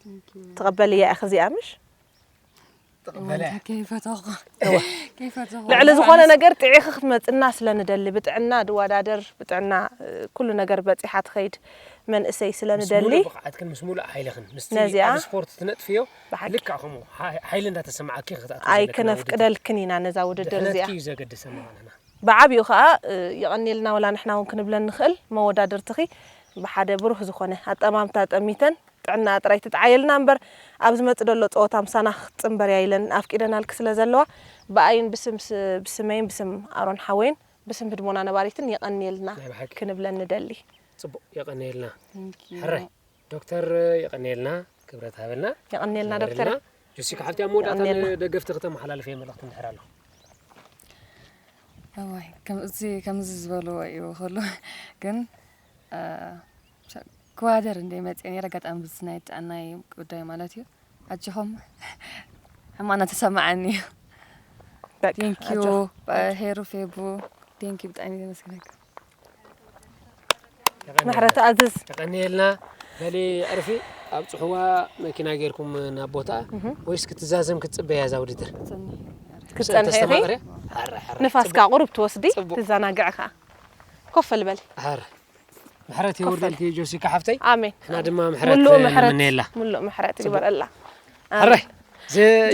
ትቐበልያ ኢኺ እዚኣ ምሽ? ተቐበለ። ከይፈተኹ ከይፈተኹ ልዕሊ ዝኾነ ነገር ጥዒኺ ክትመጽና ስለ ንደሊ፣ ብጥዕና ድወዳደር፣ ብጥዕና ኩሉ ነገር በጺሓ ትኸይድ መንእሰይ ስለ ምስ ንደሊ። ሙሉእ ብቕዓትክን ምስ ሙሉእ ሓይልኽን ምስቲ ነዚኣ ኣብ ስፖርት ትነጥፍዮ ብሓቂ። ልክዕ ከምኡ ሓ- ሓይሊ እንዳተሰማዓኪ ክትኣትዊ ኣይከነፍቅደልክን ኢና ነዛ ውድድር እዚኣ። ድሕነትኪ እዩ ዘገድሰና ማለት ና ብዓቢኡ ከዓ እ፣ የቐንየልና ወላ ንሕና እውን ክንብለን ንኽእል መወዳድርትኺ ብሓደ ብሩህ ዝኾነ ኣጠማምታ ጠሚተን ጥዕና ጥራይ ትጥዓየልና እምበር ኣብ ዝመጽእ ዘሎ ጸወታ ምሳና ክትጽንበርያ ኢለን ኣፍቂደናልኪ ስለ ዘለዋ ብኣይን ብስም ስ- ብስመይን ብስም ኣሮን ሓወይን ብስም ህድሞና ነባሪትን የቐንየልና ናይ ብሓቂ። ክንብለን ንደሊ። ጽቡቕ የቐንየልና Thank you። ሕራይ ዶክተር የቐንየልና ክብረት ሃበልና የቐንየልና ዶክተር። ነበረልና። ጆሲካ ሓብቲ ኣብ መወዳእታ የቐንየልና። ንደገፍቲ ከተመሓላልፍ የመልእኽቲ እንድሕር ኣለኹ እዋይ ከምዚ ከምዚ ዝበልዎ እዩ ኩሉ ግን እ፣ ክወዳደር እንደ መፅእ ነይረ ኣጋጣሚ ብዚ ናይ ጥዕናይ ጉዳይ ማለት እዩ ኣጆኹም ሕማና ተሰማዓኒ እዩ በቃ፣ ቴንኪዩ ኣጆኹ። ሄሩ ፌቡ ቴንኪዩ ብጣዕሚ ዘመስግነካ ምሕረት ኣዝዝ የቐንየልና በሊ ዕርፊ ኣብፅሕዋ መኪና ጌርኩም ናብ ቦታ ወይስ ክትዛዘም ክትፅበያ እዛ ውድድር ክትፀንሐ ኢኺ? ተስተማቕርያ ንፋስካ ቁሩብ ትወስዲ ጽቡቕ። ትዘናግዕ ከኣ ኮፍ ልበል ሓር ምሕረት የውርደልኪ ጆሲካ ሓፍተይ ኣሜን ንሕና ድማ ምሕረት ሙሉእ ምሕረት ንምነየላ ሙሉእ ምሕረት ይግበረላ ሕራይ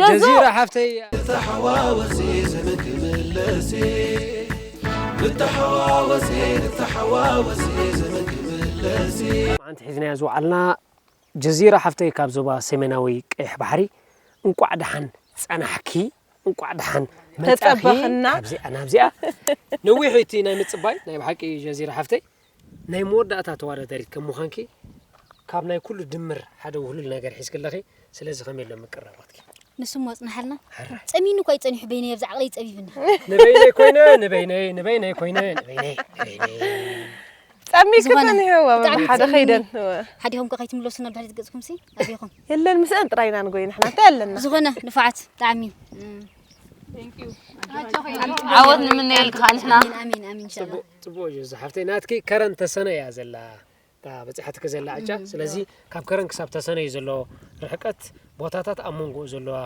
ጀዚራ ሓፍተይ ተሓዋወሲ ዘመን ክምለሲ ብተሓዋወሲ ተሓዋወሲ ዘመን ክምለሲ መዓንቲ ሒዝናዮ ዝወዓልና ጀዚራ ሓፍተይ ካብ ዞባ ሰሜናዊ ቀይሕ ባሕሪ እንቋዕ ደሓን ጸናሕኪ እንቋዕ ደሓን መጻኺ ተጸበኽና። ካብዚኣ ናብዚኣ ነዊሕ እቲ ናይ ምጽባይ ናይ ብሓቂ ጀዚራ ሓፍተይ ናይ መወዳእታ ተወዳዳሪት ከም ምዃንኪ ካብ ናይ ኩሉ ድምር ሓደ ውህሉል ነገር ሒዝክለኺ ስለዚ ከመይ ኣሎ ምቅራባትኪ ንስም ወጽናሓልና ጸሚኑ እኳ ይጸኒሑ በይነይ ኣብዚ ዓቕለይ ጸቢብኒ ንበይነይ ኮይነ ንበይነይ ንበይነይ ኮይነ ንበይነይ ንበይነይ ጸሚክ ዝኾነ ጸኒሕዎ ብጣዕሚ ሓደ ጸሚሙ። ከይደን ሓዲኹም ከ ከይትምለሱና ብድሕሪት ገጽኩምሲ ኣቤኹም የለን ምስአን ጥራይና ንጎይ ንሕና እንታይ ኣለና ዝኾነ ንፋዓት ብጣዕሚ ዓወት ንምነየልካ ንሕና ኣሚን ኣሚን ኣሚን ኢንሻኣላ ጽቡቅ እዩ ዝሓፍተይ ናትኪ ከረን ተሰነ እያ ዘላ እታ በፂሓትኪ ዘላ ዕጫ ስለዚ ካብ ከረን ክሳብ ተሰነ እዩ ዘሎ ርሕቀት ቦታታት ኣብ መንጎኡ ዘለዋ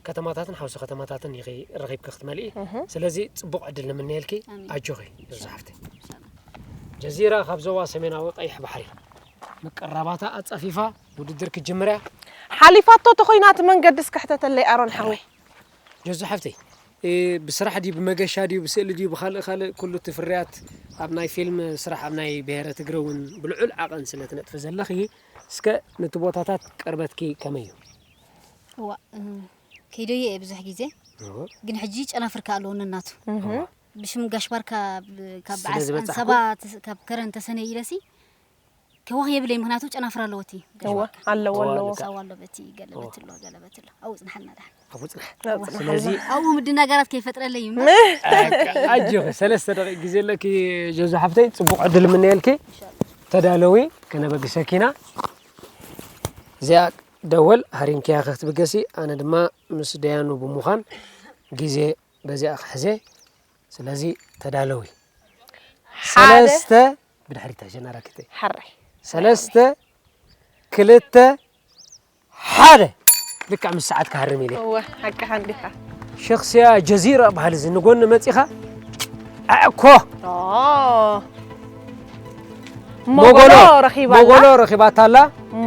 ከተማታትን ሓውሲ ከተማታትን ኢኺ ረኺብኪ ክትመልኢ ስለዚ ፅቡቅ ዕድል ንምነየልኪ ኣጆኺ ዞዞ ሓፍተይ ጀዚራ ካብ ዞባ ሰሜናዊ ቀይሕ ባሕሪ ምቅራባታ ኣፃፊፋ ውድድር ክጅምር እያ ሓሊፋቶ ተኾይና እቲ መንገዲ እስክሕተተለይ ኣሮን ሓወይ ጆዞ ሓፍተይ እ፣ ብስራሕ ድዩ ብመገሻ ድዩ ብስእሊ ድዩ ብካልእ ካልእ ኩሉ እቲ ፍርያት ኣብ ናይ ፊልም ስራሕ ኣብ ናይ ብሄረ ትግረ እውን ብልዑል ዓቐን ስለ ትነጥፊ ዘለኺ እስከ ነቲ ቦታታት ቀርበትኪ ከመይ እዩ እዋ እም፣ ከይደዮ እየ ብዙሕ ግዜ ግን ሕጂ ጨናፍር ከ ኣለዎ ነናቱ ብሽም ጋሽ ባርካ ብ- ካብ ስለ በዓስ ዝበጻሕኩ? ኣንሰባ ተስ- ካብ ከረን ተሰነ ኢለሲ ከዋኽ የብለይ ምክንያቱ ጨናፍር ኣለዎ እቲ ጋሽ እወ ባርካ ኣለዎ ኣለዎ ሳዋ ኣሎ በቲ ገለበት ኣሎ ገለበት ኣሎ ኣብኡ ጽንሓልና ዳ ኣብኡ ጽንሕ ኣብኡ ጽንሕ ስለዚ ኣብኡ ምድናጋራት ከይፈጥረለይ እዩ ኣጆኺ ሰለስተ ደቂቅ ግዜ ኣለኪ ጆዞ ሓፍተይ ጽቡቅ ዕድል ምነየልኪ ተዳለዊ ከነበግሰኪና እዚኣ ደወል ሃሪምክያ ክትብገሲ ኣነ ድማ ምስ ደያኑ ብምዃን ግዜ በዚኣ ክሕዘ ስለዚ ተዳለዊ ሓደ ሰለስተ ብድሕሪት ተሸናራክተ ሓራይ ሰለስተ ክልተ ሓደ ልክዕ ምስ ሰዓት ክሃርም ኢለ እወ ሓቅኻ እንዲኻ ሸኽስያ ጀዚራ ባህል እዚ ንጎኒ መፂኻ ኣዕኮ ኦ ሞጎሎ ሞጎሎ ረኺባ ኣላ ሞጎሎ ረኺባታ ኣላ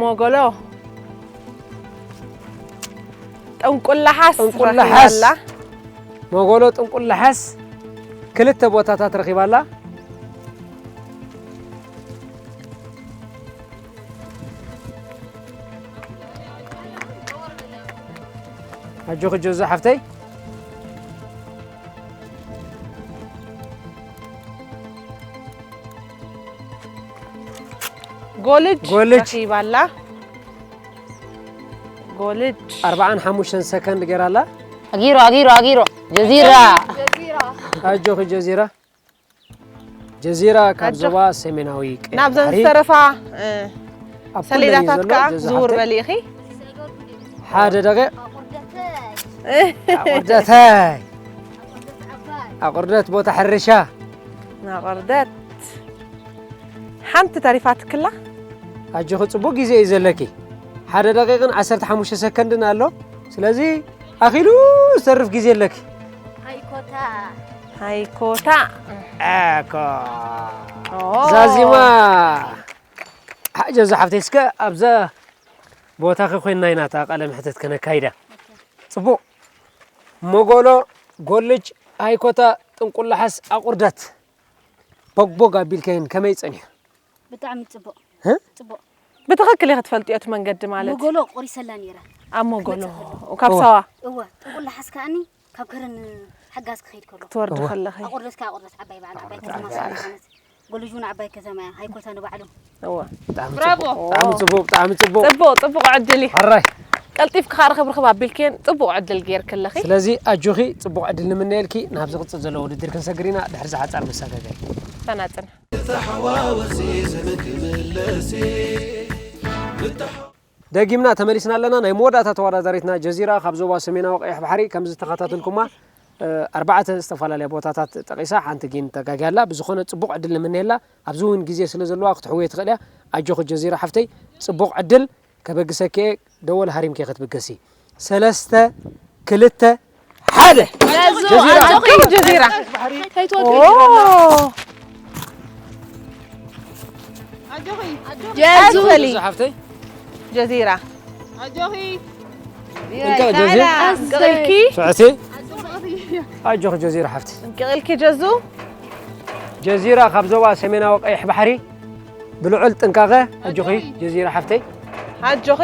ሞጎሎ ጥንቁላሓስ ጥንቁላሓስ ረኺባ ኣላ ሞጎሎ ጥንቁላሓስ ክልተ ቦታታት ረኺባ ኣላ ኣጆኺ ጆዞ ሓፍተይ ጎልጅ ጎልጅ። ረኺባ ኣላ ጎልጅ ኣርባዓን ሓሙሽተን ሰከንድ ገይራ ኣላ ኣጊሮ ኣጊሮ ኣጊሮ ጀዚራ ኣጆኺ ጀዚራ ጀዚራ ካብ ኣጆ- ዞባ ሰሜናዊ ቀይሕ ናብዘን ባሕሪ ዝተረፋ እ፣ ኣብ ኩለን እዩ ሰሌዳታት ዘሎ ከዓ ጀዞ ዝውር ሓፍተይ። በሊ ኢኺ ሓደ ደቂቕ። ኣቑርደተይ ኣቑርደተይ። ኣቑርደት ዓባይ ኣቑርደት ቦታ ሕርሻ። ናቑርደት ሓንቲ ተሪፋትክላ። ኣጆኺ ጽቡቕ ግዜ እዩ ዘለኪ። ሓደ ደቂቕን ዓሰርተ ሓሙሽተ ሰከንድን ኣሎ። ስለዚ ኣኺሉ ዝተርፍ ግዜ ኣለኪ። ሃይኮታ ሃይኮታ ኣኮ ኦ። ዛዚማ ሓጀ ዝሓፍተይ እስከ ኣብዛ ቦታኺ ኮይንና ኢና እታ ቃለ መሕተት ከነካይዳ። ጽቡቕ። መጎሎ፣ ጎልጅ፣ ሃይኮታ፣ ጥንቁላሓስ፣ ኣቑርደት። ቦግቦግ ኣቢልከይን ከመይ ጸኒሑ? ብጣዕሚ ጽቡቕ ህ? ጽቡቕ ብትኽክል ኢኺ ትፈልጥዮ እቲ መንገዲ ማለት መጎሎ ቆሪሰላ ነይረ ኣብ መጎሎ ትመጽእ ከላ። ካብ ሳዋ እወ ጥንቁላሓስ ከኣኒ ካብ ከረን ሓጋዝ ክኸይድ ከሎ ክትወርዲ እወ። ከለኺ ኣቑርደት ከኣ ኣቑርደት ዓባይ በዓል ዓባይ ከተማ ስለ ዝኾነት ጎልጅ እውን ዓባይ ከተማ እያ ሃይኮታ ንባዕሉ ብጣዕሚ ብራቮ። ጽቡቕ፣ ብጣዕሚ ጽቡቕ፣ ብጣዕሚ ጽቡቕ። ጽቡቕ ጽቡቕ ዕድል እዩ ኣራይ ቀልጢፍካ ከኣ ርኽብ ርኽብ ኣቢልክየን ጽቡቕ ዕድል ገይርክለኺ ስለዚ ኣጆኺ ጽቡቕ ዕድል ንምነየልኪ። ናብ ዝቕጽል ዘሎ ውድድር ክንሰግር ኢና ድሕሪ ዝሓጻር መሰጋገሪ። ተናጽን ደጊምና ተመሊስና ኣለና። ናይ መወዳእታ ተወዳዳሪትና ጀዚራ ካብ ዞባ ሰሜናዊ ቀይሕ ባሕሪ ከም ዝተኸታተልኩማ እ፣ ኣርባዕተ ዝተፈላለያ ቦታታት ጠቒሳ ሓንቲ ግን ተጋግያ ኣላ። ብዝኾነ ጽቡቕ ዕድል ንምነየላ ኣብዚ እውን ግዜ ስለ ዘለዋ ክትሕውዮ ትኽእል እያ። ኣጆኺ ጀዚራ ሓፍተይ ጽቡቕ ዕድል ከበግሰኪ እየ። ደወል ሃሪምኪ ክትብገሲ። ሰለስተ ክልተ ሓደ ጀዚራ ጀዚራ ከይትወድቂ ኦ። ጀዙ ኣዝበሊ ሓፍተይ ጀዚራ እንካ ጀዚራ ቀልኪ ፍዕቲ ኣጆኺ ጀዚራ ሓፍቲ እንቅቕልኪ ጀዙ ጀዚራ ካብ ዞባ ሰሜናዊ ቀይሕ ባሕሪ ብልዑል ጥንቃቐ ኣጆኺ ጀዚራ ሓፍተይ ኣጆኺ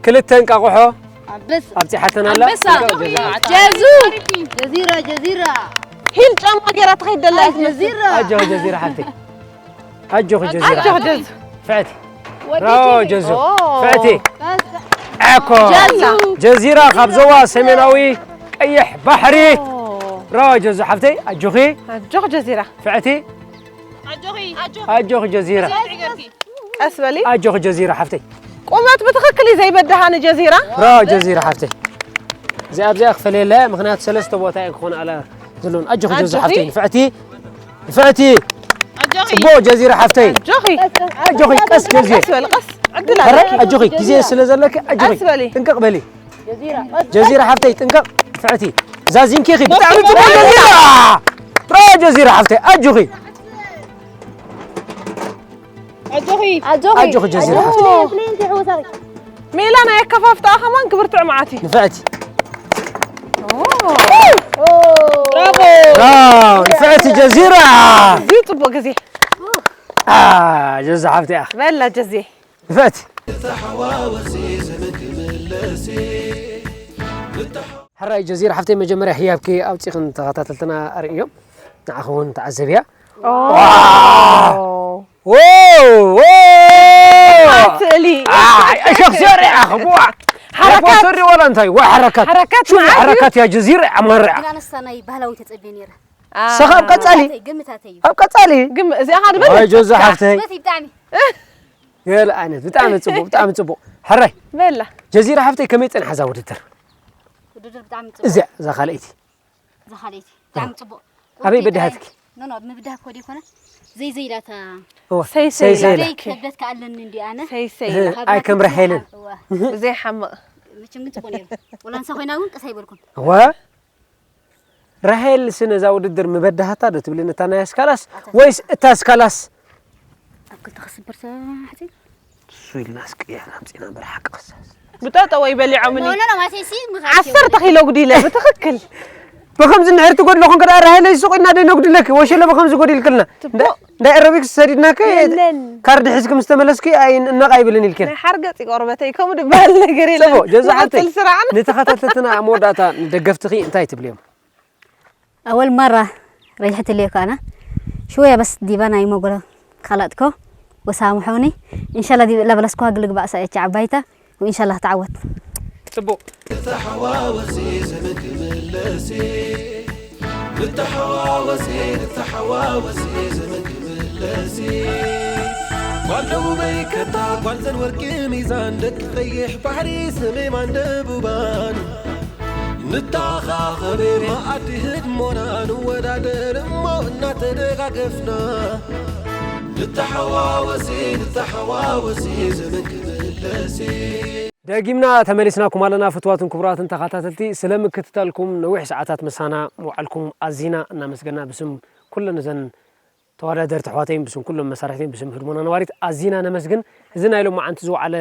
ክልተ እንቃቑሖ ኣበስ ኣብፂሓተን ኣላ ኣንበሳ ጀዚራ ሓፍቲ። ጀዙ ጀዚራ ጀዚራ ሂል ጫማ ገይራ ትኸይድ ደላ እያ ትመስል ጀዚራ ኣጆኺ ጀዚራ ሓፍተይ ኣጆኺ ጀዚራ ኣጆኺ ጀዙ ፍዕቲ ወዲ ራኦ ጀዙ። ጀዙ ኦ። ፍዕቲ ዓኮ ጀላ ጀዚራ ካብ ዞባ ሰሜናዊ ቀይሕ ባሕሪ ኦ። ራኦ ጀዙ ሓፍተይ ኣጆኺ ኣጆኺ ጀዚራ ፍዕቲ ኣጆኺ ኣጆኺ ኣጆኺ ጀዚራ ትዕገርኪ ቀስ በሊ ኣጆኺ ጀዚራ ሓፍተይ ቁመት ብትኽክል እዩ ዘይበድሃኒ ጀዚራ ራኦ ጀዚራ ሓፍተይ እዚኣ ኣብዚኣ ክፈለየላ እያ ምኽንያቱ ሰለስተ ቦታ እየን ክኾና ኣላ ዘለውን ኣጆኺ ጀዙ ኣጆኺ። ሓፍተይ ንፍዕቲ ንፍዕቲ ኣጆኺ ጽቡቕ ጀዚራ ሓፍተይ ኣጆኺ ኣጆኺ ቀስ ጀዚራ ቀስ በሊ ቀስ ዕድል ኧረ ኣለኪ ኣጆኺ ግዜ ስለ ዘለኪ ኣጆኺ ቀስ በሊ ጥንቅቕ በሊ ጀዚራ ሓፍተይ ጥንቅቕ ፍዕቲ ዛዚምኪኺ ብጣዕሚ ጽቡቕ ጀዚራ ራኦ ጀዚራ ሓፍተይ ኣጆኺ ኣጆኺ ኣጆኺ ጀዚራ ሓፍተይ ሜላ ናይ ኣከፋፍታ ከማን ክብርትዕ መዓት እዩ ንፍዕቲ ብራቮ ራኦ ንፍዕቲ ጀዚራ እዚዩ ጽቡቕ ግዜ አ ጀዛ ሓፍተይ እያ በላ ጀዜ ንፍዕቲ ሕራይ ጀዚራ ሓፍተይ መጀመርያ ህያብኪ ኣውፂኽን ተኸታተልትና ኣርእዮም ንዓኺ እውን ተዓዘብያ ኦ። ዎ ዎ ስእሊ ሸክ ዘርያ ክቡዋ ሓረካት ፖስተር ወላ እንታይ ዋ ሓረካት ሓረካት ሽው መዓት እዩ። ሓረካት ያ ጀዚራ ኣማርያ ግን ኣነስታ ናይ ባህላዊ ተጸብየ ነይረ ሰኻ ኣብ ቀጻሊ ግምታተይ እዩ ኣብ ቀጻሊ ግም እዚኣ ኻድ በል ወይ ጀዛ ሓፍተይ መሲ ብጣዕሚ ገለ ዓይነት ብጣዕሚ ጽቡቕ ብጣዕሚ ጽቡቕ ሕራይ በላ ጀዚራ ሓፍተይ ከመይ ጸንሓ እዛ ውድድር ውድድር ብጣዕሚ ጽቡቕ እዚኣ እዛ ካልኣይቲ እዛ ካልኣይቲ ብጣዕሚ ጽቡቕ ኣበይ በድሃትኪ ኖ ኖ ምብዳህ ኮዲ ኮነ ዘይዘይላታ ሰይ ሰይ ሰይ ኢላ ሰይ። ክብደት ከኣለኒ እንዲኣነ ሰይ ሰይ እህ፣ ኣይ ከም ራሄልን። ብዘይሓምቕ መቸም ግን ጽቡቕ ነይሩ ወላ ንሳ ኮይና እውን ቅስ ኣይበልኩን ወ ራሄል ስነ እዛ ውድድር ምበዳሃታ ዶ ትብልን እታ ናይ ኣስካላስ ወይስ እታ ኣስካላስ ኣብ ክልተ ክስበር ሰሓቲ እሱ ኢልና ኣስቅያና ኣምፂና እምበር ሓቂ ክሳስ ብጠጠወይ በሊዖምኒ ኖ ኖ ማቴሲ ዓሰርተ ኪሎ ጉዲለ ብትኽክል ብከምዚ እንድሕር ትጎድሎ ኮንከ ደኣ ራሄለይ ሱቕ ኢልና ደይ ነጉድለኪ ወሸለ ብከምዚ ጎዲልክልና ትቦ እንዳ ኤሮቢክስ ሰዲድናከ የለን ካርድ ሒዝኪ ምስ ተመለስኪ ኣይንነቕ ኣይብልን ኢልክን ናይ ሓርገፅ እዩ ቆርበተይ ከምኡ ድበሃል ነገር የለን ጽቡቕ ጀዛ ሓብተይ ንቐጽል ስራዕና ንተኸታተልትና ኣብ መወዳእታ ንደገፍትኺ እንታይ ትብልዮም ኣወል ማራ ረጅሕት ልዮ ካና ሽወያ በስ ዲባና ይመጎሎ ካላጥኮ ወሳምሖኒ እንሻላ ዲ ለበለስኳ ግልግባእ ሳኤቻ ዓባይታ ወእንሻላ ተዓወት ጽቡቕ ጓል ደቡበይ ከታ ጓል ዘን ወርቂ ሚዛን ደቂ ቀይሕ ባሕሪ ሰሜማን ደቡባን ንተኻኸብ መኣዲ ህድሞና ንወዳደር እሞ እናተደጋገፍና ንተሓዋወሲ ንተሓዋወሲ ዘመን ክምለሲ ደጊምና ተመሊስናኩም ኣለና ፍትዋትን ክቡራትን ተኸታተልቲ፣ ስለ ምክትታልኩም ነዊሕ ሰዓታት ምሳና ምውዓልኩም ኣዚና እናመስገና ብስም ኩለን እዘን ተወዳደርቲ ኣሕዋተይን ብስም ኩሎም መሳርሕተይን ብስም ህድሞና ነዋሪት ኣዚና ነመስግን። እዚ ናይ ሎማዓንቲ ዝወዓለ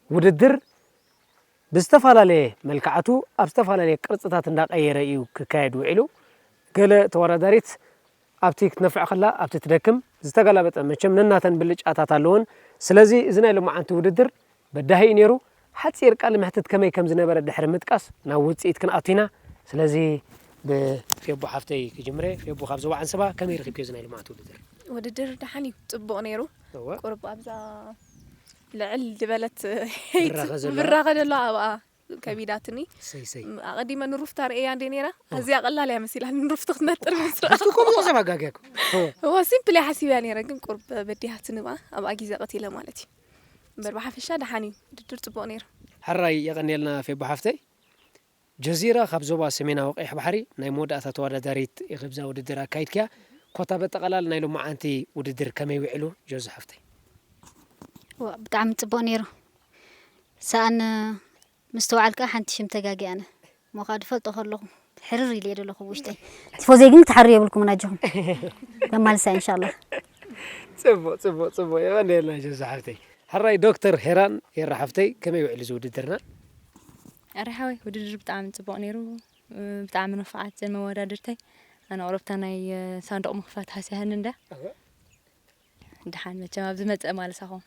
ውድድር ብዝተፈላለየ መልክዓቱ ኣብ ዝተፈላለየ ቅርፅታት እንዳቀየረ እዩ ክካየድ ውዒሉ። ገለ ተወዳዳሪት ኣብቲ ክትነፍዕ ከላ ኣብቲ ትደክም ዝተገላበጠ መቸም ነናተን ብልጫታት ኣለወን። ስለዚ እዚ ናይ ሎማዓንቲ ውድድር በዳሂ እዩ ነይሩ። ሓፂር ቃለ መሕትት ከመይ ከም ዝነበረ ድሕሪ ምጥቃስ ናብ ውፅኢት ክንኣቱ ኢና። ስለዚ ብፌቦ ሓፍተይ ክጅምረ። ፌቦ ካብ ዞባ ዓንሰባ ከመይ ረኺብክዮ እዚ ናይ ሎማዓንቲ ውድድር? ውድድር ደሓን እዩ፣ ፅቡቕ ነይሩ። እወ። ቁሩብ ኣብዛ ልዕል ዝበለት ብራኸ ዘለዋ? ብራኸ ዘለዋ ኣብኣ ከቢዳትኒ። ሰይ ሰይ። ኣቐዲመ ንሩፍታ ርእያ እንደ ነይራ፣ ኣዝያ ቀላል እያ መሲላ ንሩፍቲ ክትነጥር ምስ ረኣኹ። ከምኡ ሰብ ኣጋግያኩም። እወ፣ ሲምፕል እያ ሓሲበያ ነይረ፣ ግን ቁሩብ በዲሃትኒ ብኣ፣ ኣብኣ ግዜ ቀቲለ ማለት እዩ። እምበር ብሓፈሻ ደሓን እዩ፣ ውድድር ጽቡቕ ነይሩ። ሕራይ የቐንየልና ፌቦ ሓፍተይ። ጀዚራ ካብ ዞባ ሰሜናዊ ቀይሕ ባሕሪ ናይ መወዳእታ ተወዳዳሪት ኢኺ ብዛ ውድድር ኣካይድክያ። ኮታ በጠቓላል ናይ ሎማዓንቲ ውድድር ከመይ ውዒሉ ጆዚ ሓፍተይ? ዋእ ብጣዕሚ ጽቡቕ ነይሩ። ሰኣን ምስትውዓል ከኣ ሓንቲ ሽም ተጋጊ ኣነ። እሞ ከኣ ድፈልጦ ከለኹ ሕርር ኢለ እየ ዘለኹ ውሽጠይ። ቲፎዘይ ግን ክትሓርዩ የብልኩምን ኣጆኹም። ከማልሳ ኢንሻላህ። ጽቡቕ ጽቡቕ ጽቡቕ የቐንየልና ጆዚ ሓፍተይ። ሕራይ ዶክተር ሄራን ኤራ ሓፍተይ ከመይ ውዒሉ እዚ ውድድርና? ኣረ ሓወይ ውድድር ብጣዕሚ ጽቡቕ ነይሩ። ብጣዕሚ ንፉዓት ዘን መወዳድርተይ። ኣነ ቁሩብ እታ ናይ ሳንዱቕ ምኽፋት ሃስያትኒ እንድያ። ደሓን መቸም ኣብ ዝመጽእ ማልሳኹም።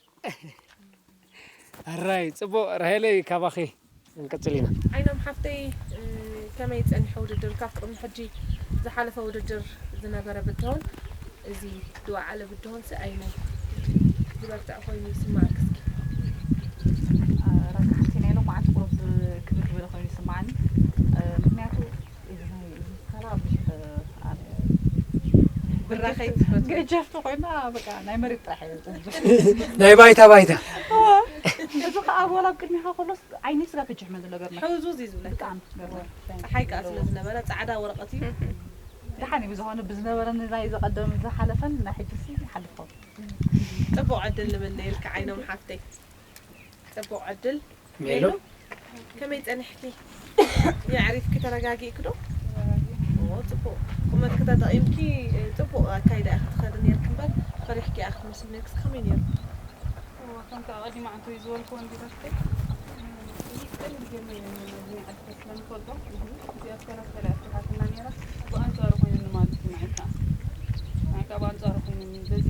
ኣራይ ጽቡቕ ራሄለይ ካባኺ ክንቅጽል ኢና። ዓይኖም ሓፍተይ ከመይ ጸኒሑ ውድድር ካብ ቅድሚ ሕጂ ዝሓለፈ ውድድር ዝነበረ ብድሆን እዚ ዝወዓለ ብድሆን ሰኣይኑ ዝበርትዕ ኮይኑ ይስምዓኪ እስኪ። ረካሕቲ ናይ ሎማዓንቲ ቁሩብ ክብድ ዝበለ ኮይኑ ይስምዓኒ ምክንያቱ እዚ ናይ እዚ ስካላ ብዙሕ ኣነ ብራኸይ ትፈቱ ገጀፍቲ ኮይና በቃ ናይ መሬት ጥራሕ እየ ዝጠንዝፍ ናይ ባይታ ባይታ እዚ ከዓ ወላ ኣብ ቅድሚኻ ከሎስ ዓይኒ ስጋ ፍጅሕ መን ዝለገርና ሕውዙዝ እዩ ዝብለካ ብጣዕሚ ገርወ ፀሓይ ከዓ ስለ ዝነበረ ፃዕዳ ወረቐት እዩ ደሓን እዩ ብዝኾነ ብዝነበረኒ ናይ ዝቐደም ዝሓለፈን ናይ ሕጂ ሲ ይሓልፎ ፅቡቕ ዕድል ንምነየልካ ዓይኖም ሓፍተይ ፅቡቕ ዕድል ሜሉ ከመይ ፀኒሕኪ የዕሪፍኪ ተረጋጊእኪ ዶ ኦ ፅቡቕ ቁመትኪ ተጠቒምኪ ፅቡቕ ኣካይዳ ኢኺ ትኸዲ ነርኪ እምበር ፈሪሕኪ ኢኺ ትመስሊ ነርክስ ከመይ ነይሩ ከምቲ ኣቐዲሙ ዓንተወይ ዝበልክዎ እንዲረፍተይ እዚ ቀሊል ጌርና ኢና ናይ ዓድታት ስለንፈልጦ እዚኣ ተረፍተላ እያ ትሓትና ነይራ ብኣንፃሩ ኮይኑኒ ማለት እዩ ንዓይ ከዓ ንዓይ ከዓ ብኣንፃሩ ኮይኑኒ በዚ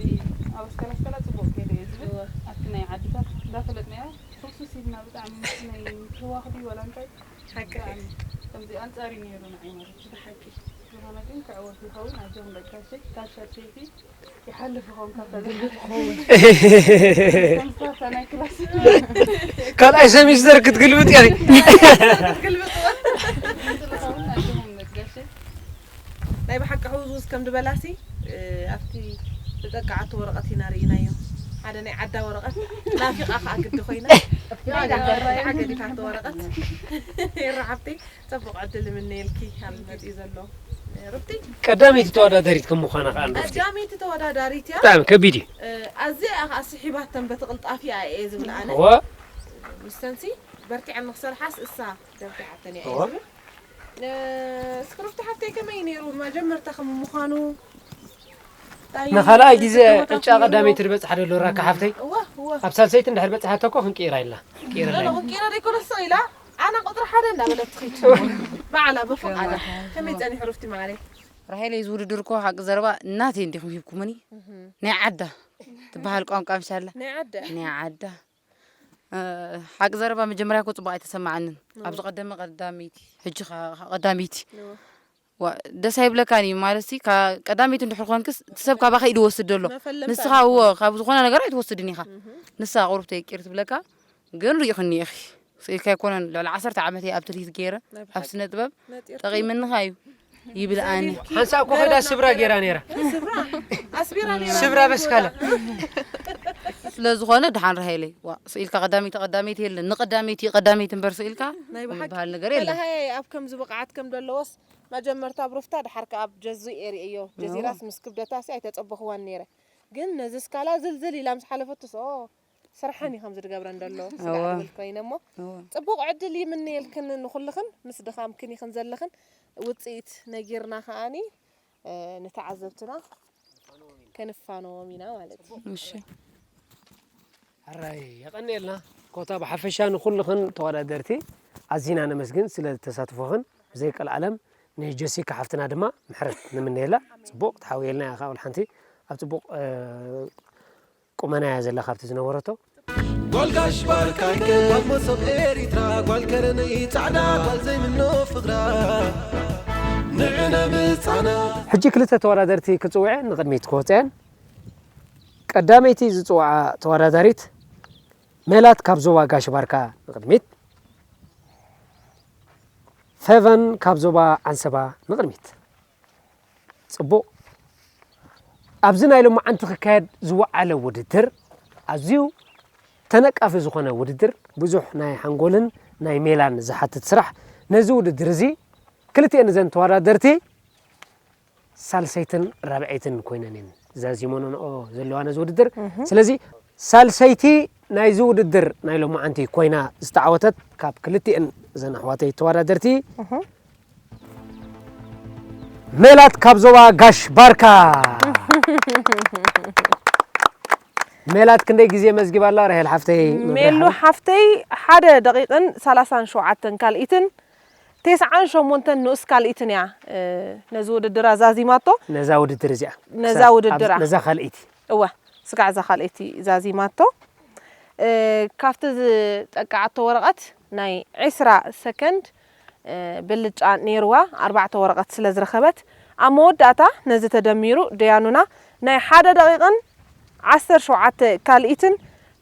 ኣብ ኣስከላስከላ ፅቡቅ ከይደ እየ ዝብል ኣብቲ ናይ ዓድታት እንዳፈለጥናዮ ህሱስ ኢልና ብጣዕሚ ምስ ናይ ምትህዋኽ ድዩ ዋላ እንታይ ሓቂ ከምዚ ኣንፃር እዩ ነይሩ ንዓይ ማለት እዩ ብሓቂ ዝኾነ ግን ክዕወት ይኸውን ኣጆኹም ደቂ ካሸይ ካብ ሻሸይቲ ይሓልፍ ይኸውን ካብ ተዘሓልፍ ካልኣይ ሰሚስተር ክትግልብጥ እያ ክትግልብጥ ናይ ብሓቂ ሕውዝውዝ ከም ድበላሲ ኣብቲ ዝጠቅዓቶ ወረቐት ኢና ርኢናዮ ሓደ ናይ ዓዳ ወረቐት ናፊቓ ከዓ ግዲ ኮይና ገዲፋቶ ወረቐት ይረሓብቲ ፅቡቕ ዕድል እምነየልኪ ኣብ መፅኡ ዘሎ ሩቲ ቀዳመይቲ ተወዳዳሪት ከም ምዃና ከዓ ንሩፍቲ ቀዳመይቲ ተወዳዳሪት እያ ብጣዕሚ ከቢድ እዩ ኣዝያ እያ ከዓ ስሒባተን በቲ ቅልጣፊኣ እየ ዝብል ኣነ ምስተንሲ በርቲዐን ንክሰርሓስ እሳ ደርቲዓተን እያ እየ ዝብል ስክሪፕት ሓፍተይ ከመይ ነይሩ መጀመርታ ከም ምዃኑ ንኻልኣይ ግዜ ዕጫ ቀዳመይቲ ዝበፅሓ ደሎ ራካ ሓፍተይ ኣብ ሳልሰይቲ እንድሕር በፅሓቶ እኮ ክንቅይራ ኢልና ክንቅይራ ዘይኮነ ስቕ ኢላ ኣነ ቁፅሪ ሓደ እንዳበለት ትኺድ ባዕላ ብፍቓዳ ከመይ ፀኒሑ ሩፍቲ ማዓረይ ራሄለይ እዚ ውድድር እኮ ሓቂ ዘረባ እናተይ እንዲኹም ሂብኩምኒ ናይ ዓዳ ትበሃል ቋንቋ ምሻላ ናይ ዓዳ ሓቂ ዘረባ መጀመርያ እኮ ፅቡቅ ኣይተሰማዓንን ኣብዚ ቀደመ ቀዳመይቲ ሕጂ ቀዳመይቲ ደስ ኣይብለካን እዩ ማለት ሲ ቀዳመይቲ እንድሕር ኮንክስ እቲ ሰብ ካባኸ እዩ ዝወስድ ዘሎ ንስኻ እዎ ካብ ዝኾነ ነገር ኣይትወስድን ኢኻ ንስኻ ቁሩብ ተይቂር ትብለካ ግን ርኢኽኒ ኢኺ ስኢልካ ኣይኮነን ልዕሊ ዓሰርተ ዓመት እየ ኣብ ትልሂት ገይረ ኣብ ስነ ጥበብ ጠቒምንኻ እዩ ይብል ኣነ ሓንሳእ እኮ ከይዳ ስብራ ገይራ ነይራ ስብራ በስካለ ስለ ዝኾነ ደሓን ራሄለይ፣ ዋ፣ ስኢልካ ቀዳመይቲ ቀዳመይቲ የለን፣ ንቀዳመይቲ ቀዳመይቲ እምበር ስኢልካ ናይ ብሓቂ ዝበሃል ነገር የለን። ተለሃየ ኣብ ከምዚ ብቕዓት ከም ዘለዎስ መጀመርታ ኣብ ሩፍታ፣ ድሓር ከኣ ኣብ ጀዙ ኤሪ እዮ። ጀዚራስ ምስ ክብደታሲ ኣይተጸበኽዋን ነይረ፣ ግን ነዚ ስካላ ዝልዝል ኢላ ምስ ሓለፈቱ ሶ ስርሓን እዩ ከምዚ ድገብረን ደሎ ስጋዕ እወ። ድብል ኮይነ እሞ እወ። ጽቡቕ ዕድል ይምነየልክን ንኹልኽን፣ ምስ ድኻምክን ኢኽን ዘለኽን። ውጽኢት ነጊርና ከኣኒ ንተዓዘብትና ከንፋነዎም ኢና ማለት እዩ። እሺ። ሕራይ የቐንየልና። ኮታ ብሓፈሻ ንኹልኽን ተወዳደርቲ ኣዚና ነመስግን ስለ ተሳትፎኽን፣ ብዘይ ቀልዓለም ንጀሲካ ሓፍትና ድማ ምሕረት ንምነየላ። ጽቡቕ ተሓውየልና ኢኻ። ወላ ሓንቲ ኣብ ጽቡቕ ቁመና እያ ዘላ ካብቲ ዝነበረቶ። ጓል ጋሽ ባርካይከ ጓል መሶብ ኤሪትራ ጓል ከረነይ ጻዕዳ ጓል ዘይምኖ ፍቕራ ንዕነ ምጻና ሕጂ ክልተ ተወዳደርቲ ክጽውዐ ንቕድሚት ክወፅአን። ቀዳመይቲ ዝጽውዓ ተወዳዳሪት ሜላት ካብ ዞባ ጋሽ ባርካ ንቕድሚት፣ ፌቨን ካብ ዞባ ዓንሰባ ንቕድሚት። ጽቡቕ። ኣብዚ ናይ ሎማዓንቲ ክካየድ ዝወዓለ ውድድር ኣዝዩ ተነቃፊ ዝኾነ ውድድር፣ ብዙሕ ናይ ሓንጎልን ናይ ሜላን ዝሓትት ስራሕ። ነዚ ውድድር እዚ ክልቲኤን እዘን ተወዳደርቲ ሳልሰይትን ራብዐይትን ኮይነን እየን ዛዚመንኦ ዘለዋ ነዚ ውድድር። ስለዚ ሳልሰይቲ ናይዚ ውድድር ናይ ሎማዓንቲ ኮይና ዝተዓወተት ካብ ክልቲኤን እዘን ኣሕዋተይ ተወዳደርቲ ሜላት ካብ ዞባ ጋሽ ባርካ። ሜላት ክንደይ ግዜ መዝጊባ ኣላ ራሄል ሓፍተይ? ሜሉ ሓፍተይ ሓደ ደቂቕን ሰላሳን ሸውዓተን ካልኢትን ተስዓን ሸሞንተን ንኡስ ካልኢትን እያ ነዚ ውድድር ኣዛዚማቶ። ነዛ ውድድር እዚኣ ነዛ ክሳብ ውድድራ። ኣብ- ነዛ ካልኢቲ እወ ስጋዕ እዛ ካልኢቲ ዛዚማቶ። እ፣ ካብቲ ዝጠቃዓቶ ወረቐት ናይ ዕስራ ሰከንድ እ፣ ብልጫ ነይርዋ። ኣርባዕተ ወረቐት ስለ ዝረኸበት ኣብ መወዳእታ ነዚ ተደሚሩ ደያኑና ናይ ሓደ ደቂቕን ዓሰርተ ሸውዓተ ካልኢትን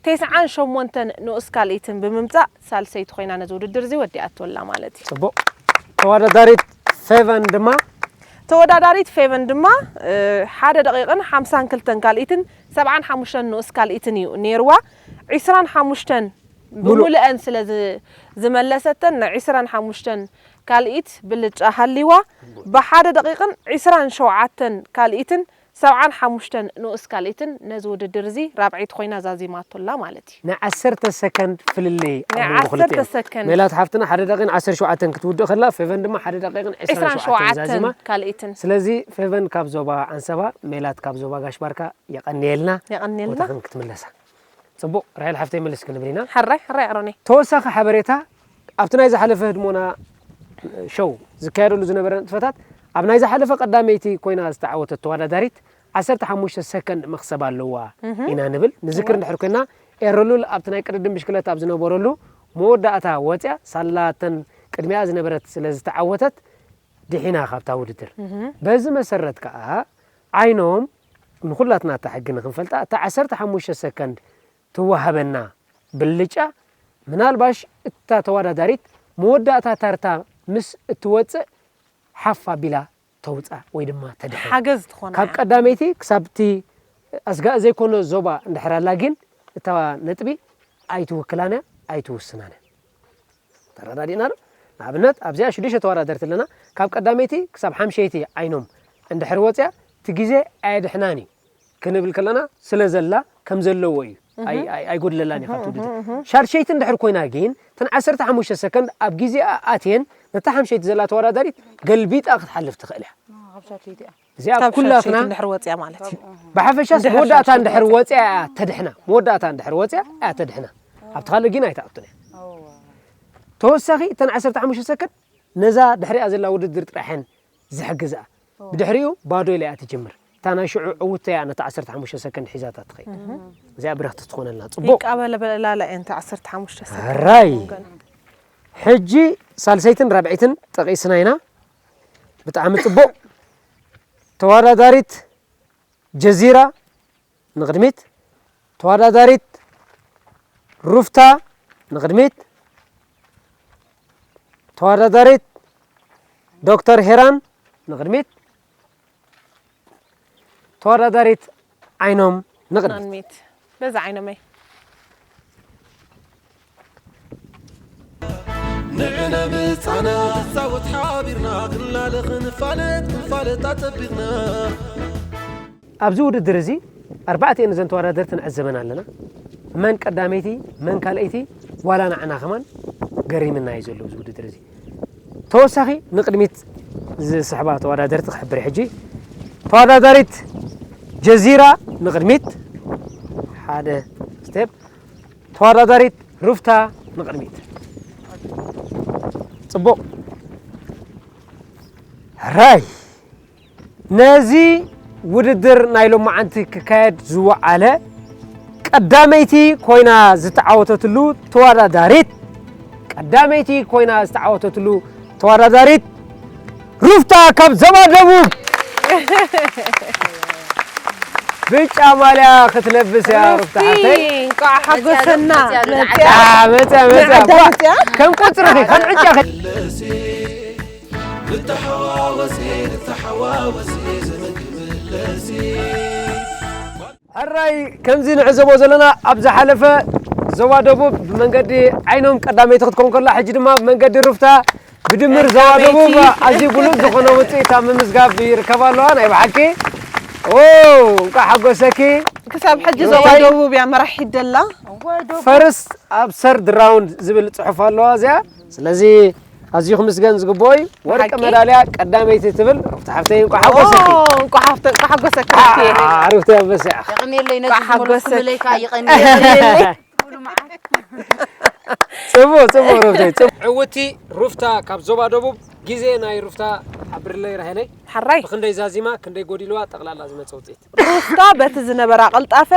ተስዓን ሸሞንተን ንኡስ ካልኢትን ብምምጻእ ሳልሰይቲ ኮይና ነዚ ውድድር እዚ ወዲኣቶ ኣላ ማለት እዩ። ጽቡቕ። ተወዳዳሪት ፌቨን ድማ ተወዳዳሪት ፌቨን ድማ እ፣ ሓደ ደቂቕን ሓምሳን ክልተን ካልኢትን ሰብዓን ሓሙሽተን ንኡስ ካልኢትን እዩ ነይርዋ። ዒስራን ሓሙሽተን ብሙሉአን ስለ ዝ- ዝመለሰተን ናይ ዒስራን ሓሙሽተን ካልኢት ብልጫ ሃሊዋ። ብሓደ ደቂቕን ዒስራን ሸውዓተን ካልኢትን ሰብዓን ሓሙሽተን ንኡስ ካልኢትን ነዚ ውድድር እዚ ራብዐይቲ ኮይና ዛዚማቶ ኣላ ማለት እዩ። ናይ ዓሰርተ ሰከንድ ፍልልይ ኣብ ናይ መንጎ ዓሰርተ ክልቲኤን። ሰከንድ። ሜላት ሓፍትና ሓደ ደቂቕን ዓሰርተ ሸውዓተን ክትውድእ ከላ፣ ፌቨን ድማ ሓደ ደቂቕን ዒስራን ሸውዓተን ዒስራን ሸውዓተን ዛዚማ። ካልኢትን ስለዚ ፌቨን ካብ ዞባ ዓንሰባ፣ ሜላት ካብ ዞባ ጋሽ ባርካ የቐንየልና። የቐንየልና። ቦታኽን ክትምለሳ። ጽቡቕ ራሄል ሓፍተይ፣ መልስ ክንብል ኢና። ሕራይ ሕራይ ኣሮነይ። ተወሳኺ ሓበሬታ፣ ኣብቲ ናይ ዝሓለፈ ህድሞና ሸው ዝካየደሉ ዝነበረ ንጥፈታት፣ ኣብ ናይ ዝሓለፈ ቀዳመይቲ ኮይና ዝተዓወተት ተወዳዳሪት ዓሰርተ ሓሙሽተ ሰከንድ መኽሰብ ኣለዋ ኢና ንብል። ንዝክር እንድሕር ኮይና፣ ኤረሉል ኣብቲ ናይ ቅድድም ብሽክለታ ኣብ ዝነበረሉ መወዳእታ ወፅያ፣ ሳላተን ቅድሚኣ ዝነበረት ስለ ዝተዓወተት ድሒና ካብታ ውድድር። በዚ መሰረት ከዓ ዓይኖም ንኹላትና እታ ሕጊ ንክንፈልጣ፣ እታ ዓሰርተ ሓሙሽተ ሰከንድ ትወሃበና ብልጫ፣ ምናልባሽ እታ ተወዳዳሪት መወዳእታ ታርታ ምስ እትወፅእ ሓፍ ኣቢላ ተውፃ ወይ ድማ ተድሕን። ሓገዝ ትኾና ካብ እያ። ቀዳመይቲ ክሳብ እቲ ኣስጋእ ዘይኮነ ዞባ እንድሕር ኣላ ግን እታ ነጥቢ ኣይትውክላን እያ፣ ኣይትውስናን እያ። ተረዳዲእና ዶ? ንኣብነት ኣብዚኣ ሽዱሽተ ተወዳደርቲ ኣለና። ካብ ቀዳመይቲ ክሳብ ሓምሸይቲ ዓይኖም እንድሕር ወፅያ እቲ ግዜ ኣየድሕናን እዩ ክንብል ከለና ስለ ዘላ ከም ዘለዎ እዩ። ኣይ- ኣይ- ኣይጎድለላን እዩ ካብቲ ውድድር። ሻድሸይቲ እንድሕር ኮይና ግን እተን ዓሰርተ ሓሙሽተ ሰከንድ ኣብ ግዜኣ ኣትየን ነታ ሓምሸይቲ ዘላ ተወዳዳሪት ገልቢጣ ክትሓልፍ ትኽእል እያ። ኣብ ሻድሸይቲ እያ። እዚኣ ካብ ኩላትና ሻድሸይቲ እንድሕር ወፅያ ማለት እዩ። ብሓፈሻስ እንድሕር መወዳእታ ሻድሸይቲ እንድሕር ወፅያ። ወፅያ እያ ተድሕና። መወዳእታ እንድሕር ወፅያ እያ ተድሕና። ኣብቲ ካልእ ግን ኣይትኣቱን እያ። ተወሳኺ እተን ዓሰርተ ሓሙሽተ ሰከንድ ነዛ ድሕሪኣ ዘላ ውድድር ጥራሕን ዝሕግዝኣ። ብድሕሪኡ ባዶ ኢላ እያ ትጅምር። እታ ናይ ሽዑ ዕውታ እያ ነታ ዓሰርተ ሓሙሽተ ሰከንድ ሒዛታ ትኸይድ። እዚኣ ብረኽቲ ትኾነልና። ጽቡቕ። ይቃበለ በላላ እየን እታ ዓሰርተ ሓሙሽተ ሰከንድ ራይ። ገን። ሕጂ ሳልሰይትን ራብዐይትን ጠቒስና ኢና። ብጣዕሚ ጽቡቕ። ተወዳዳሪት ጀዚራ ንቕድሚት። ተወዳዳሪት ሩፍታ ንቕድሚት። ተወዳዳሪት ዶክተር ሄራን ንቕድሚት። ተወዳዳሪት ዓይኖም ንቕድሚት። ናንሚት በዛ ዓይነመይ። ንዕነ ምጻና ጻወት ሓቢርና ክንላለ ክንፋለጥ ክንፋለጥ ኣጸቢቕና። ኣብዚ ውድድር እዚ ኣርባዕቲኤን እዘን ተወዳደርቲ ንዕዘበን ኣለና። መን ቀዳመይቲ መን ካልኣይቲ ዋላ ንዓና ከማን ገሪምና እዩ ዘሎ እዚ ውድድር እዚ። ተወሳኺ ንቕድሚት ዝስሕባ ተወዳደርቲ ክሕብር ሕጂ። ተወዳዳሪት ጀዚራ ንቕድሚት ሓደ ስቴፕ፣ ተወዳዳሪት ሩፍታ ንቕድሚት። ጽቡቕ ሕራይ። ነዚ ውድድር ናይ ሎማዓንቲ ክካየድ ዝወዓለ ቀዳመይቲ ኮይና ዝተዓወተትሉ ተወዳዳሪት ቀዳመይቲ ኮይና ዝተዓወተትሉ ተወዳዳሪት ሩፍታ ካብ ዞባ ደቡብ ብጫ ማልያ ክትለብስ እያ። ሩፍታ ሓፍተይ እንኳዕ ሓጎሰና። መጽያ፣ መጽያ። መፅያ መፅያ መዓዳ መፅያ? ከም ቁፅርኺ ከም ዕጫኺ ልተሓዋወሲ ልተሓዋወሲ ዝምግብ ለሲ ሕራይ ከምዚ ንዕዘቦ ዘለና ኣብ ዝሓለፈ ዞባ ደቡብ ብመንገዲ ዓይኖም ቀዳመይቲ ክትከውን ከላ ሕጂ ድማ ብመንገዲ ሩፍታ ብድምር ዞባ ደቡብ ኣዝዩ ብሉጽ ዝኾነ ውፅኢት ኣብ ምምዝጋብ ይርከባ ኣለዋ። ናይ ብሓቂ ኦ እንኳዕ ሓጎሰኪ። ክሳብ ሕጂ ዞባ ደቡብ እያ መራሒት ደላ። ፈርስት ኣብ ሰርድ ራውንድ ዝብል ፅሑፍ ኣለዋ እዚኣ። ስለዚ ኣዝዩ ክምስገን ዝግብኦ እዩ። ወርቂ ብሓቂ? መዳልያ ቀዳመይቲ ትብል ሩፍታ ሓፍተይ እንኳዕ ሓጎሰኪ። ኦ፣ እንኳዕ ሓፍተ- እንኳዕ ሓጎሰኪ ሩፍትየ። ሩፍታ ኣንበሳ ኢኻ። የቐንየለይ ነዚ እንኳዕ ሓጎሰክ። ዝመለስኩምለይ ከዓ የቐንየለይ። ፅቡቅ ፅቡቅ ሩፍተይ ፅቡቅ። ዕውቲ ሩፍታ ካብ ዞባ ደቡብ ግዜ ናይ ሩፍታ ሓብርለይ ራሄለይ ሕራይ ብክንደይ ዛዚማ ክንደይ ጎዲልዋ ጠቕላላ ዝመፀ ውፅኢት። ሩፍታ በቲ ዝነበራ ቅልጣፈ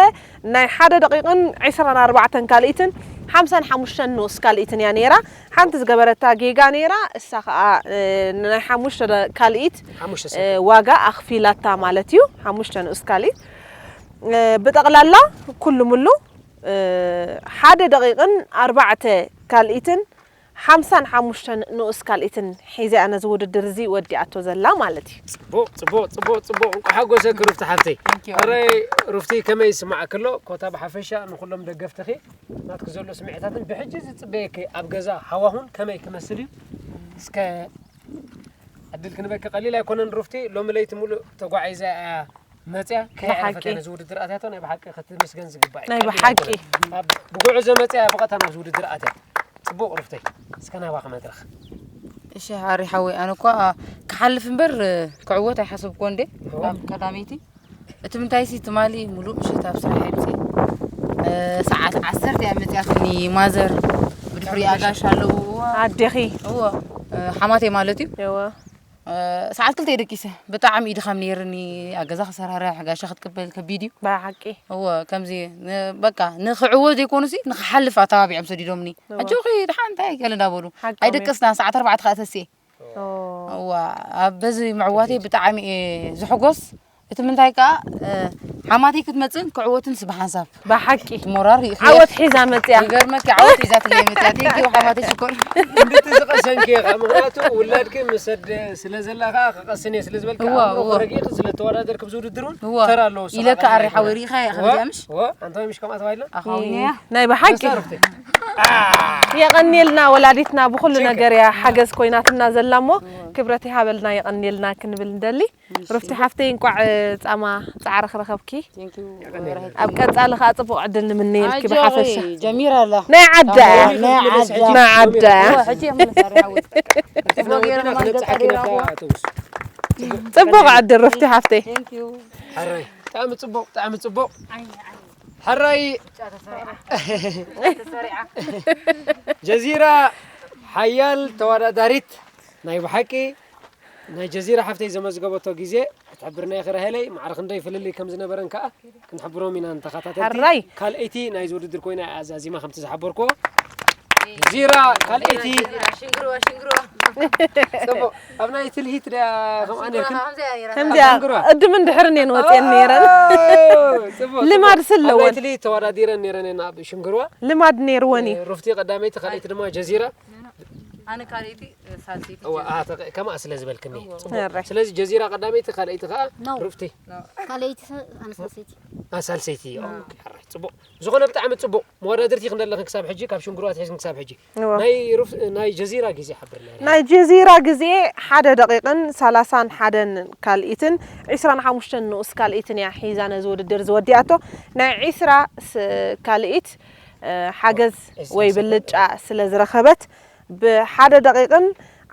ናይ ሓደ ደቂቕን ዕስራን ኣርባዕተን ካልኢትን ሓምሳን ሓሙሽተን ንኡስ ካልኢትን እያ ነይራ። ሓንቲ ዝገበረታ ጌጋ ነይራ፣ እሳ ከዓ እ፣ ናይ ሓሙሽተ ደ- ካልኢት ሓሙሽተ እ፣ ሰከንድ። ዋጋ ኣኽፊላታ ማለት እዩ። ሓሙሽተ ንኡስ ካልኢት እ፣ ብጠቕላላ ኩሉ ሙሉ እ፣ ሓደ ደቂቕን ኣርባዕተ ካልኢትን ሓምሳን ሓሙሽተን ንኡስ ካልኢትን ሒዛ እያ ነዚ ውድድር እዚ ወዲኣቶ ዘላ ማለት እዩ። ፅቡቅ ፅቡቅ ፅቡቅ ፅቡቅ እንኳ ሓጎሰ ክሩፍቲ ሓፍተይ። ሕራይ ሩፍቲ ከመይ ይስማዓክ ኣሎ? ኮታ ብሓፈሻ ንኩሎም ደገፍትኺ ናትኪ ዘሎ ስምዒታትን ብሕጂ ዝፅበየኪ ኣብ ገዛ ሃዋሁን ከመይ ክመስል እዩ? እስከ ዕድል ክንበኪ ቀሊል ኣይኮነን ሩፍቲ። ሎሚ ለይቲ ሙሉእ ተጓዒዛ እያ መፅያ። ከየዕረፈት ብሓቂ። ነዚ ውድድር ኣትያቶ ናይ ብሓቂ ክትምስገን ዝግባእ እዩ። ናይ ቀሊል ብሓቂ። ኣይኮነን። ኣብ ብጉዕዞ መፅያ ብቐጥታ ናብዚ ውድድር ኣትያ። ፅቡቕ ሩፍተይ። እስከ ናባኺ መድረኽ። እሺ ሃሪ ሓወይ ኣነ እኳ ክሓልፍ እምበር ክዕወት ኣይሓሰብኩዎ እንዴ ናብ ቀዳመይቲ እቲ ምንታይሲ ትማሊ ሙሉእ ምሸት ኣብ ስራሕ ይምፅእ ሰዓት ዓሰርተ እያ መፅያትኒ ማዘር ብድሕሪ ኣጋሽ ኣለዉ ኣዴኺ እዎ ሓማተይ ማለት እዩ እወ ሰዓት ክልተ ደቂሰ ብጣዕሚ ኢድኻም ነይርኒ ኣገዛ ክሰራርሕ ጋሻ ክትቅበል ከቢድ እዩ ብሓቂ እወ ከምዚ ን- በቃ ንክዕወት ዘይኮኑሲ ንክሓልፍ ኣተባቢዖም ሰዲዶምኒ ኣጆኺ ድሓን እንታይ ገለ እንዳበሉ ሓቂ ኣይደቀስና ሰዓት ኣርባዕተ ከዓ ተስኤ ኦ፣ እዋ ኣብ በዚ ምዕዋተይ ብጣዕሚ እየ ዝሕጎስ እቲ ምንታይ ከዓ ሓማተይ ክትመፅን ክዕወትንስ ብሓንሳብ ብሓቂ እቲ ሞራል ርኢኺ ዓወት ሒዛ መፅያ ይገርመኪ ዓወት ሒዛትለይ መፅያ ቴንኪዩ ሓማተይ ሽኮር እንድቲ ዝቐሰንኪ ኢኻ ምክንያቱ ውላድኪ ምስ ኣደ ስለ ዘላ ከዓ ክቐስን እየ ስለ ዝበልካ እዋ፣ ኣእምሮኺ እዋ። ረጊእኺ ስለ ተወዳደርኪ ኣብዚ ውድድር እውን እዋ ተራ ኣለዎ እሱ ኢለካ ከዓ ኣሪ ይኸውን። ሓወይ ርኢኻ ኢኻ እዋ፣ ከዚኣ ምሽ እዋ፣ ኣንታ ምሽ ከምኣ ተባሂልና ኣኻዊንያ ናይ ብሓቂ ደስታ ሩፍቲ የቐንየልና ወላዲትና ብኩሉ ነገር እያ ሓገዝ ኮይናትና ዘላ እሞ ክብረት ይሃበልና የቐንየልና ክንብል ንደሊ ሩፍቲ ሓፍተይ እንቋዕ ጻማ ጻዕሪ ክረኸብኪ ኣብ ቀጻሊ ከዓ ጽቡቕ ዕድል ንምነየልኪ ብሓፈሻ ጀሚራ ኣላ ናይ ዓዳ እያ ናይ ዓዳ ናይ ዓዳ እያ ሕጂ እየ መለስ ኣሪ ሓወይ ጽቡቕ ዕድል ሩፍቲ ሓፍተይ ሕራይ ብጣዕሚ ጽቡቕ ብጣዕሚ ጽቡቕ ሕራይ ጀዚራ ሓያል ተወዳዳሪት ናይ ብሓቂ ናይ ጀዚራ ሓፍተይ ዘመዝገበቶ ግዜ ክትሕብርና ኢኺ ራሄለይ ማዕረ ክንደይ ፍልልይ ከም ዝነበረን ከዓ ክንሕብሮም ኢና ንተኸታተልቲ ሕራይ ካልኣይቲ ናይዚ ውድድር ኮይና እያ ኣዛዚማ ከምቲ ዝሓበርክዎ ጀዚራ ካልኣይቲ ሽንግርዋ ሽንግርዋ ፅቡቕ ኣብ ናይ ትልሂት ድያ ከምኣ ነርክን ከምዚኣ ቅድምን ድሕርን እየን ወፅየን ነይረን ፅቡቕ ልማድ ኣብ ናይ ስለወን ትልሂት ተወዳዲረን ነይረን እየን ኣብ ሽንግርዋ ልማድ ነይርወን እዩ ሩፍቲ ቀዳመይቲ ካልኣይቲ ድማ ጀዚራ ኣነ ካልኣይቲ፣ ሳልሰይቲ እዋ ጀዚራ። ኣተ ከማኣ ስለ ዝበልክኒ እዎ። ጽቡቅ ነረ። ስለዚ ጀዚራ ቀዳመይቲ ካልኣይቲ ከኣ ነው። ሩፍቲ ካልኣይቲ ሰ- ኣነ ሳልሰይቲ። ኣሳልሰይቲ ኦኬ፣ ሕራይ ጽቡቅ ዝኾነ ብጣዕሚ ጽቡቅ መወዳድርቲ ክንደለኽን ክሳብ ሕጂ ካብ ሽንግሩ ኣትሒዝን ክሳብ ሕጂ እዎ። ናይ ሩፍ ናይ ጀዚራ ግዜ ሓብር ነረ ናይ ጀዚራ ግዜ ሓደ ደቂቕን ሰላሳን ሓደን ካልኢትን ዒስራን ሓሙሽተን ንኡስ ካልኢትን እያ ሒዛ ነዚ ውድድር ዝወዲኣቶ። ናይ ዒስራ ስ- ካልኢት እ፣ ሓገዝ ወይ ብልጫ ስለ ዝረኸበት ብሓደ ደቂቕን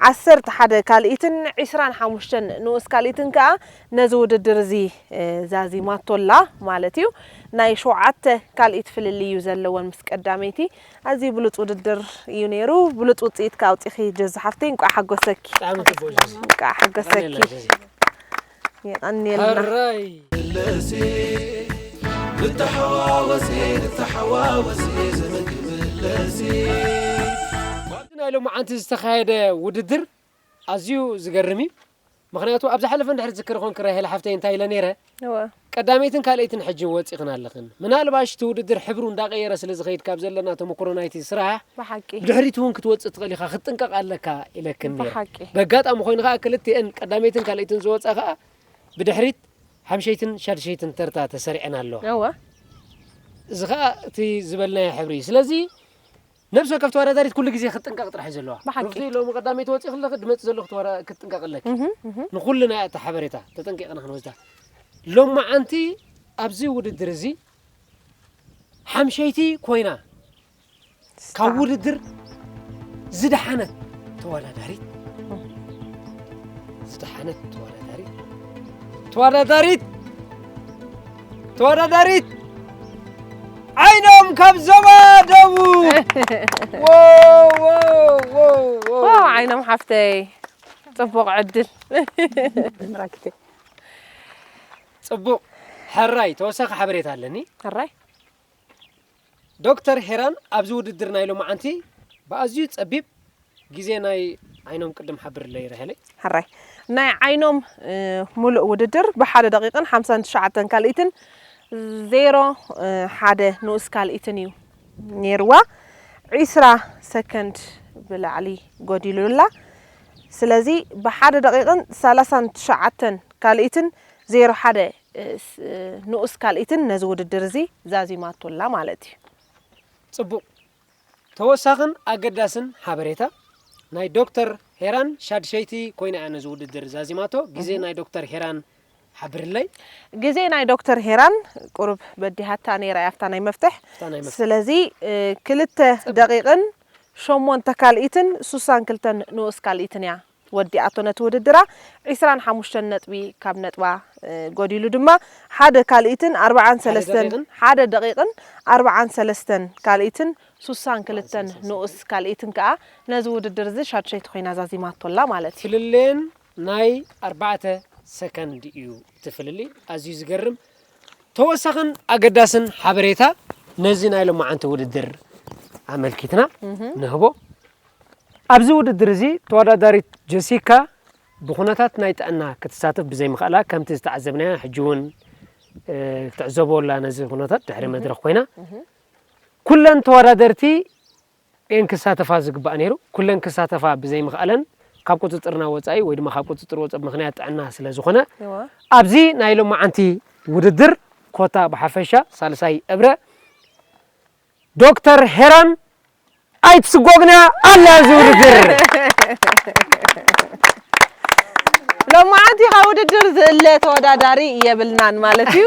ዓሰርተ ሓደ ካልኢትን ዒስራን ሓሙሽተን ንኡስ ካልኢትን ከኣ ነዚ ውድድር እዚ እ፣ ዛዚማቶላ ማለት እዩ። ናይ ሸውዓተ ካልኢት ፍልልይ እዩ ዘለወን ምስ ቀዳመይቲ። ኣዝዩ ብሉጽ ውድድር እዩ ነይሩ። ብሉጽ ውጽኢት ከኣ ኣውጺኺ ጀዚ ሓፍተይ፣ እንቋዕ ሓጎሰኪ። ብጣዕሚ ጽቡቅ ጀዚ እንቋዕ ሓጎሰኪ። ቀንየልና ጀዚ የቐንየልና። ሕራይ ለሲ ልተሓዋወሲ ልተሓዋወሲ ዝምግብ ለሲ ናይ ሎማዓንቲ ዝተኻየደ ውድድር ኣዝዩ ዝገርም እዩ። ምኽንያቱ ኣብ ዝሓለፈ እንድሕር ትዝክሪ ኮንኪ ራሄል ሓፍተይ እንታይ ኢለ ነይረ? እወ። ቀዳመይትን ካልኣይትን ሕጂ ወፂኽን ኣለኽን። ምናልባሽ እቲ ውድድር ሕብሩ እንዳቐየረ ስለ ዝኸይድ ካብ ዘለና ተመክሮ ናይቲ ስራሕ ብሓቂ ብድሕሪት እውን ክትወፅእ ትኽእል ኢኻ ክትጥንቀቕ ኣለካ ኢለክን ነይረ። ብሓቂ በጋጣሚ ኮይኑ ከዓ ክልቲአን ቀዳመይትን ካልኣይትን ዝወፃ ከዓ ብድሕሪት ሓምሸይትን ሻድሸይትን ተርታ ተሰሪዐን ኣለዋ። እወ እዚ ከዓ እቲ ዝበልናዮ ሕብሪ እዩ። ስለዚ ነብሲ ወከፍ ተወዳዳሪት ኩሉ ግዜ ክትጥንቀቕ ጥራሕ እዩ ዘለዋ። ብሓቂ። ሩፍቲ ሎሚ ቀዳመይቲ ወፂእ ከለኺ ድመፂ ዘለኹ ተወዳ- ክትጥንቀቕ ኣለኪ። እህ፣ እህ። ንኹሉ ናይ ኣታ ሓበሬታ ተጠንቂቕና ክንወስዳ። ሎማዓንቲ ኣብዚ ውድድር እዚ ሓምሸይቲ ኮይና ካብ ውድድር ዝደሓነት ተወዳዳሪት ዝደሓነት ተወዳዳሪት ተወዳዳሪት ተወዳዳሪት ዓይኖም ካብ ዞባ ደቡብ። ዎ፣ ዎ፣ ዎ፣ ዎ። ዋው ዓይኖም ሓፍተይ ጽቡቕ ዕድል። ጽቡቕ። ሕራይ ተወሳኺ ሓበሬታ ኣለኒ። ሕራይ ዶክተር ሄራን ኣብዚ ውድድር ናይ ሎማዓንቲ ብኣዝዩ ጸቢብ ግዜ ናይ ዓይኖም ቅድም ሓብርለይ ራሄለይ። ሕራይ ናይ ዓይኖም እ፣ ሙሉእ ውድድር ብሓደ ደቂቕን ሓምሳን ትሽዓተን ካልኢትን ዜሮ እ፣ ሓደ ንኡስ ካልኢትን እዩ ነይርዋ። ዒስራ ሰከንድ ብላዕሊ ጎዲሉላ። ስለዚ ብሓደ ደቂቕን ሰላሳን ትሽዓተን ካልኢትን ዜሮ ሓደ እ፣ ስ- እ፣ ንኡስ ካልኢትን ነዚ ውድድር እዚ ዛዚማቶላ ማለት እዩ። ጽቡቕ። ተወሳኽን ኣገዳስን ሓበሬታ ናይ ዶክተር ሄራን ሻድሸይቲ ኮይና እያ ነዚ ውድድር ዛዚማቶ። ግዜ ናይ ዶክተር ሄራን ሓብርለይ። ግዜ ናይ ዶክተር ሄራን ቁሩብ በዲሃታ ነይራ እያ ኣብታ ናይ መፍትሕ። ኣብታ ናይ መፍትሕ። ስለዚ እ፣ ክልተ ደቂቕን ሸሞንተ ካልኢትን ሱሳን ክልተን ንኡስ ካልኢትን እያ ወዲኣቶ ነቲ ውድድራ። ዒስራን ሓሙሽተን ነጥቢ ካብ ነጥባ እ፣ ጎዲሉ ድማ ሓደ ካልኢትን ኣርባዓን ሰለስተን ደቂቕን? ሓደ ደቂቕን ኣርባዓን ሰለስተን ካልኢትን ሱሳን ክልተን ንኡስ ካልኢትን ከኣ ነዚ ውድድር እዚ ሻድሸይቲ ኮይና ዛዚማቶላ ማለት እዩ። ፍልልየን ናይ ኣርባዕተ ሰከንድ እዩ እቲ ፍልልይ። ኣዝዩ ዝገርም ተወሳኽን ኣገዳስን ሓበሬታ ነዚ ናይ ሎማዓንቲ ውድድር ኣመልኪትና ንህቦ። ኣብዚ ውድድር እዚ ተወዳዳሪት ጀሲካ ብኩነታት ናይ ጥዕና ክትሳተፍ ብዘይምኽኣላ ከምቲ ዝተዓዘብናዮ ሕጂ እውን እ፣ ክትዕዘቦ ኣላ ነዚ ኩነታት ድሕሪ መድረኽ ኮይና ኩለን ተወዳደርቲ እየን ክሳተፋ ዝግባእ ነይሩ። ኩለን ክሳተፋ ብዘይምኽኣለን ካብ ቁፅፅርና ወፃኢ ወይ ድማ ካብ ቁፅፅር ወፃኢ ምኽንያት ጥዕና ስለ ዝኾነ እወ። ኣብዚ ናይ ሎማዓንቲ ውድድር ኮታ ብሓፈሻ ሳልሳይ እብረ ዶክተር ሄራን ኣይትስጎግና ኣላ እዚ ውድድር። ሎማዓንቲ ካብ ውድድር ዝእለ ተወዳዳሪ የብልናን ማለት እዩ።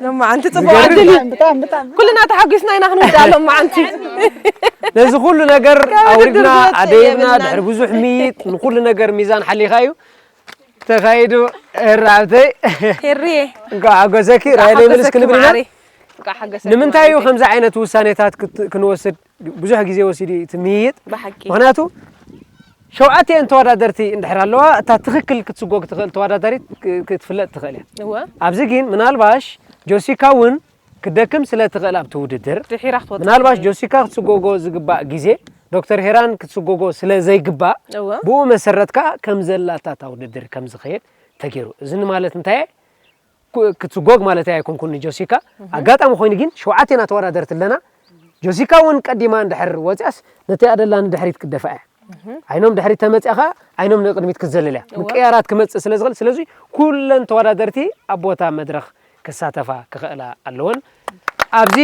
ሎማዓንቲ ጽቡቕ ዕድል እዩ። ኩልና ተሓጒስና ኢና ክንውዳእ ሎማዓንቲ። ነዚ ኩሉ ነገር ካብ ውድድር ኣውሪድና ዝወፅእ ኣደይብና የብልናን። ድሕሪ ብዙሕ ምይይጥ ንኩሉ ነገር ሚዛን ሓሊኻዩ ተኻይዱ። ራብተይ ሄሪየ እንኳዕ ሓጎሰኪ ራይለይ ምልስ ክንብል ኢና። እንኳዕ ሓጎሰኪ ንምንታይ እዩ ማለተይ። ከምዚ ዓይነት ውሳኔታት ክት- ክንወስድ ብዙሕ ግዜ ወሲዱ እዩ እቲ ምይይጥ? ብሓቂ ምኽንያቱ ሸውዓተን ተወዳደርቲ እንድሕር ኣለዋ እታ ትኽክል ክትስጎግ ትኽእል ተወዳዳሪት ክ- ክትፍለጥ ትኽእል እያ። እወ ኣብዚ ግን ምናልባሽ ጆሲካ እውን ክደክም ስለ ትኽእል ኣብቲ ውድድር ድሒራ ክትወጽእ ምናልባሽ ትኽእል። ጆሲካ ክትስጎጎ ዝግባእ ግዜ ዶክተር ሄራን ክትስጎጎ ስለ ዘይግባእ እወ ብኡ መሰረት ከዓ ከም ዘላታ እታ ውድድር ከም ዝኸየድ ተገይሩ። እዚ ማለት እንታይ ክትስጎግ ማለት ኣይኮንኩን ንጆሲካ። ኣጋጣሚ ኮይኑ ግን ሸውዓቴና ተወዳደርቲ ኣለና። ጆሲካ እውን ቀዲማ እንድሕር ወፂኣስ ነቲኣ ደላ ንድሕሪት ክደፋ እያ። ዓይኖም ድሕሪት ተመፂኣ ከዓ ዓይኖም ንቅድሚት ክትዘልል እያ። ምቅያራት ክመፅእ ስለ ዝኽእል፣ ስለዚ ኩለን ተወዳደርቲ ኣብ ቦታ መድረኽ ክሳተፋ ክኽእላ ኣለወን። ኣብዚ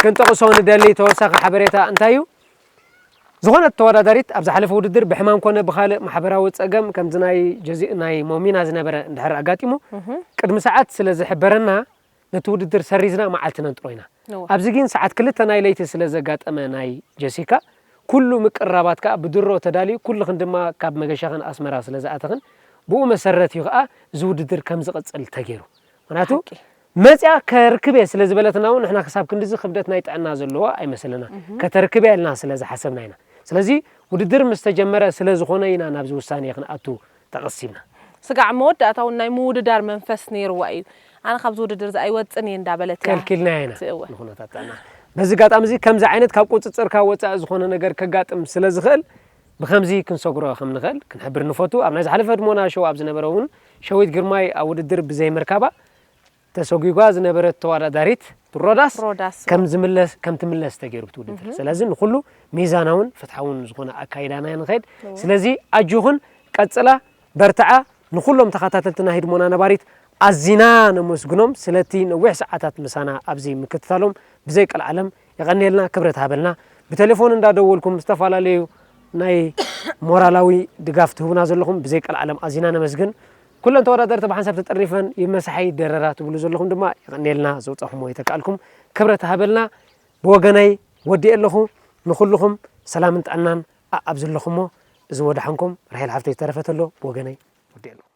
ክንጠቕሶ ንደሊ ተወሳኺ ሓበሬታ እንታይ እዩ? ዝኾነት ተወዳዳሪት ኣብ ዝሓለፈ ውድድር ብሕማም ኮነ ብኻልእ ማሕበራዊ ጸገም ከምዚ ናይ ጀዚ-፣ ናይ ሞሚና ዝነበረ እንድሕር ኣጋጢሙ፣ ቅድሚ ሰዓት ስለ ዝሕበረና ነቲ ውድድር ሰሪዝና መዓልቲ ነንጥሮ ኢና። እወ። ኣብዚ ግን ሰዓት ክልተ ናይ ለይቲ ስለ ዘጋጠመ ናይ ጀሲካ ኩሉ ምቅርራባት ከኣ ብድሮ ተዳልዩ፣ ኩልኽን ድማ ካብ መገሻኽን ኣስመራ ስለ ዝኣተኽን ብኡ መሰረት እዩ ከኣ እዚ ውድድር ከም ዝቕጽል ተገይሩ። ምኽንያቱ ሓቂ። መጽያ ከርክብ እየ ስለ ዝበለትና እውን ንሕና ክሳብ ክንድዚ ክብደት ናይ ጥዕና ዘለዎ ኣይመስለና። ከተርክብ እያ ኢልና ስለ ዝሓሰብና ኢና። ስለዚ ውድድር ምስ ተጀመረ ስለ ዝኾነ ኢና ናብዚ ውሳኔ ክንኣቱ ተቐሲብና። ስጋዕ መወዳእታ እውን ናይ ምውድዳር መንፈስ ነይርዋ እዩ። ኣነ ካብዚ ውድድር እዚ ኣይወፅን እየ እንዳበለት እያ። ከልኪልናያ ኢና እወ። ንኹነታት ጥዕና። በዚ ኣጋጣሚ እዚ ከምዚ ዓይነት ካብ ቁፅፅርካ ወፃኢ ዝኾነ ነገር ከጋጥም ስለ ዝኽእል ብኸምዚ ክንሰግሮ ከም ንኽእል ክንሕብር ንፈቱ። ኣብ ናይ ዝሓለፈ ህድሞና ሾው ኣብ ዝነበረ እውን ሸዊት ግርማይ ኣብ ውድድር ብዘይምርካባ ተሰጒጓ ዝነበረት ተወዳዳሪት ሮዳስ ሮዳስ። ከም ዝምለስ፣ ከም ትምለስ ተገይሩ ብቲ ውድድር። ስለዚ ንኹሉ ሚዛናውን ፍትሓውን ዝኾነ ኣካይዳና ንኸይድ። እወ። ስለዚ ኣጆኽን ቀጽላ፣ በርትዓ። ንኹሎም ተኸታተልትና ህድሞና ነባሪት ኣዚና ነመስግኖም ስለቲ ነዊሕ ሰዓታት ምሳና ኣብዚ ምክትታሎም ብዘይ ቀልዓለም የቐንየልና፣ ክብረት ሃበልና። ብቴሌፎን እንዳደወልኩም ዝተፈላለዩ ናይ ሞራላዊ ድጋፍ ትህቡና ዘለኹም ብዘይ ቀልዓለም ኣዚና ነመስግን። ኩለን ተወዳደርቲ ብሓንሳብ ተጠርኒፈን ይመሳሓይ ደረራ ትብሉ ዘለኹም ድማ የቐንየልና፣ ዘውጻኹሞ ይተካእልኩም፣ ክብረት ሃበልና። ብወገነይ ወዲኤ ኣለኹ። ንኹልኹም ሰላምን ጥዕናን ኣኣብ ዘለኹሞ እዚ ወድሓንኩም ራሄል ሓፍተይ ዝተረፈ ተሎ ብወገነይ ወዲኤ ኣለኹ።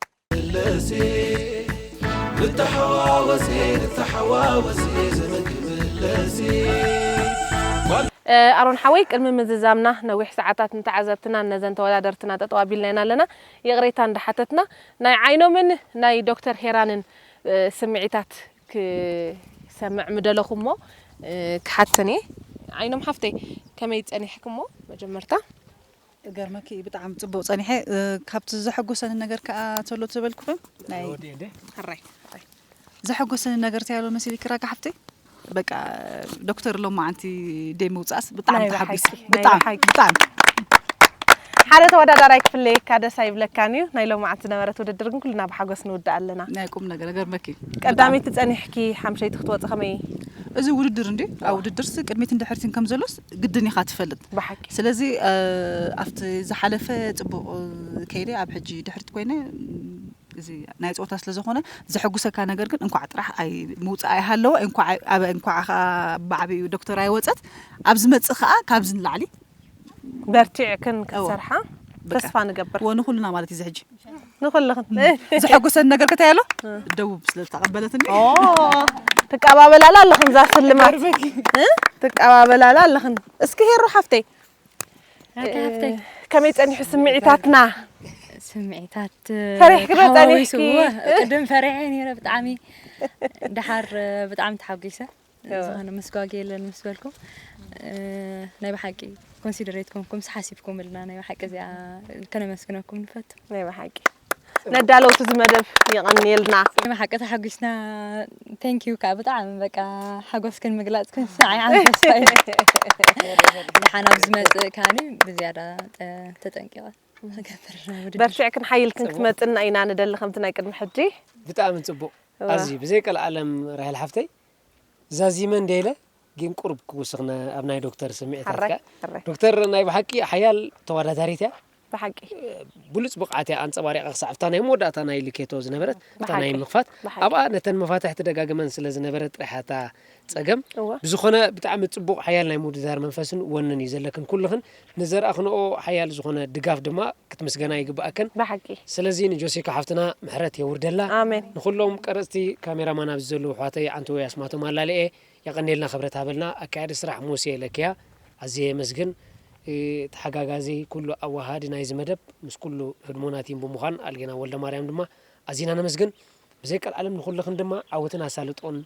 ንተሓዋወሲ ንተሓዋወሲ ዘመድ ክምለሲ ኣሮን ሓወይ ቅድሚ ምዝዛምና ነዊሕ ሰዓታት ንተዓዘብትናን ነዘን ተወዳደርትና ጠጠው ኣቢልና ኢና ኣለና። ይቕሬታ እንዳሓተትና ናይ ዓይኖምን ናይ ዶክተር ሄራንን ስምዒታት ክሰምዕ ምደለኹ እሞ ክሓተን እየ። ዓይኖም ሓፍተይ ከመይ ጸኒሕክሞ መጀመርታ? ገርመኪ እዩ ብጣዕሚ ጽቡቕ ጸኒሐ። ካብቲ ዘሐጎሰኒ ነገር ከኣ ተሎ ተበልኩኺ ናይ ሕራይ ዘሐጎሰኒ ነገር ተያሎ መሲሊ ክራካ ሓፍተይ በቃ ዶክተር ሎማዓንቲ ደይ ምውጻእስ ብጣዕሚ ናይ ተሓጒሰ ብሓቂ፣ ናይ ብጣዕሚ ብሓቂ። ብጣዕሚ ሓደ ተወዳዳራይ ክፍለየካ ደስ ኣይብለካን እዩ። ናይ ሎማዓንቲ ዝነበረት ውድድር ግን ኩልና ብሓጎስ ንውድእ ኣለና። ናይ ቁም ነገር ገርመኪ ቀዳመይቲ ጸኒሕኪ ሓምሸይቲ ክትወፂ ከመይ? እዚ ውድድር እንዲ ኣብ ውድድርሲ ቅድሚትን ድሕሪትን ከም ዘሎስ ግድን ኢኻ ትፈልጥ ብሓቂ ስለዚ ኣብቲ ዝሓለፈ ፅቡቕ ከይደ ኣብ ሕጂ ድሕሪት ኮይነ እዚ ናይ ፀወታ ስለ ዝኾነ ዘሐጉሰካ ነገር ግን እንኳዕ ጥራሕ ኣይ ምውፃእ ኣይሃለወ እንኳዕ ኣበ እንኳዕ ከዓ ብዓብኡ ዶክተር ኣይወፀት ኣብ ዝመፅእ ከዓ ካብዚ ንላዕሊ በርቲዕክን ክትሰርሓ ተስፋ ንገብር ወ ንኩልና ማለት እዩ ዝሕጂ ንኩልኽን ዘሐጉሰን ነገር ከታይ ኣሎ ደቡብ ስለ ዝተቐበለትኒ ትቀባበላላ ኣለኽን እዛ ስልማት እ? ትቀባበላላ ኣለኽን እስኪ ሄሩ ሓፍተይ ኣቲ ሃፍተይ ከመይ ጸኒሑ ስምዒታትና ስምዒታት ፈሪሕኪ ዶ ተሓዋዊሱ፣ ጸኒሕኪ? እወ፣ ቅድም ፈሪሐ ነይረ ብጣዕሚ ደሓር ብጣዕሚ ተሓጒሰ ዝኾነ መስጓግ የለን ምስ በልኩም ናይ ብሓቂ ኮንሲደሬት ኮንኩም ሓሲብኩም ልና ናይ ብሓቂ እዚኣ ከነመስግነኩም ንፈቱ ናይ ብሓቂ ነዳለውቲ እዚ መደብ የቐንየልና ናይ ብሓቂ ተሓጒስና ቴንክ ዩ ከዓ ብጣዕሚ በቃ ሓጎስክን ምግላፅክን ንዓይ ዓንተስፋ እዩ ድሓን ኣብ ዝመፅእ ካኒ ብዝያዳ ተጠንቂቐ ክገብር ናብ ውድድር በርቲዕክን ሓይልክን ክትመፅና ኢና ንደሊ ከምቲ ናይ ቅድሚ ሕጂ ብጣዕሚ ፅቡቕ ኣዝዩ ብዘይ ቀልዓለም ራሄል ሓፍተይ ዛዚመ እንደ ኢለ ግን ቁሩብ ክውስኽነ ኣብ ናይ ዶክተር ስምዒታት ሕራይ ከ ሕራይ ዶክተር ናይ ብሓቂ ሓያል ተወዳዳሪት እያ ብሓቂ ብሉፅ ብቕዓት እያ ኣንፀባሪቓ ክሳዕ ኣብታ ናይ መወዳእታ ናይ ልኬቶ ዝነበረት እታ ናይ ብሓቂ። ምኽፋት ብሓቂ። ኣብኣ ነተን መፋትሕ ትደጋግመን ስለ ዝነበረ ጥራሕታ ፀገም እወ ብዝኾነ ብጣዕሚ ፅቡቕ ሓያል ናይ ምውድዳር መንፈስን ወንን እዩ ዘለክን ኩልኽን ንዘርኣኽንኦ ሓያል ዝኾነ ድጋፍ ድማ ክትምስገና ይግብኣክን ብሓቂ ስለዚ ንጆሲካ ሓፍትና ምሕረት የውርደላ ኣሜን ንኹሎም ቀረፅቲ ካሜራማን ኣብዚ ዘለዉ ኣሕዋተይ ዓንተወይ ኣስማቶም ኣላልኤ የቐንየልና ክብረት ሃበልና ኣካያዲ ስራሕ ሙሴ ለክያ ኣዝየ የመስግን ተሓጋጋዚ ኩሉ ኣዋሃዲ ናይዚ መደብ ምስ ኩሉ ህድሞና ቲም ብምዃን ኣልጌና ወልደማርያም ድማ ኣዚና ነመስግን ብዘይ ቀልዓለም ንኹልኽን ድማ ዓወትን ኣሳልጦን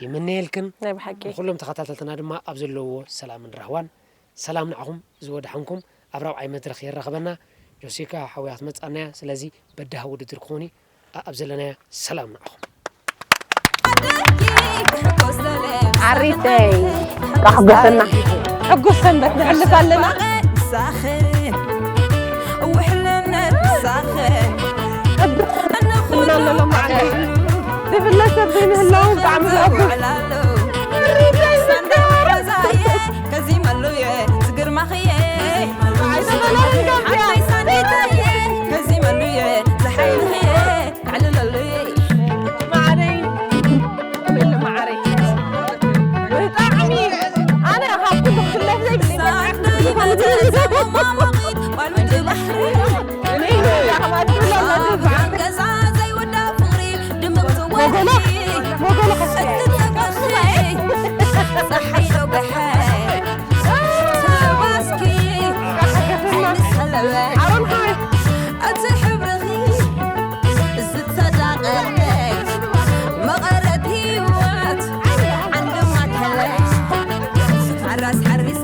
ይምነየልክን ናይ ብሓቂ ንኹሎም ተኸታተልትና ድማ ኣብ ዘለውዎ ሰላምን ራህዋን ሰላም ንዓኹም ዝወድሓንኩም ኣብ ራብዓይ መድረኽ የራኽበና ጆሲካ ሓውያ ክትመጻና እያ ስለዚ በዳህ ውድድር ክኾን እዩ ኣብ ዘለናዮ ሰላም ንዓኹም። ዓሪተይ ካሕጎሰና ሕጉስ ሰንበት ነሕልፍ ኣለና። ሳኽን ውሕልነት ሳኽን ዝብለ ሰብ ዘይምህላው ብጣዕሚ ዘዕግብ። ከዚመሉየ ዝግርማኽየ ሓብተይ ሳንዲተየ ከዚመሉየ ዝሓይልኽየ ኣዕልለሉየ ማዓረይ ማዓረይ ብጣዕሚ ኣነ ካብ ኩሉ ክፍለፍ ዘይብለይ ገዛ ዘይውዳእ ፍቕሪ ድምቕ ትወሒ ወገኖ ከስከ ጸሓይ ዶ ገሐ ተባስኪ ሰለበ ኣሮን ሓወይ እቲ ሕብርኺ ዝተዳቐለ መቐረት ህይወት ዓንዲ ማተለ ሓራስ ሓሪስ